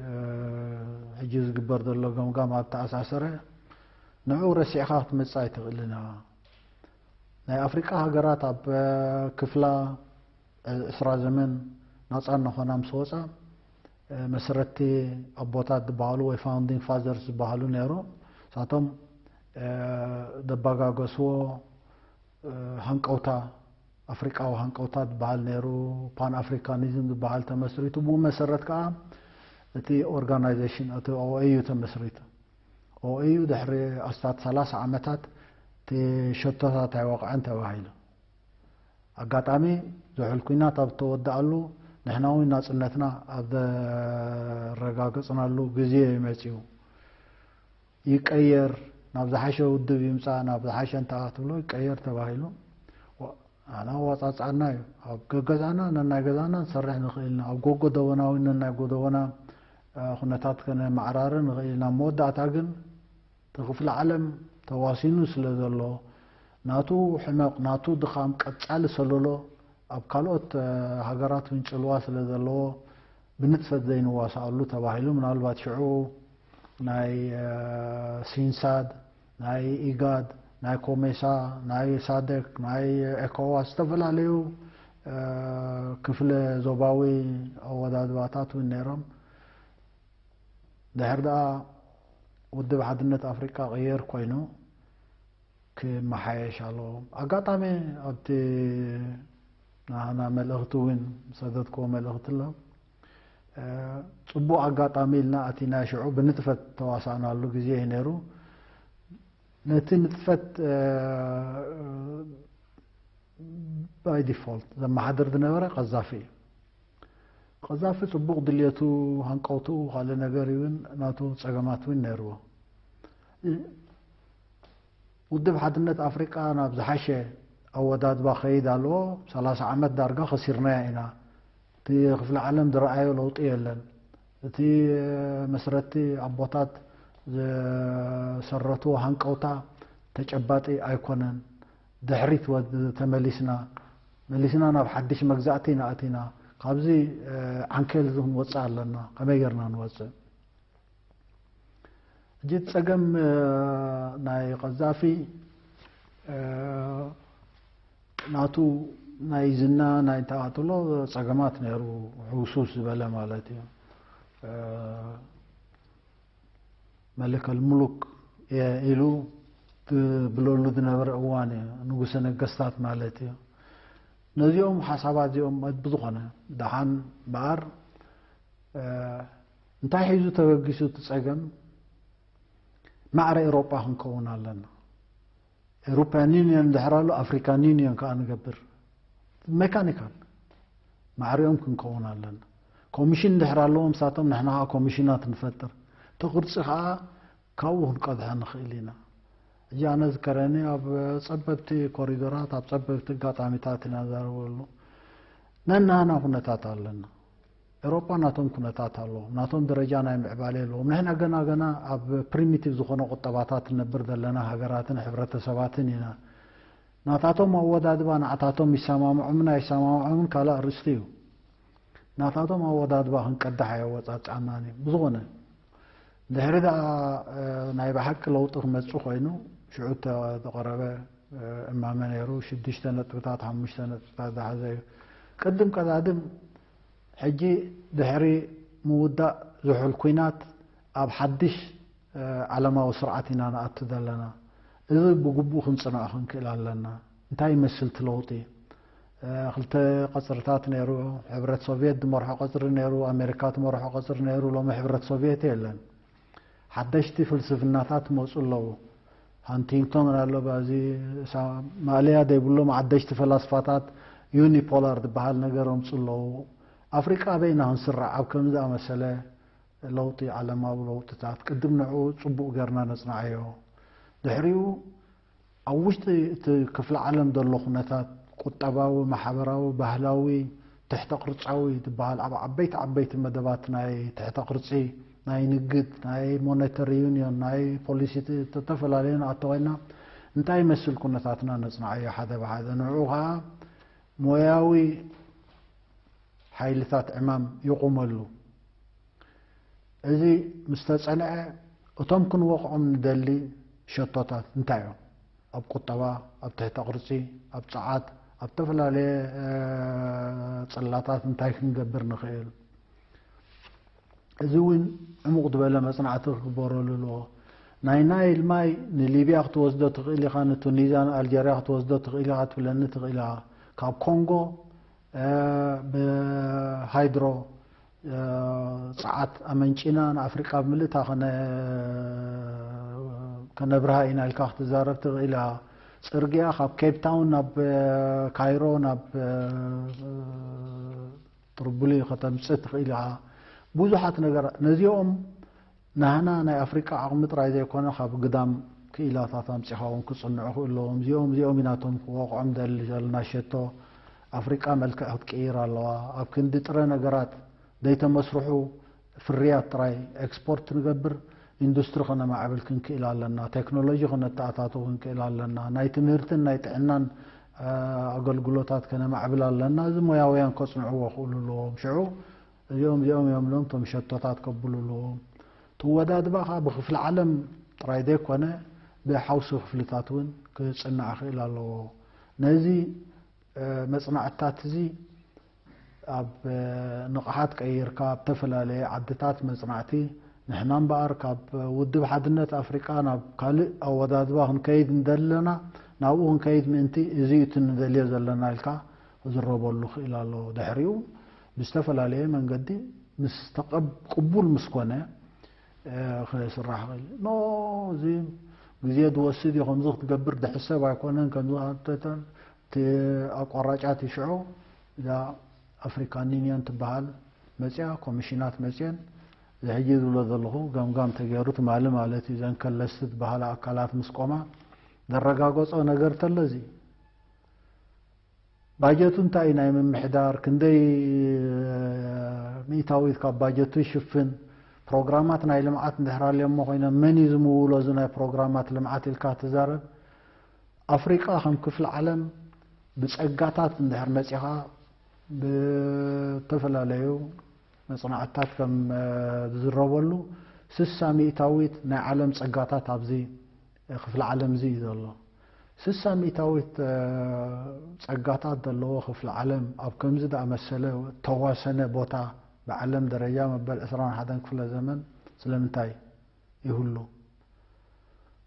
እ፣ ሕጂ ዝግበር ዘሎ ገምጋም ኣብ ተኣሳሰረ፣ ንዕኡ ረሲዕኻ ክትመጽእ ኣይትኽእልን ኢኻ። ናይ ኣፍሪቃ ሃገራት ኣብ፣ እ፣ ክፍላ፣ እ፣ ዕስራ ዘመን ናጻ እናኾና ምስ ወጻ፣ እ፣ መሰረትቲ ኣቦታት ዝበሃሉ ወይ ፋውንዲንግ ፋዘርስ ዝበሃሉ ነይሮም። ንሳቶም፣ እ፣ ዘበጋገስዎ፣ እ፣ ሃንቀውታ፣ ኣፍሪቃዊ ሃንቀውታ ዝበሃል ነይሩ፣ ፓን ኣፍሪካኒዝም ዝበሃል ተመስሪቱ። ብኡ መሰረት ከዓ እቲ ኦርጋናይዜሽን፣ እቲ ኦኤዩ ተመስሪቱ። ኦኤዩ ድሕሪ ኣስታት ሰላሳ ዓመታት እቲ ሸቶታት ኣይወቕዐን ተባሂሉ። ኣጋጣሚ ዝሑል ኲናት ኣብ እተወድኣሉ፣ ንሕና እውን ናጽነትና ኣብ ዘረጋገጽናሉ ግዜ እዩ መጺኡ። ይቀየር፣ ናብ ዝሓሸ ውድብ ይምጻእ፣ ናብ ዝሓሸ እንተ ትብሎ ይቀየር ተባሂሉ። ዋ-፣ ኣና ኣዋጻጽኣና እዩ። ኣብ ገገዛና ነናይ ገዛና ንሰርሕ ንኽእል ኢና። ኣብ ጎጎ ደበና እውን ነናይ ጎደቦና፣ እ፣ ኩነታት ከነመዓራሪ ንኽእል ኢና። ኣብ መወዳእታ ግን እቲ ክፍለ ዓለም ተዋሲኑ ስለ ዘሎ፣ ናቱ ሕመቕ፣ ናቱ ድኻም ቀጻሊ ሰለሎ ኣብ ካልኦት፣ እ፣ ሃገራት እውን ጽልዋ ስለ ዘለዎ፣ ብንጥፈት ዘይንዋሳኣሉ ተባሂሉ። ምናልባት ሽዑ ናይ፣ እ፣ ሲንሳድ፣ ናይ ኢጋድ፣ ናይ ኮሜሳ፣ ናይ ሳደክ፣ ናይ ኤኮዋስ ዝተፈላለዩ፣ እ፣ ክፍለ ዞባዊ ኣወዳድባታት እውን ነይሮም። ድሕር ደኣ ውድብ ሓድነት ኣፍሪቃ ቅየር ኮይኑ ክመሓየሽ ኣለዎ። ኣጋጣሚ ኣብቲ ናህና መልእኽቲ እውን ሰደድክዎ መልእኽቲ ኣሎ። እ፣ ጽቡቕ ኣጋጣሚ ኢልና ኣቲና ሽዑ ብንጥፈት ተዋሳእናሉ ግዜ እዩ ነይሩ። ነቲ ንጥፈት፣ እ፣ ባይ ዲፎልት ዘመሓድር ዝነበረ ቀዛፊ እዩ። ቀዛፊ ጽቡቕ ድልየቱ፣ ሃንቀውትኡ ካልእ ነገር እዩ፣ ግን ናቱ ጸገማት እውን ነይርዎ። ውድብ ሓድነት ኣፍሪቃ ናብ ዝሓሸ ኣወዳድባ ከይድ ኣለዎ። ሰላሳ ዓመት ዳርጋ ከሲርናዮ ኢና። እቲ ክፍለ ዓለም ዝረኣዮ ለውጢ የለን። እቲ መስረቲ ኣቦታት ዝሰረትዎ ሃንቀውታ ተጨባጢ ኣይኮነን። ድሕሪት ወ-፣ ተመሊስና፣ መሊስና ናብ ሓድሽ መግዛእቲ ኢና ኣቲና። ካብዚ፣ እ፣ ዓንኬል እዚ ክንወፅእ ኣለና። ከመይ ጌርና ንወፅእ? ሕጂ ጸገም፣ እ፣ ናይ ቀዛፊ፣ እ፣ ናቱ ናይ ዝና ናይ ተኣትሎ ጸገማት ነይሩ፣ ሕውሱስ ዝበለ ማለት እዩ። እ፣ መለከል ሙሉክ እየ ኢሉ ትብለሉ ዝነበረ እዋን እዩ፣ ንጉሰ ነገስታት ማለት እዩ። ነዚኦም ሓሳባት እዚኦም ብዝኾነ ደሓን እምበኣር፣ እ፣ እንታይ ሒዙ ተበጊሱ እቲ ጸገም? ማዕረ ኤውሮጳ ክንከውን ኣለና። ኤውሮፓያን ዩኒየን እንድሕር ኣሎ፣ ኣፍሪካን ዩኒየን ከዓ ንገብር። ሜካኒካል ማዕሪኦም ክንከውን ኣለና። ኮሚሽን እንድሕር ኣለዎም ንሳቶም፣ ንሕና ከዓ ኮሚሽናት ንፈጥር። እቲ ቅርጺ ከዓ ካብኡ ክንቀድሖ ንኽእል ኢና። ሕጂ ኣነ ዝከረኒ ኣብ ጸበብቲ ኮሪዶራት፣ ኣብ ጸበብቲ ኣጋጣሚታት ኢና ንዛረበሉ። ነናና ኩነታት ኣለና። ኤውሮጳ ናቶም ኩነታት ኣለዎም፣ ናቶም ደረጃ ናይ ምዕባለ ኣለዎም። ንሕና ገና ገና ኣብ ፕሪሚቲቭ ዝኾነ ቁጠባታት ንነብር ዘለና ሃገራትን ሕብረተሰባትን ኢና። ናታቶም ኣወዳድባ ንዓታቶም ይሰማምዖምን ኣይሰማምዖምን ካልእ ኣርእስቲ እዩ። ናታቶም ኣወዳድባ ክንቀዳሕ ኣየወጻጽኣናን እዩ። ብዝኾነ፣ ድሕሪ ደኣ፣ እ፣ ናይ ብሓቂ ለውጢ ክመጽእ ኮይኑ፣ ሽዑ እተ-፣ ዝተቐረበ እማመ ነይሩ። ሽዱሽተ ነጥብታት፣ ሓሙሽተ ነጥብታት ዝሓዘ እዩ። ቅድም ቀዳድም ሕጂ ድሕሪ ምውዳእ ዝሑል ኲናት ኣብ ሓድሽ ዓለማዊ ስርዓት ኢና ንኣቱ ዘለና። እዚ ብግቡእ ክንጽንዖ ክንክእል ኣለና። እንታይ ይመስል እቲ ለውጢ? ክልተ ቀጽርታት ነይሩ። ሕብረት ሶቪየት ዝመርሖ ቀጽሪ ነይሩ፣ ኣሜሪካ ትመርሖ ቀጽሪ ነይሩ። ሎሚ ሕብረት ሶቪየት የለን። ሓደሽቲ ፍልስፍናታት መፁ ኣለዉ። ሃንቲንግቶን ኣሎ፣ በዚ ማእለያ ዘይብሎም ሓደሽቲ ፈላስፋታት ዩኒፖላር ዝበሃል ነገር ኣምፁ ኣለዉ። ኣፍሪቃ ኣበይና ክንስራዕ? ኣብ ከምዚ ኣመሰለ ለውጢ፣ ዓለማዊ ለውጥታት ቅድም ንዕኡ ፅቡቅ ገርና ነፅናዓዮ። ድሕሪኡ ኣብ ውሽጢ እቲ ክፍለ ዓለም ዘሎ ኩነታት፣ ቁጠባዊ፣ ማሕበራዊ፣ ባህላዊ፣ ትሕተ ቅርጻዊ ዝበሃል ኣብ ዓበይቲ ዓበይቲ መደባት ናይ ትሕተ ቅርጺ፣ ናይ ንግድ፣ ናይ ሞኔተሪ ዩኒዮን፣ ናይ ፖሊሲ፣ ዝተፈላለዩ ንኣቶ ኮይና እንታይ ይመስል ኩነታትና ነጽንዓዮ ሓደ ብሓደ። ንዕኡ ኸዓ ሞያዊ ሓይልታት ዕማም ይቑመሉ። እዚ ምስ ተጸንዐ፣ እቶም ክንወቕዖም ንደሊ ሸቶታት እንታይ እዮም? ኣብ ቁጠባ፣ ኣብ ትሕተ ቅርጺ፣ ኣብ ጸዓት፣ ኣብ ዝተፈላለየ ጽላታት እንታይ ክንገብር ንኽእል? እዚ እውን ዕሙቕ ዝበለ መጽናዕቲ ክግበረሉ ኣለዎ። ናይ ናይል ማይ ንሊብያ ክትወስዶ ትኽእል ኢኻ፣ ንቱኒዝያ፣ ንኣልጀርያ ክትወስዶ ትኽእል ኢኻ ትብለኒ ትኽእል ኢኻ። ካብ ኮንጎ ብሃይድሮ ጸዓት ኣመንጪና ንኣፍሪቃ ብምልእታ ከነብርሃ ኢና ኢልካ ክትዛረብ ትኽእል ኢኻ። ጽርግያ ካብ ኬፕ ታውን ናብ ካይሮ ናብ ጥርቡሊ ከተምጽእ ትኽእል ኢኻ። ብዙሓት ነገራት ነዚኦም ናህና ናይ ኣፍሪቃ ዓቕሚ ጥራይ ዘይኮነ ካብ ግዳም ክኢላታት ኣምጺኻ እውን ክጽንዑ ክእሉ ኣለዎም። እዚኦም እዚኦም ኢናቶም ክወቕዖም ደሊ ዘለና ሸቶ። ኣፍሪቃ መልክዕ ክትቅይር ኣለዋ። ኣብ ክንዲ ጥረ ነገራት ዘይተመስርሑ ፍርያት ጥራይ ኤክስፖርት ንገብር ኢንዱስትሪ ከነማዕብል ክንክእል ኣለና። ቴክኖሎጂ ከነተኣታቱ ክንክእል ኣለና። ናይ ትምህርትን ናይ ጥዕናን ኣገልግሎታት ከነማዕብል ኣለና። እዚ ሞያውያን ከጽንዕዎ ክእሉ ኣለዎም። ሽዑ እዚኦም እዚኦም እዮም ኢሎም እቶም ሸቶታት ከብሉ ኣለዎም። ትወዳድባ ከዓ ብክፍሊ ዓለም ጥራይ ዘይኮነ ብሓውሲ ክፍልታት እውን ክጽናዕ ክእል ኣለዎ። ነዚ መጽናዕትታት እዚ ኣብ ንቕሓት ቀይርካ ኣብ ዝተፈላለየ ዓድታት መጽናዕቲ ንሕና እምበኣር ካብ ውድብ ሓድነት ኣፍሪቃ ናብ ካልእ ኣወዳድባ ክንከይድ እንደለና ናብኡ ክንከይድ ምእንቲ እዚ እዩ እቲ ንደልዮ ዘለና ኢልካ ክዝረበሉ ክእል ኣለዎ። ድሕሪኡ ብዝተፈላለየ መንገዲ ምስ ተቐብ-፣ ቅቡል ምስ ኮነ ክስራሕ ክእል። ኖ፣ እዚ ግዜ ዝወስድ እዩ፣ ከምዚ ክትገብር ድሕሰብ ኣይኮነን፣ ከምዚ እቲ ኣቋራጫት ይሽዑ እዛ ኣፍሪካን ዩኒየን ትበሃል መፅያ፣ ኮሚሽናት መፅየን፣ እዚ ሕጂ ዝብሎ ዘለኹ ገምጋም ተገይሩ ትማሊ ማለት እዩ። እዘን ከለስቲ ዝበሃላ ኣካላት ምስ ቆማ ዘረጋገጾ ነገር ተሎ እዚ ባጀቱ እንታይ እዩ ናይ ምምሕዳር፣ ክንደይ ሚእታዊት ካብ ባጀቱ ይሽፍን፣ ፕሮግራማት ናይ ልምዓት እንድሕር ኣልዮሞ ኮይኖም መን እዩ ዝምውሎ እዚ ናይ ፕሮግራማት ልምዓት ኢልካ ትዛረብ። ኣፍሪቃ ከም ክፍሊ ዓለም ብጸጋታት እንድሕር መጺኻ ብተፈላለዩ መጽናዕትታት ከም ዝዝረበሉ ስሳ ሚእታዊት ናይ ዓለም ጸጋታት ኣብዚ ክፍሊ ዓለም እዚ እዩ ዘሎ። ስሳ ሚእታዊት ጸጋታት ዘለዎ ክፍሊ ዓለም ኣብ ከምዚ ዝኣመሰለ ተዋሰነ ቦታ ብዓለም ደረጃ መበል ዕስራን ሓደን ክፍለ ዘመን ስለምንታይ ይህሉ?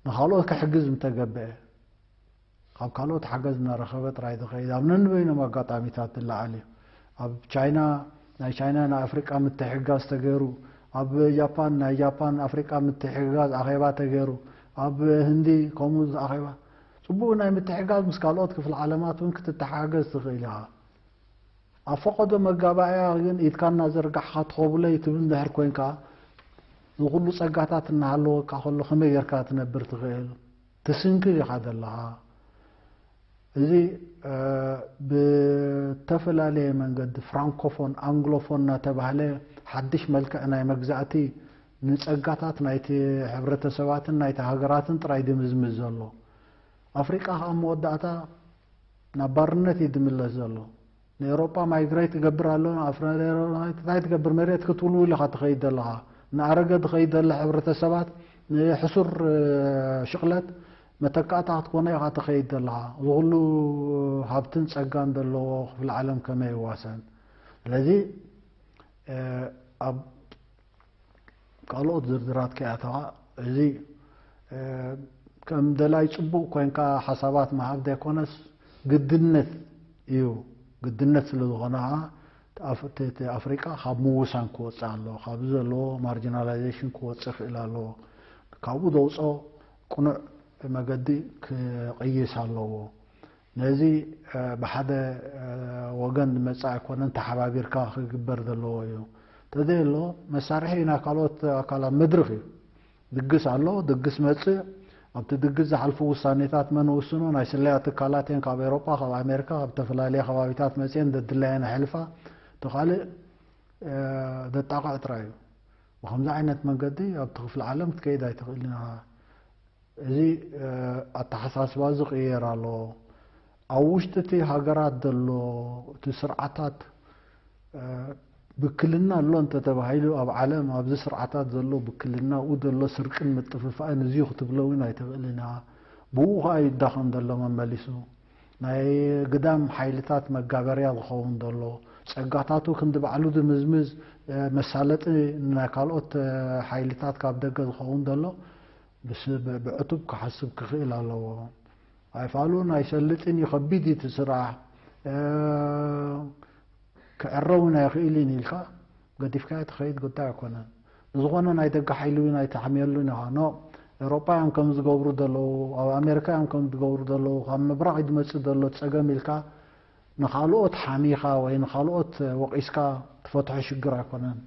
ንኻልኦት ክሕግዝ ምተገብአ ካብ ካልኦት ሓገዝ እናረኸበ ጥራይ ዝኸይድ ኣብ ነንበይኖም ኣጋጣሚታት ዝለዓል እዩ። ኣብ ቻይና ናይ ቻይና ንኣፍሪቃ ምትሕግጋዝ ተገይሩ፣ ኣብ ጃፓን ናይ ጃፓን ኣፍሪቃ ምትሕግጋዝ ኣኼባ ተገይሩ፣ ኣብ ህንዲ ከምኡ ኣኼባ። ጽቡቕ ናይ ምትሕግጋዝ ምስ ካልኦት ክፍሊ ዓለማት እውን ክትተሓገዝ ትኽእል ኢኻ። ኣብ ፈቐዶ መጋባእያ ግን ኢድካ እናዘርጋሕካ ትኸብለይ ትብል እንድሕር ኮይንካ፣ እዚ ኩሉ ጸጋታት እናሃለወካ ከሎ ከመይ ጌርካ ትነብር ትኽእል? ትስንክል ኢኻ ዘለኻ። እዚ ብተፈላለየ መንገዲ ፍራንኮፎን፣ ኣንግሎፎን እናተባህለ ሓድሽ መልክዕ ናይ መግዛእቲ ንጸጋታት ናይቲ ሕብረተሰባትን ናይቲ ሃገራትን ጥራይ ድምዝምዝ ዘሎ። ኣፍሪቃ ከኣ መወዳእታ ናብ ባርነት እዩ ድምለስ ዘሎ። ንኤውሮጳ ማይግሬት ይገብር ኣሎ። ኣፍረ-፣ እንታይ ትገብር መሬት ክትውልውል ኢኻ ትኸይድ ዘለኻ። ንኣረገ ዝኸይድ ዘሎ ሕብረተሰባት ንሕሱር ሽቕለት መተካእታ ክትኮኖ ኢኻ ትኸይድ ዘለኻ። እዚ ኩሉ ሃብትን ጸጋን ዘለዎ ክፍለ ዓለም ከመይ ይዋሰን? ስለዚ ኣብ ካልኦት ዝርዝራት ከይኣተኻ፣ እዚ ከም ደላይ ጽቡቕ ኮንካ ሓሳባት ምሃብ ዘይኮነስ፣ ግድነት እዩ። ግድነት ስለ ዝኾነ ኸዓ፣ ኣፍ-፣ እቲ፣ እቲ ኣፍሪቃ ካብ ምውሳን ክወፅእ ኣለዎ። ካብዚ ዘለዎ ማርጂናላይዜሽን ክወፅእ ይኽእል ኣለዎ። ካብኡ ዘውፅኦ ቅኑዕ መገዲ ክቕይስ ኣለዎ። ነዚ ብሓደ ወገን ዝመጽእ ኣይኮነን፣ ተሓባቢርካ ክግበር ዘለዎ እዩ። እንተዘየሎ፣ መሳርሒ ናይ ካልኦት ኣካላት መድርኽ እዩ። ድግስ ኣሎ፣ ድግስ መጽእ፣ ኣብቲ ድግስ ዝሓልፉ ውሳኔታት መን ወስኖ? ናይ ስለያ ትካላት እየን፣ ካብ ኤውሮጳ፣ ካብ ኣሜሪካ፣ ካብ ዝተፈላለየ ከባቢታት መጽኤን ደድላየን ኣሕልፋ፣ እቲ ካልእ ደጣቕዕ ጥራይ እዩ። ብኸምዚ ዓይነት መንገዲ ኣብቲ ክፍለ ዓለም ክትከይድ ኣይትኽእልን ኢኻ። እዚ ኣተሓሳስባ እዚ ክቕየር ኣለዎ። ኣብ ውሽጢ እቲ ሃገራት ዘሎ እቲ ስርዓታት ብክልና ኣሎ እንተተባሂሉ፣ ኣብ ዓለም ኣብዚ ስርዓታት ዘሎ ብክልና፣ ኣብኡ ዘሎ ስርቅን ምጥፍፋእን እዚ እዩ ክትብሎ እውን ኣይትኽእልን ኢኻ። ብኡ ኸዓ ይዳኸም ዘሎ መመሊሱ። ናይ ግዳም ሓይልታት መጋበርያ ዝኸውን ዘሎ፣ ጸጋታቱ ክንዲ ባዕሉ ዝምዝምዝ መሳለጢ ናይ ካልኦት ሓይልታት ካብ ደገ ዝኸውን ዘሎ፣ ብስ-፣ ብ-፣ ብዕቱብ ክሓስብ ክኽእል ኣለዎ። ኣይፋሉን ኣይሰልጥን እዩ፣ ከቢድ እዩ እቲ ስራሕ፣ ክዕረ እውን ኣይኽእልን ኢልካ ገዲፍካዮ ትኸይድ ጉዳይ ኣይኮነን። ብዝኾነ ናይ ደገ ሓይሊ እውን ኣይትሓምየሉን ኢኻ። ኖ፣ ኤውሮጳ እዮም ከም ዝገብሩ ዘለዉ፣ ኣብ ኣሜሪካ እዮም ከም ዝገብሩ ዘለዉ፣ ካብ ምብራቕ እዩ ዝመጽእ ዘሎ ጸገም ኢልካ ንኻልኦት ሓሚኻ ወይ ንኻልኦት ወቒስካ ትፈትሖ ሽግር ኣይኮነን።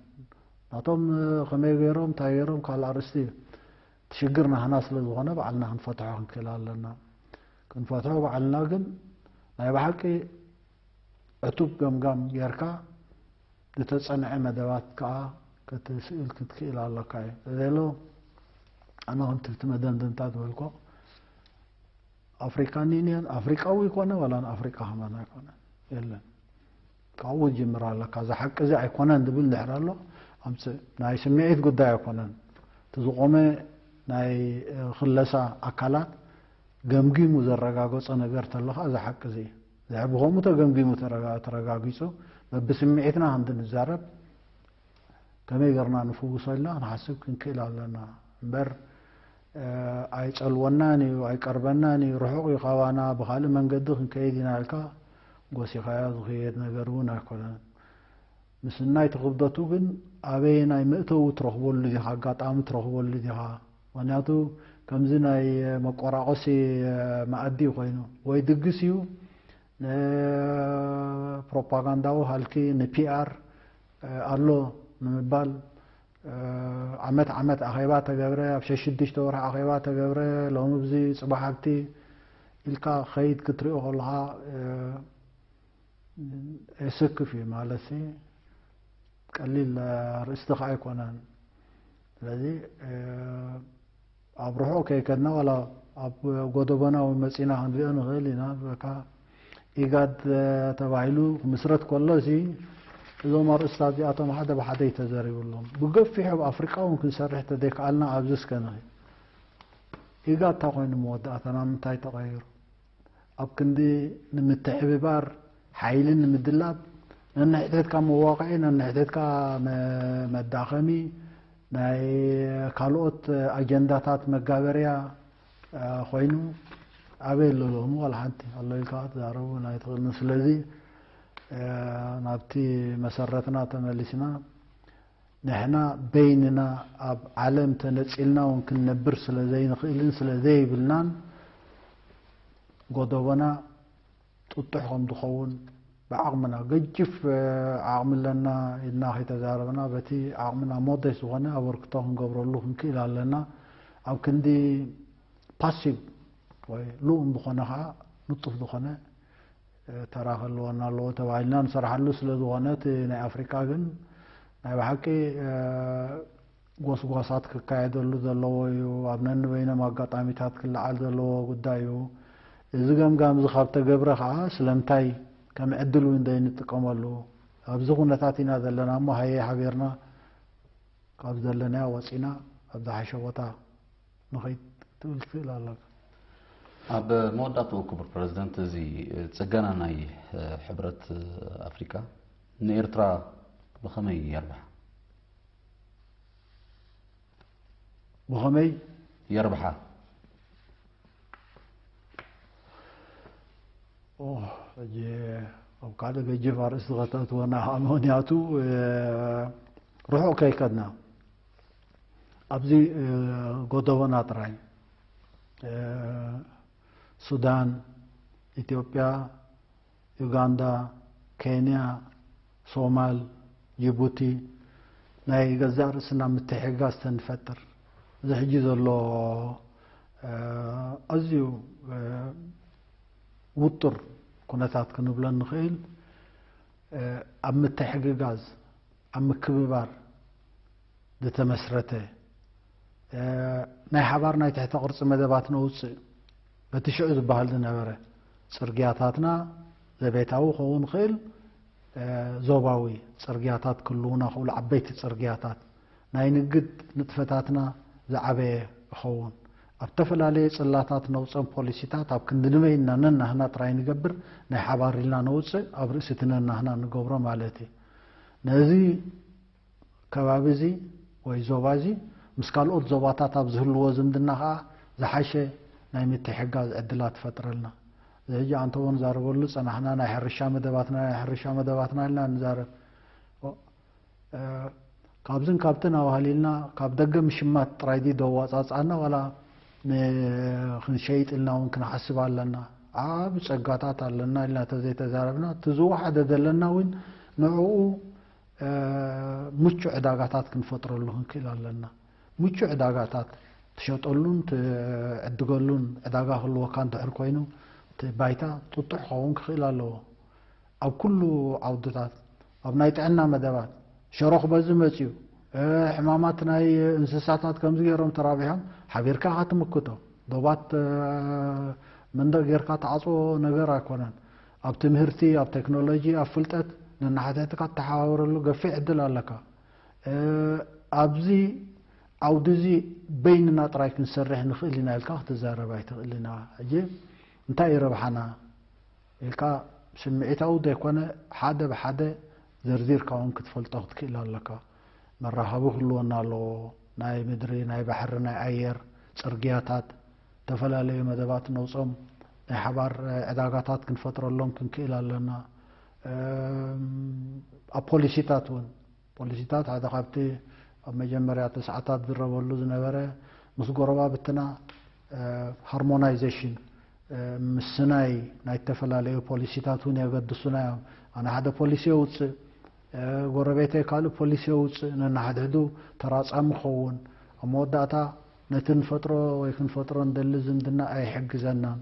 ናቶም ከመይ ገይሮም፣ እንታይ ገይሮም፣ ካልእ ኣርእስቲ እዩ። እቲ ሽግር ናህና ስለ ዝኾነ ባዕልና ክንፈትሖ ክንክእል ኣለና። ክንፈትሖ ባዕልና ግን ናይ ብሓቂ ዕቱብ ገምጋም ጌርካ ዝተጸንዐ መደባት ከኣ ክትስእል ክትክእል ኣለካ እዩ። ተዘይሎ ኣነ ከምቲ እቲ መደምደምታ ዝበልኮ ኣፍሪካን ዩኒየን ኣፍሪቃዊ ይኮነ ዋላ ንኣፍሪቃ ከማን ኣይኮነን። የለን። ካብኡ ዝጅምር ኣለካ። እዚ ሓቂ እዚ ኣይኮነን ዝብል ድሕር ኣሎ ኣምጽእ። ናይ ስምዒት ጉዳይ ኣይኮነን። እቲ ዝቆመ ናይ ክለሳ ኣካላት ገምጊሙ ዘረጋገጾ ነገር ተሎ ኸዓ እዚ ሓቂ እዚ እዩ። እዚ ብኸምኡ ተገምጊሙ ተረጋ-፣ ተረጋጊጹ በብስምዒትና ከም እንዛረብ ከመይ ጌርና ንፍውሶ ኢልና ክንሓስብ ክንክእል ኣለና እምበር፣ እ፣ ኣይጸልወናን እዩ፣ ኣይቀርበናን እዩ፣ ርሑቕ እዩ ካባና፣ ብኻልእ መንገዲ ክንከይድ ኢና ኢልካ ጎሲኻዮ ዝኽየድ ነገር እውን ኣይኮነን። ምስናይ እቲ ክብደቱ ግን ኣበየናይ መእተዊ ትረኽበሉ ዲኻ፣ ኣጋጣሚ ትረኽበሉ ዲኻ? ምኽንያቱ ከምዚ ናይ መቆራቆሲ መኣዲ ኮይኑ ወይ ድግስ እዩ፣ ንፕሮፓጋንዳዊ ሃልኪ፣ ንፒኣር ኣሎ ንምባል፣ ዓመት ዓመት ኣኼባ ተገብረ፣ ኣብ ሸሽ ሽዱሽተ ወርሒ ኣኼባ ተገብረ፣ ሎሚ ብዚ ጽባሕ ኣብቲ ኢልካ ኸይድ ክትሪኦ ከለኻ፣ የሰክፍ እዩ ማለት ሲ፣ ቀሊል ኣርእስቲ ኸዓ ኣይኮነን። ስለዚ ኣብ ርሑቕ ከይከድና ዋላ ኣብ ጎደቦና እውን መጺና ክንሪኦ ንኽእል ኢና። በቃ ኢጋድ ተባሂሉ ክምስረት ከሎ ሲ እዞም ኣርእስታት እዚኣቶም ሓደ ብሓደ እዩ ተዘሪብሎም። ብገፊሑ ኣብ ኣፍሪቃ እውን ክንሰርሕ ተደይከኣልና ኣብዚ እስከ ንኺድ። ኢጋድ እንታይ ኮይኑ መወዳእታ ናብ ምንታይ ተቐይሩ? ኣብ ክንዲ ንምትሕብባር ሓይሊ ንምድላብ ነንሕድሕድካ መዋቕዒ፣ ነንሕድሕድካ መ-፣ መዳኸሚ፣ ናይ ካልኦት ኣጀንዳታት መጋበርያ፣ እ፣ ኮይኑ ኣበይ ኣሎ ሎሚ? ዋላ ሓንቲ ኣሎ ኢልካ ክትዛረቡ ኣይትኽእልን። ስለዚ፣ እ፣ ናብቲ መሰረትና ተመሊስና ንሕና በይንና ኣብ ዓለም ተነጺልና እውን ክንነብር ስለ ዘይንኽእልን ስለ ዘይብልናን ጎደቦና ጥጡሕ ከም ዝኸውን ብዓቕምና፣ ገጅፍ ዓቕሚ ኣለና ኢልና ከይተዛረብና፣ በቲ ዓቕምና ሞደስ ዝኾነ ኣበርክቶ ክንገብረሉ ክንክእል ኣለና። ኣብ ክንዲ ፓሲቭ ወይ ልኡም ዝኾነ ከዓ ንጡፍ ዝኾነ ተራ ክህልወና ኣለዎ ተባሂልና ንሰርሓሉ ስለ ዝኾነ፣ እቲ ናይ ኣፍሪቃ ግን ናይ ብሓቂ ጎስጓሳት ክካየደሉ ዘለዎ እዩ። ኣብ ነንበይኖም ኣጋጣሚታት ክለዓል ዘለዎ ጉዳይ እዩ። እዚ ገምጋም እዚ ካብ ተገብረ ከዓ ስለምንታይ ከም ዕድል እውን ዘይንጥቀመሉ? ኣብዚ ኩነታት ኢና ዘለና እሞ ሃየ ሓቢርና ካብ ዘለናዮ ወፂና ኣብ ዝሓሸ ቦታ ንኸይድ ትብል ትኽእል ኣለካ። ኣብ መወዳእትኡ ክቡር ፕረዚደንት፣ እዚ ጽገና ናይ ሕብረት ኣፍሪቃ ንኤርትራ ብኸመይ የርብሓ? ብኸመይ የርብሓ? ኦ፣ ሕጂ ኣብ ካልእ ገጅፍ ኣርእስቲ ከተእትወና፣ ምኽንያቱ ርሑቕ ከይከድና ኣብዚ ጎደቦና ጥራይ ሱዳን፣ ኢትዮጵያ፣ ዩጋንዳ፣ ኬንያ፣ ሶማል፣ ጅቡቲ ናይ ገዛእ ርእስና ምትሕግጋዝ ተንፈጥር፣ እዚ ሕጂ ዘሎ ኣዝዩ ውጡር ኩነታት ክንብሎ እንኽእል፣ ኣብ ምትሕግጋዝ፣ ኣብ ምክብባር ዝተመስረተ ናይ ሓባር ናይ ትሕተ ቅርጺ መደባት ነውፅእ። በቲ ሽዑ ዝበሃል ዝነበረ ጽርግያታትና ዘቤታዊ ክኸውን ይኽእል፣ ዞባዊ ጽርግያታት ክህልዉና ክእሉ፣ ዓበይቲ ጽርግያታት ናይ ንግድ ንጥፈታትና ዝዓበየ ይኸውን። ኣብ ዝተፈላለየ ጽላታት ነውፀን ፖሊሲታት ኣብ ክንዲ ንበይንና ነናህና ጥራይ ንገብር፣ ናይ ሓባር ኢልና ነውፅእ፣ ኣብ ርእሲ እቲ ነናህና ንገብሮ ማለት እዩ። ነዚ ከባቢ እዚ ወይ ዞባ እዚ ምስ ካልኦት ዞባታት ኣብ ዝህልዎ ዝምድና ከኣ ዝሓሸ ናይ ምትሕግጋዝ ዕድላት ይፈጥረልና። እዚ ሕጂ ኣንተ እውን ንዛረበሉ ጸናሕና፣ ናይ ሕርሻ መደባትና፣ ናይ ሕርሻ መደባትና ኢልና ንዛረብ። ኦ፣ እ፣ ካብዝን ካብትን ኣዋህሊልና ካብ ደገ ምሽማት ጥራይ ድዩ ደዋጻጽኣና፣ ዋላ ን-፣ ክንሸይጥ ኢልና እውን ክንሓስብ ኣለና። ዓቢ ጸጋታት ኣለና ኢልና ተዘይተዛረብና፣ እቲ ዝወሓደ ዘለና እውን ንዕኡ እ፣ ምቹ ዕዳጋታት ክንፈጥረሉ ክንክእል ኣለና። ምቹ ዕዳጋታት ትሸጠሉን ትዕድገሉን ዕዳጋ ክህልወካ እንድሕር ኮይኑ፣ እቲ ባይታ ጥጡሕ ክኸውን ክኽእል ኣለዎ። ኣብ ኩሉ ዓውድታት፣ ኣብ ናይ ጥዕና መደባት፣ ሸሮ ክበዝሕ መጽዩ፣ እ፣ ሕማማት ናይ እንስሳታት ከምዚ ገይሮም ተራቢሖም፣ ሓቢርካ ኢኻ ትምክቶ። ዶባት፣ እ፣ መንደቕ ጌርካ ትዓጽዎ ነገር ኣይኮነን። ኣብ ትምህርቲ፣ ኣብ ቴክኖሎጂ፣ ኣብ ፍልጠት ነናሓትሕትካ ትተሓባበረሉ ገፊሕ ዕድል ኣለካ። እ፣ ኣብዚ ዓውዲ እዚ በይንና ጥራይ ክንሰርሕ ንኽእል ኢና ኢልካ ክትዛረብ ኣይትኽእል ኢና። ሕጂ እንታይ እዩ ረብሓና ኢልካ ስምዒታዊ ዘይኮነ ሓደ ብሓደ ዘርዚርካ እውን ክትፈልጦ ክትክእል ኣለካ። መራኸቢ ክህልወና ኣለዎ፣ ናይ ምድሪ፣ ናይ ባሕሪ፣ ናይ ኣየር፣ ጽርግያታት፣ ዝተፈላለዩ መደባት ነውጾም ናይ ሓባር ዕዳጋታት ክንፈጥረሎም ክንክእል ኣለና። እም፣ ኣብ ፖሊሲታት እውን፣ ፖሊሲታት ሓደ ካብቲ ኣብ መጀመርያ እቲ ሰዓታት ዝረበሉ ዝነበረ ምስ ጎረባብትና፣ እ፣ ሃርሞናይዜሽን፣ እ፣ ምስናይ ናይ ዝተፈላለዩ ፖሊሲታት እውን የገድሱና እዮም። ኣነ ሓደ ፖሊሲ የውፅእ፣ እ፣ ጎረቤተይ ካልእ ፖሊሲ የውፅእ፣ ነናሕድሕዱ ተራፃሚ ኸውን። ኣብ መወዳእታ ነቲ ንፈጥሮ ወይ ክንፈጥሮ እንደሊ ዝምድና ኣይሕግዘናን።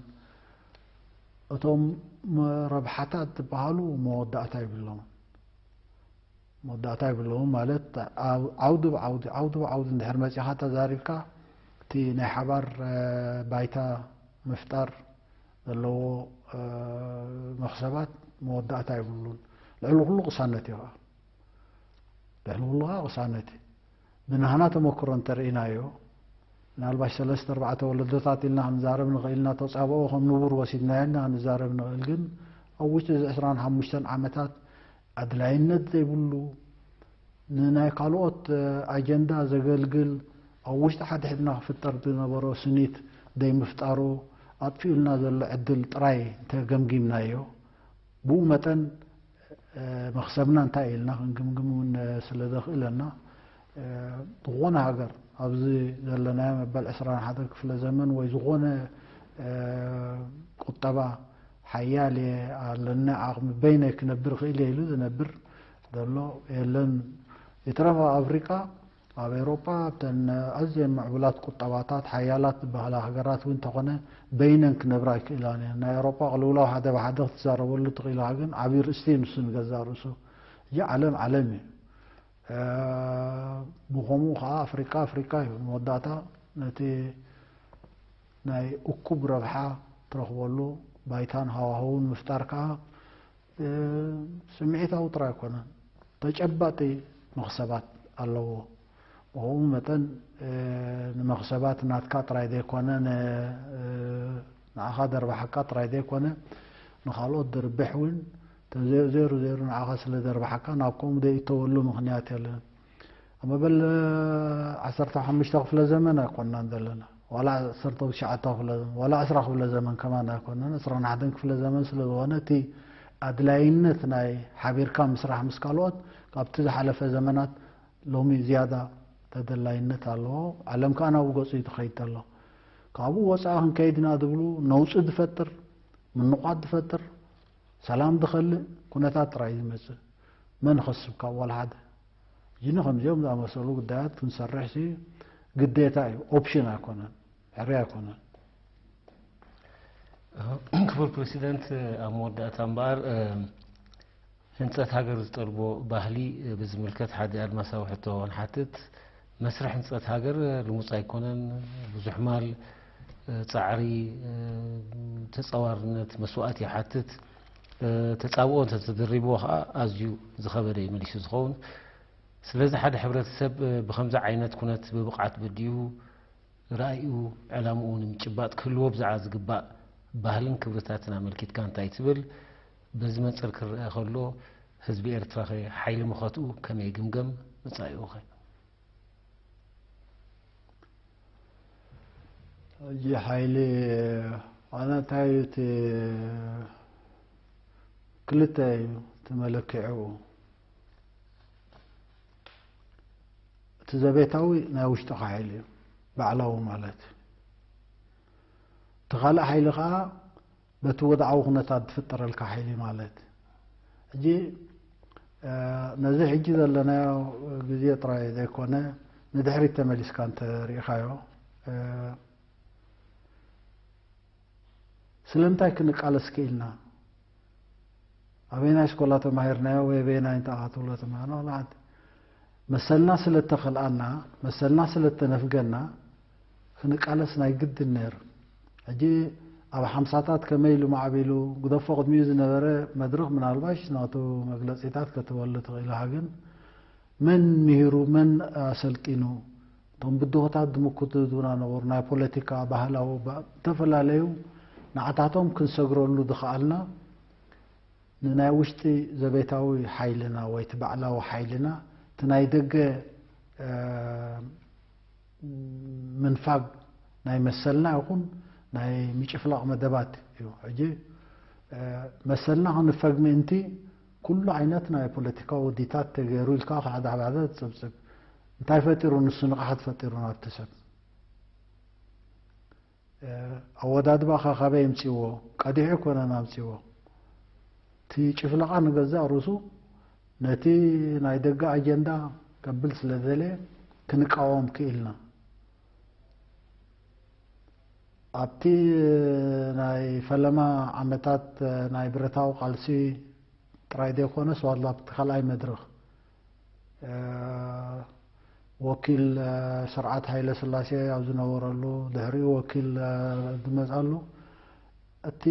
እቶም ረብሓታት ዝበሃሉ መወዳእታ ይብሎምን። መወዳእታ ይብሎምን ማለት፣ ዓው-፣ ዓውዲ ብዓውዲ፣ ዓውዲ ብዓውዲ እንድሕር መጺኻ ተዛሪብካ፣ እቲ ናይ ሓባር፣ እ፣ ባይታ ምፍጣር ዘለዎ፣ እ፣ መኽሰባት መወዳእታ የብሉን። ልዕሊ ኩሉ ቅሳነት እዩ ኸዓ። ልዕሊ ኩሉ ኸዓ ቅሳነት እዩ። ብናህና ተመክሮ እንተርኢናዮ፣ ምናልባሽ ሰለስተ ኣርባዕተ ወለዶታት ኢልና ክንዛረብ ንኽእል ኢና፣ ተጻብኦ ከም ንቡር ወሲድናዮ ኢና ክንዛረብ ንኽእል። ግን ኣብ ውሽጢ እዚ ዕስራን ሓሙሽተን ዓመታት ኣድላይነት ዘይብሉ፣ ንናይ ካልኦት፣ እ፣ ኣጀንዳ ዘገልግል፣ ኣብ ውሽጢ ሓድሕድና ክፍጠር ዝነበሮ ስኒት ዘይምፍጣሩ ኣጥፊኡልና ዘሎ ዕድል ጥራይ እንተገምጊምናዮ፣ ብኡ መጠን፣ እ፣ መኽሰብና እንታይ ኢልና ክንግምግም እውን ስለ ዘኽእለና፣ እ፣ ዝኾነ ሃገር ኣብዚ ዘለናዮ መበል ዕስራን ሓደን ክፍለ ዘመን ወይ ዝኾነ፣ እ፣ ቁጠባ ሓያል እየ ኣለኒ ዓቕሚ በይነይ ክነብር እኽእል እየ ኢሉ ዝነብር ዘሎ የለን። ይትረፍ ኣብ ኣፍሪቃ፣ ኣብ ኤውሮጳ እተን ኣዝየን ምዕቡላት ቁጠባታት ሓያላት ዝበሃላ ሃገራት እውን እንተኾነ በይነን ክነብራ ኣይክእላን እየን። ናይ ኤውሮጳ ቅልውላው ሓደ ብሓደ ክትዛረበሉ ትኽእል ኢኻ፣ ግን ዓብዪ ርእስቲ እዩ ንሱ ንገዛእ ርእሱ። ሕጂ ዓለም ዓለም እዩ። እ፣ ብኸምኡ ኸዓ ኣፍሪቃ ኣፍሪቃ እዩ። መወዳእታ ነቲ ናይ እኩብ ረብሓ ትረኽበሉ ባይታን ሃዋህውን ምፍጣር ከኣ፣ እ፣ ስምዒታዊ ጥራይ ኣይኮነን፣ ተጨባጢ መኽሰባት ኣለዎ። ብኸምኡ መጠን፣ እ፣ ንመኽሰባት ናትካ ጥራይ ዘይኮነ፣ ን-፣ እ፣ ንዓኻ ደርባሓካ ጥራይ ዘይኮነ ንኻልኦት ድርብሕ እውን ተዘ- ዘይሩ ዘይሩ ንዓኻ ስለ ደርባሓካ ናብ ከምኡ ዘይእተወሉ ምኽንያት የለን። ኣብ መበል ዓሰርተ ሓሙሽተ ክፍለ ዘመን ኣይኮንናን ዘለና፣ ዋላ ዓሰርተ ትሽዓተ ክፍለ ዘመን፣ ዋላ ዕስራ ክፍለ ዘመን ከማን ኣይኮንናን፣ ዕስራን ሓደን ክፍለ ዘመን ስለ ዝኾነ እቲ ኣድላይነት ናይ ሓቢርካ ምስራሕ ምስ ካልኦት ካብቲ ዝሓለፈ ዘመናት ሎሚ ዝያዳ ተደላይነት ኣለዎ። ዓለም ከኣ ናብኡ ገጹ እዩ ትኸይድ ዘሎ። ካብኡ ወጻኢ ክንከይድ ኢና ዝብሉ ነውጺ ዝፈጥር፣ ምንቋት ዝፈጥር፣ ሰላም ዝኸልእ ኩነታት ጥራይ እዩ ዝመጽእ። መን ይኸስብ ካብኡ ዋላ ሓደ? እዚኒ ከምዚኦም ዝኣመሰሉ ጉዳያት ክንሰርሕ ሲ ግዴታ እዩ፣ ኦፕሽን ኣይኮነን፣ ሕርያ ኣይኮነን። ክቡር ፕሬዚደንት፣ ኣብ መወዳእታ እምበኣር ህንፀት ሃገር ዝጠልቦ ባህሊ ብዝምልከት ሓደ ኣድማሳዊ ሕቶ ንሓትት። መስርሕ ህንፀት ሃገር ልሙፅ ኣይኮነን። ብዙሕ ማል፣ ፃዕሪ፣ ተፃዋርነት፣ መስዋእቲ ይሓትት። ተፃብኦ እንተተደሪብዎ ከዓ ኣዝዩ ዝኸበደ እዩ መሊሱ ዝኸውን። ስለዚ ሓደ ሕብረተሰብ ብኸምዚ ዓይነት ኩነት ብብቕዓት በዲኡ ራእይኡ፣ ዕላምኡ ንምጭባጥ ክህልዎ ብዛዕባ ዝግባእ ባህልን ክብርታትን ኣመልኪትካ እንታይ ትብል? በዚ መንፅር ክረአ ከሎ ህዝቢ ኤርትራ ኸ ሓይሊ መኸትኡ ከመይ ይግምገም? መጻኢኡ ኸ? ሕጂ ሓይሊ ኣነ እንታይ እቲ ክልተ እዩ እቲ መለክዒኡ። እቲ ዘቤታዊ ናይ ውሽጥኻ ሓይሊ እዩ፣ ባዕላዊ ማለት እዩ። እቲ ካልእ ሓይሊ ኸዓ በቲ ወድዓዊ ኩነታት ዝፍጠረልካ ሓይሊ ማለት እዩ። ሕጂ ነዚ ሕጂ ዘለናዮ ግዜ ጥራይ ዘይኮነ ንድሕሪት ተመሊስካ እንተሪኢኻዮ ስለምንታይ ክንቃለስ ክኢልና? ኣበየናይ ስኮላ ተማሂርናዮ ወይ ኣበየናይ እንታይ ክትብሎ ተማሂርና? ዋላ ሓንቲ። መሰልና ስለ እተኸልኣና፣ መሰልና ስለ እተነፍገና ክንቃለስ ናይ ግድን ነይሩ። ሕጂ ኣብ ሓምሳታት ከመይ ኢሉ ማዕቢሉ ግደፎ ቅድሚኡ ዝነበረ መድረኽ ምናልባሽ ናቱ መግለጺታት ክትህበሉ ትኽእል ኢኻ፣ ግን መን ምሂሩ፣ መን ኣሰልጢኑ? እቶም ብድሆታት ዝምክቱ ዝብና ነበሩ። ናይ ፖለቲካ፣ ባህላዊ፣ ባ- ዝተፈላለዩ ንዓታቶም ክንሰግረሉ ዝኸኣልና ንናይ ውሽጢ ዘቤታዊ ሓይልና ወይ እቲ ባዕላዊ ሓይልና እቲ ናይ ደገ ምንፋግ ናይ መሰልና ይኹን ናይ ምጭፍላቕ መደባት እዩ። ሕጂ መሰልና ክንፈግ ምእንቲ ኩሉ ዓይነት ናይ ፖለቲካ ውዲታት ተገይሩ ኢልካ ሓደ ሓደ ትጽብጽብ። እንታይ ፈጢሩ? ንሱ ንቕሓት ፈጢሩ ናብቲ ሰብ። ኣወዳድባኻ ካበይ የምጽእዎ? ቀዲሑ ኣይኮነን ኣምጽእዎ። እቲ ጭፍለቓ ንገዛእ ርእሱ ነቲ ናይ ደገ ኣጀንዳ ከብል ስለ ዝደለየ ክንቃወም ክኢልና። ኣብቲ ናይ ፈለማ ዓመታት ናይ ብረታዊ ቃልሲ ጥራይ ዘይኮነስ ዋላ ኣብቲ ካልኣይ መድረኽ ወኪል ስርዓት ሃይለ ስላሴ ኣብ ዝነበረሉ ድሕሪኡ ወኪል ዝመፃሉ እቲ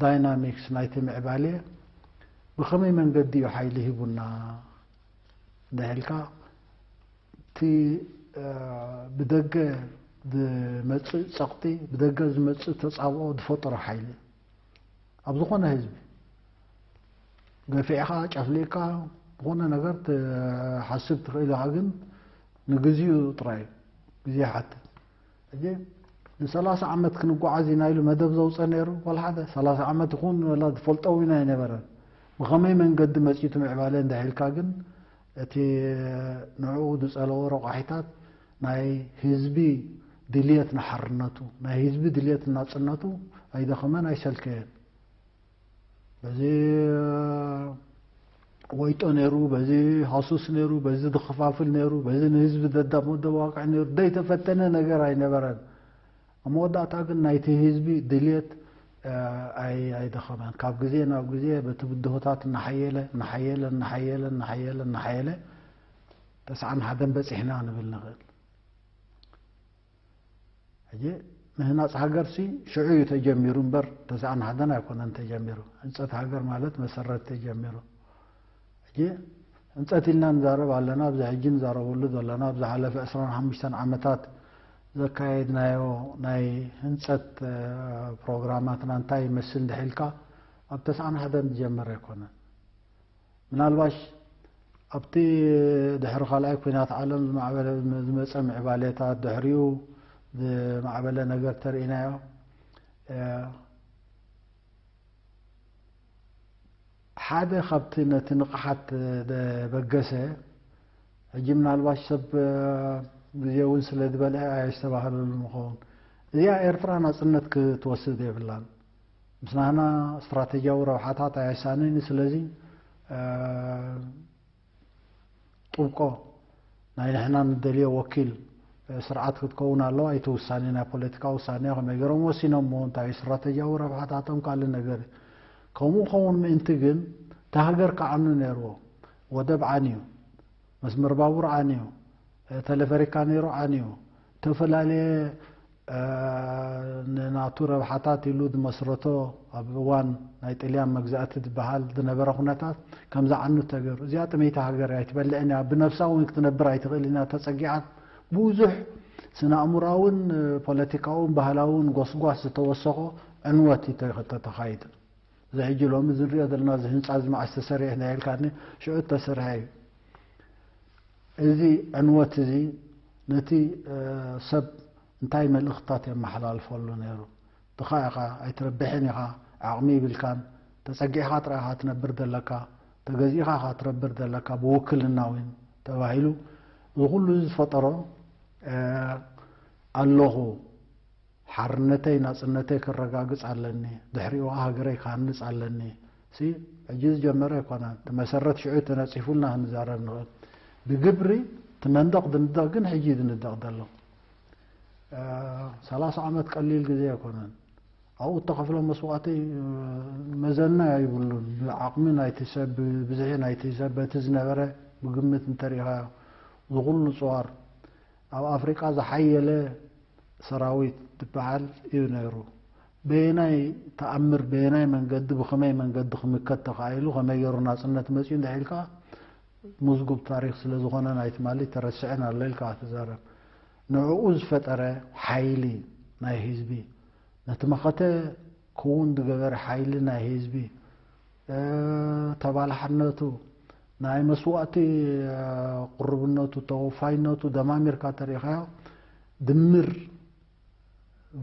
ዳይናሚክስ ናይቲ ምዕባሌ ብኸመይ መንገዲ እዩ ሓይሊ ሂቡና እንድሕልካ እቲ ብደገ ዝመፅእ ፀቕጢ ብደገ ዝመፅእ ተፃብኦ ዝፈጠሮ ሓይሊ ኣብ ዝኾነ ህዝቢ ገፊዕኻ ጨፍሊቕካ ዝኾነ ነገር ትሓስብ ትኽእል ኢኻ፣ ግን ንግዚኡ ጥራይ እዩ። ግዜ ይሓትት። ሕጂ ንሰላሳ ዓመት ክንጓዓዝ ኢና ኢሉ መደብ ዘውፀ ነይሩ ዋላ ሓደ ሰላሳ ዓመት ይኹን ወላ ዝፈልጦ እውን ኣይነበረን። ብኸመይ መንገዲ መፂቱ ምዕባለ እንድሕልካ ግን እቲ ንዕኡ ዝፀለዎ ረቋሒታት ናይ ህዝቢ ድልየት ንሓርነቱ ናይ ህዝቢ ድልየት ናፅነቱ ኣይደኸመን ኣይሰልከየን። በዚ ወይጦ ነይሩ፣ በዚ ሃሱስ ነይሩ፣ በዚ ዝኸፋፍል ነይሩ፣ በዚ ንህዝቢ ደዳሞ ደዋቅዕ ነይሩ፣ ዘይተፈተነ ነገር ኣይነበረን። ኣብ መወዳእታ ግን ናይቲ ህዝቢ ድልየት ኣይደኸመን። ካብ ግዜ ናብ ግዜ በቲ ብድሆታት እናሓየለ እናሓየለ እናሓየለ እናሓየለ እናሓየለ ተስዓን ሓደን በፂሕና ንብል ንኽእል። ሕጂ ምህናፅ ሃገር ሲ ሽዑ እዩ ተጀሚሩ እምበር ተስዓን ሓደን ኣይኮነን ተጀሚሩ። ህንፀት ሃገር ማለት መሰረት ተጀሚሩ። ሕጂ ህንፀት ኢልና ንዛረብ ኣለና። ኣብዚ ሕጂ ንዛረበሉ ዘለና ኣብ ዝሓለፈ ዕስራን ሓሙሽተን ዓመታት ዘካየድናዮ ናይ ህንፀት ፕሮግራማትና እንታይ ይመስል እንድሕልካ፣ ኣብ ተስዓን ሓደን ዝጀመረ ኣይኮነን። ምናልባሽ ኣብቲ ድሕሪ ካልኣይ ኩናት ዓለም ዝማዕበለ ዝመፀ ምዕባሌታት፣ ድሕሪኡ ዝማዕበለ ነገር ተርእናዮ። ሓደ ካብቲ ነቲ ንቕሓት ደበገሰ፣ ሕጂ ምናልባሽ ሰብ ግዜ እውን ስለ ዝበልዐ ኣየስተባህለሉ ምኸውን። እዚኣ ኤርትራ ናጽነት ክትወስድ የብላን። ምስ ናህና ስትራተጂያዊ ረብሓታት ኣየሳንን። ስለዚ ጥብቆ ናይ ንሕና ንደልዮ ወኪል ስርዓት ክትከውን ኣለዋ። እቲ ውሳኔ ናይ ፖለቲካ ውሳኔ ከመይ ገይሮም ወሲኖሞ፣ እንታይ ስትራተጂያዊ ረብሓታቶም፣ ካልእ ነገር። ከምኡ ኸውን ምእንቲ ግን እታ ሃገር ክዓኑ ነይርዎ። ወደብ ዓንዩ፣ መስመር ባቡር ዓንዩ፣ ቴሌፈሪካ ነይሩ ዓንዩ፣ ዝተፈላለየ ንናቱ ረብሓታት ኢሉ ዝመስረቶ ኣብ እዋን ናይ ጥልያን መግዛእቲ ዝበሃል ዝነበረ ኩነታት ከምዚ ዓኑ ተገይሩ። እዚኣ ጥመይቲ ሃገር እያ፣ ኣይትበልዕን እያ፣ ብነብሳ እውን ክትነብር ኣይትኽእልን እያ፣ ተጸጊዓት ብዙሕ ስነ ኣእምሮኣውን ፖለቲካውን ባህላውን ጎስጓስ ዝተወሰኾ ዕንወት እዩ ተኻይድ። እዚ ሕጂ ሎሚ እዚ ንሪኦ ዘለና እዚ ህንፃ እዚ መዓስ ተሰሪሐ ናይ ኢልካኒ፣ ሽዑ ተሰርሐ እዩ። እዚ ዕንወት እዚ ነቲ ሰብ እንታይ መልእኽትታት የመሓላልፈሉ ነይሩ? ድኻ ኢኻ፣ ኣይትረብሕን ኢኻ፣ ዓቕሚ ይብልካን፣ ተጸጊዕኻ ጥራይ ኢኻ ትነብር ዘለካ፣ ተገዚእኻ ኢኻ ትነብር ዘለካ፣ ብውክልና እውን ተባሂሉ። እዚ ኩሉ እዚ ዝፈጠሮ ኣለኹ፣ ሓርነተይ ናጽነተይ ክረጋግጽ ኣለኒ፣ ድሕሪኡ ከኣ ሃገረይ ክሃንጽ ኣለኒ። ሲ ሕጂ ዝጀመረ ኣይኮነን። እቲ መሰረት ሽዑ ተነጺፉልና ክንዛረብ ንኽእል። ብግብሪ እቲ መንደቕ ዝንደቕ ግን ሕጂ እዩ ዝንደቕ ዘሎ። ሰላሳ ዓመት ቀሊል ግዜ ኣይኮነን። ኣብኡ እተኸፍሎ መስዋእቲ መዘና ኣይብሉን። ብዓቕሚ ናይቲ ሰብ፣ ብብዝሒ ናይቲ ሰብ፣ በቲ ዝነበረ ብግምት እንተሪኢኻዮ፣ ዝኹሉ ጽዋር ኣብ ኣፍሪቃ ዝሓየለ ሰራዊት ዝበሃል እዩ ነይሩ። በየናይ ተኣምር፣ በየናይ መንገዲ፣ ብኸመይ መንገዲ ክምከት ተኻኢሉ፣ ከመይ ገይሩ ናጽነት መጺኡ እንድሕር ኢልካ፣ ምዝጉብ ታሪኽ ስለ ዝኾነ ናይ ትማሊ ተረስዐን ኣሎ ኢልካ ትዛረብ። ንዕኡ ዝፈጠረ ሓይሊ ናይ ህዝቢ፣ ነቲ መኸተ ክውን ዝገበረ ሓይሊ ናይ ህዝቢ፣ ተባላሕነቱ፣ ናይ መስዋእቲ ቅርብነቱ፣ ተወፋይነቱ ደማሚርካ ተሪኢኻዮ፣ ድምር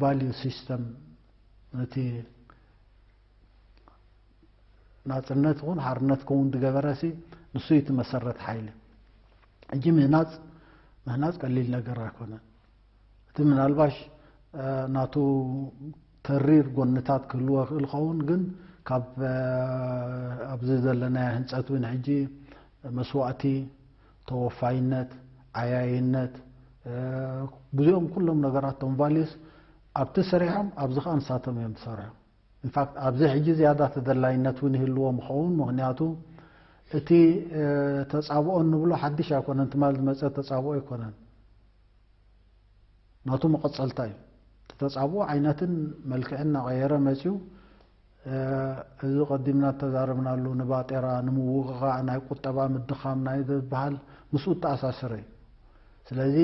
ቫልዩ ሲስተም ነቲ ናጽነት ይኹን ሓርነት ክውን ዝገበረሲ ንሱ እዩ እቲ መሰረት ሓይሊ። ሕጂ ምህናጽ፣ ምህናጽ ቀሊል ነገር ኣይኮነን። እቲ ምናልባሽ ናቱ ተሪር ጎንታት ክህልዎ ይኽእል ኸውን፣ ግን ካብ ኣብዚ ዘለናዮ ህንጸት እውን ሕጂ መስዋእቲ፣ ተወፋይነት፣ ዓያይነት፣ ብዙኦም ኩሎም ነገራት ቶም ቫልዩስ ኣብቲ ሰሪሖም፣ ኣብዚ ኸኣ ንሳቶም እዮም ዝሰርሑ። ኢንፋክት ኣብዚ ሕጂ ዝያዳ ተደላይነት እውን ይህልዎም ይኸውን፣ ምኽንያቱ እቲ ተጻብኦ እንብሎ ሓድሽ ኣይኮነን፣ ትማል ዝመጸ ተጻብኦ ኣይኮነን። ናቱ መቐጸልታ እዩ። እቲ ተጻብኦ ዓይነትን መልክዕን እናቐየረ መጺኡ። እዚ ቀዲምና እተዛረብናሉ ንባጤራ፣ ንምውቕቓዕ፣ ናይ ቁጠባ ምድኻም ናይ ዝበሃል ምስኡ እተኣሳሰረ እዩ። ስለዚ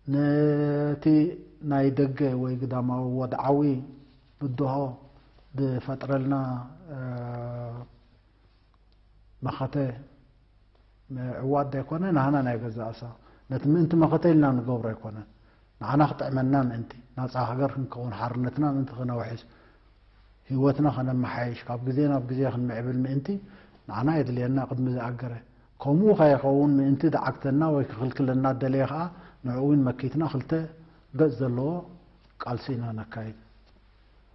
ነቲ ናይ ደገ ወይ ግዳማዊ ወድዓዊ ብድሆ ዝፈጥረልና መኸተ ምዕዋት ዘይኮነ፣ ናህና ናይ ገዛእ ርእሳ ነቲ ምእንቲ መኸተ ኢልና ንገብሮ ኣይኮነን። ንዓና ክጥዕመና ምእንቲ፣ ናጻ ሃገር ክንከውን፣ ሓርነትና ምእንቲ ክነውሕስ፣ ህይወትና ከነመሓይሽ፣ ካብ ግዜ ናብ ግዜ ክንምዕብል ምእንቲ ንዓና የድልየና። ቅድሚ ዝኣገረ ከምኡ ከይኸውን ምእንቲ ዝዓግተና ወይ ክኽልክለና ደለየ ከኣ ንዕኡ እውን መኪትና ክልተ ገጽ ዘለዎ ቃልሲ ኢና ነካይድ።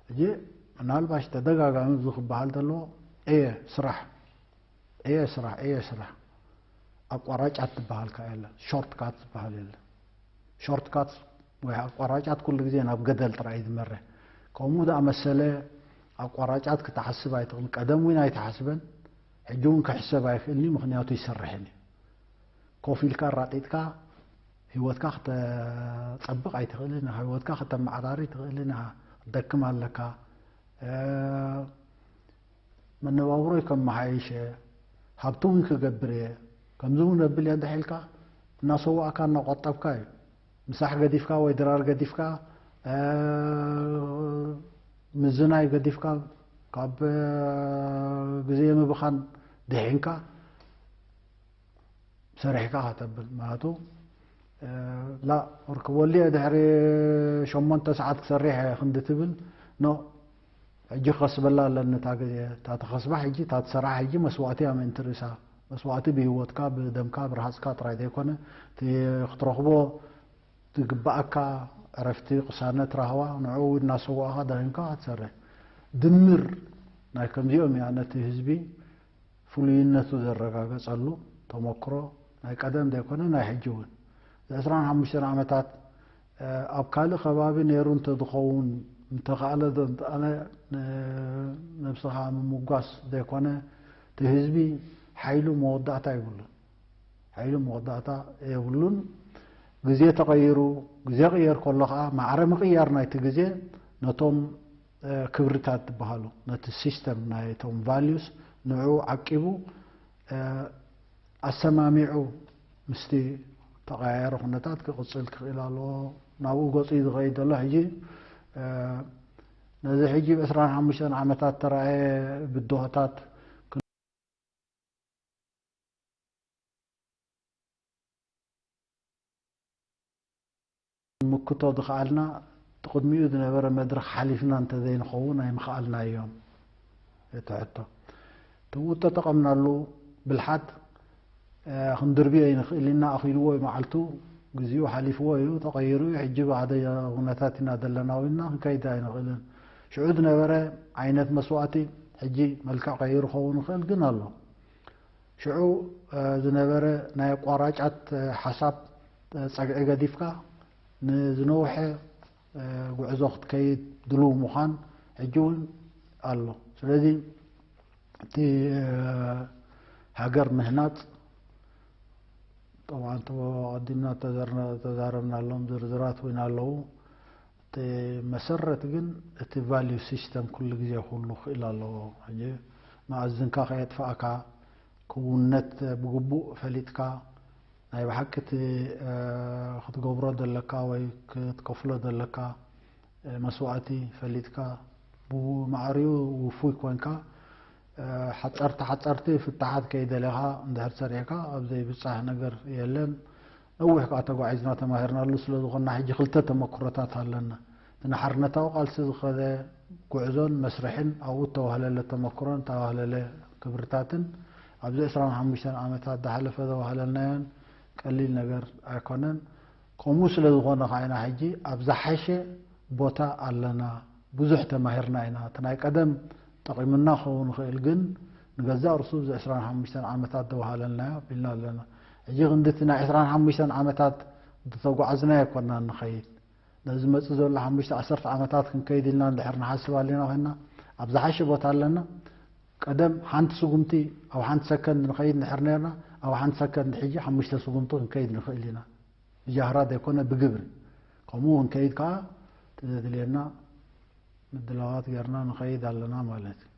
ሕጂ ምናልባሽ ተደጋጋሚ እዚ ክበሃል ዘለዎ እየ ስራሕ፣ እየ ስራሕ፣ እየ ስራሕ። ኣቋራጫት ዝበሃል ከኣ የለን፣ ሾርት ካት ዝበሃል የለን። ሾርት ካት ወይ ኣቋራጫት ኩሉ ግዜ ናብ ገደል ጥራይ እዩ ዝመርሕ። ከምኡ ዝኣመሰለ ኣቋራጫት ክትሓስብ ኣይትኽእል። ቀደም እውን ኣይተሓስበን፣ ሕጂ እውን ክሕሰብ ኣይኽእልን እዩ፣ ምኽንያቱ ኣይሰርሕን እዩ። ኮፍ ኢልካ ኣራጢጥካ ህይወትካ ክተጸብቕ ኣይትኽእልን ኢኻ። ህይወትካ ክተመዓራሪ ትኽእልን ኢኻ። ክትደክም ኣለካ። መነባብሮይ ከመሓይሽ እየ፣ ሃብቲ እውን ክገብር እየ፣ ከምዚ እውን ኣብል እየ እንድሕር ኢልካ እናሰዋእካ እናቆጠብካ እዩ። ምሳሕ ገዲፍካ ወይ ድራር ገዲፍካ፣ ምዝናይ ገዲፍካ፣ ካብ ግዜ ምብኻን ድሒንካ ሰሪሕካ ከተብል ማለቱ። ላ ርክበሉ እየ፣ ድሕሪ ሸሞንተ ሰዓት ክሰርሕ እየ ክንዲ ትብል፣ ኖ፣ ሕጂ ክኸስበላ ኣለኒ እታ ግዜ። እታ ትኸስባ ሕጂ፣ እታ ትሰርሓ ሕጂ መስዋእቲ እያ ምእንቲ ርእሳ። መስዋእቲ ብህይወትካ፣ ብደምካ፣ ብረሃፅካ ጥራይ ዘይኮነ፣ እቲ ክትረኽቦ ዝግባኣካ ዕረፍቲ፣ ቅሳነት፣ ራህዋ፣ ንዕኡ እናሰዋእኻ ደኺምካ ክትሰርሕ። ድምር ናይ ከምዚኦም እያ ነቲ ህዝቢ ፍሉይነቱ ዘረጋገጸሉ ተመክሮ፣ ናይ ቀደም ዘይኮነ ናይ ሕጂ እውን። ዕስራን ሓሙሽተን ዓመታት ኣብ ካልእ ከባቢ ነይሩ እንተዝኸውን፣ እንተኻእለ ዶ እንተኣነ፣ ነብስኻ ምምጓስ ዘይኮነ፣ እቲ ህዝቢ ሓይሉ መወዳእታ የብሉን። ሓይሉ መወዳእታ የብሉን። ግዜ ተቐይሩ፣ ግዜ ቅየር ከሎ ኸዓ፣ ማዕረ ምቕያር ናይቲ ግዜ ነቶም ክብርታት ዝበሃሉ፣ ነቲ ሲስተም ናይቶም ቫልዩስ ንዕኡ ዓቂቡ፣ ኣሰማሚዑ ምስቲ ተቐያየረ ኩነታት ክቕጽል ክኽእል ኣለዎ። ናብኡ ገጹ እዩ ዝኸይድ ዘሎ። ሕጂ ነዚ ሕጂ ብ ዕስራን ሓሙሽተን ዓመታት ተራእየ ብድሆታት ምክቶ ዝኸኣልና፣ እቲ ቅድሚኡ ዝነበረ መድረኽ ሓሊፍና እንተዘይንኸውን ኣይምኸኣልናዮን። እቲ ሕቶ፣ እቲ ተጠቐምናሉ ብልሓት ክንድርብዮ ኣይንኽእል ኢና። ኣኺልዎ እዩ መዓልቱ፣ ግዜኡ ሓሊፍዎ እዩ፣ ተቐይሩ እዩ። ሕጂ ብሓደ ኩነታት ኢና ዘለና፣ ኢልና ክንከይድ ኣይንኽእልን። ሽዑ ዝነበረ ዓይነት መስዋእቲ ሕጂ መልክዕ ቀይሩ ክኸውን ይኽእል ግን ኣሎ። ሽዑ ዝነበረ ናይ ኣቋራጫት ሓሳብ ጸግዒ ገዲፍካ ንዝነውሐ ጉዕዞ ክትከይድ ድሉው ምዃን ሕጂ እውን ኣሎ። ስለዚ እቲ ሃገር ምህናጽ፣ ጠብዓን ቀዲምና ተዛርና-፣ ተዛረብናሎም ዝርዝራት እውን ኣለዉ። እቲ መሰረት ግን እቲ ቫልዩ ሲስተም ኩሉ ግዜ ክህሉ ክእል ኣለዎ። ሕጂ መኣዝንካ ከየጥፋእካ፣ ክውንነት ብግቡእ ፈሊጥካ፣ ናይ ብሓቂ እቲ ክትገብሮ ዘለካ ወይ ክትከፍሎ ዘለካ መስዋእቲ ፈሊጥካ፣ ብማዕሪኡ ውፉይ ኮንካ፣ ሓፀርቲ ሓፀርቲ ፍታሓት ከይደለኻ እንድሕር ሰሪሕካ ኣብ ዘይብፃሕ ነገር የለን። ነዊሕ ከዓ ተጓዒዝና ተማሂርናሉ ስለ ዝኾንና፣ ሕጂ ክልተ ተመክሮታት ኣለና። እቲ ንሓርነታዊ ቃልሲ ዝኸደ ጉዕዞን መስርሕን፣ ኣብኡ እተዋህለለ ተመክሮን እተዋህለለ ክብርታትን፣ ኣብዚ ዕስራን ሓሙሽተን ዓመታት ዝሓለፈ ዘዋህለልናዮን ቀሊል ነገር ኣይኮነን። ከምኡ ስለ ዝኾነ ከዓ ኢና ሕጂ ኣብ ዝሓሸ ቦታ ኣለና። ብዙሕ ተማሂርና ኢና። እቲ ናይ ቀደም ጠቒሙና ክኸውን ይኽእል፣ ግን ንገዛእ ርእሱ እዚ ዕስራን ሓሙሽተን ዓመታት ዘዋህለልናዮ ኣቢልና ኣለና። ሕጂ ክንዲ እቲ ናይ ዕስራን ሓሙሽተን ዓመታት ዝተጓዕዝናዮ ኣይኮናን ንኸይድ። ነዚ መጽእ ዘሎ ሓሙሽተ ዓሰርተ ዓመታት ክንከይድ ኢልና እንድሕር ንሓስብ ኣለና ኮይንና፣ ኣብ ዝሓሸ ቦታ ኣለና። ቀደም ሓንቲ ስጉምቲ ኣብ ሓንቲ ሰከንድ ንኸይድ እንድሕር ነርና፣ ኣብ ሓንቲ ሰከንድ ሕጂ ሓሙሽተ ስጉምቲ ክንከይድ ንኽእል ኢና። ብጃህራ ዘይኮነ ብግብሪ። ከምኡ ክንከይድ ከኣ እቲ ዘድልየና ምድላዋት ጌርና ንኸይድ ኣለና ማለት እዩ።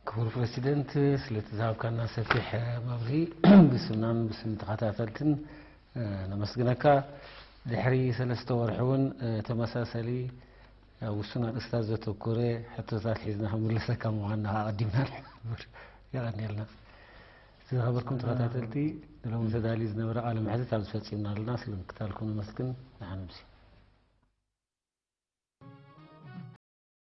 ክቡር ፕረሲደንት፣ ስለቲ ዝሃብካና ሰፊሕ መብርሂ ብስምናን ብስም ተኸታተልትን ነመስግነካ። ድሕሪ ሰለስተ ወርሒ እውን ተመሳሳሊ ኣብ ውሱን ኣርእስታት ዘተኮረ ሕቶታት ሒዝና ክንምልሰካ ምዃንና ኣቐዲምና ንሕብር። የቐንየልና። ዝተኸበርኩም ተኸታተልቲ፣ ንሎሚ ተዳልዩ ዝነበረ ቃለ መሕትት ኣብዚ ፈጺምና ኣለና። ስለ ምክታልኩም ነመስግን። ደሓን ምሲ።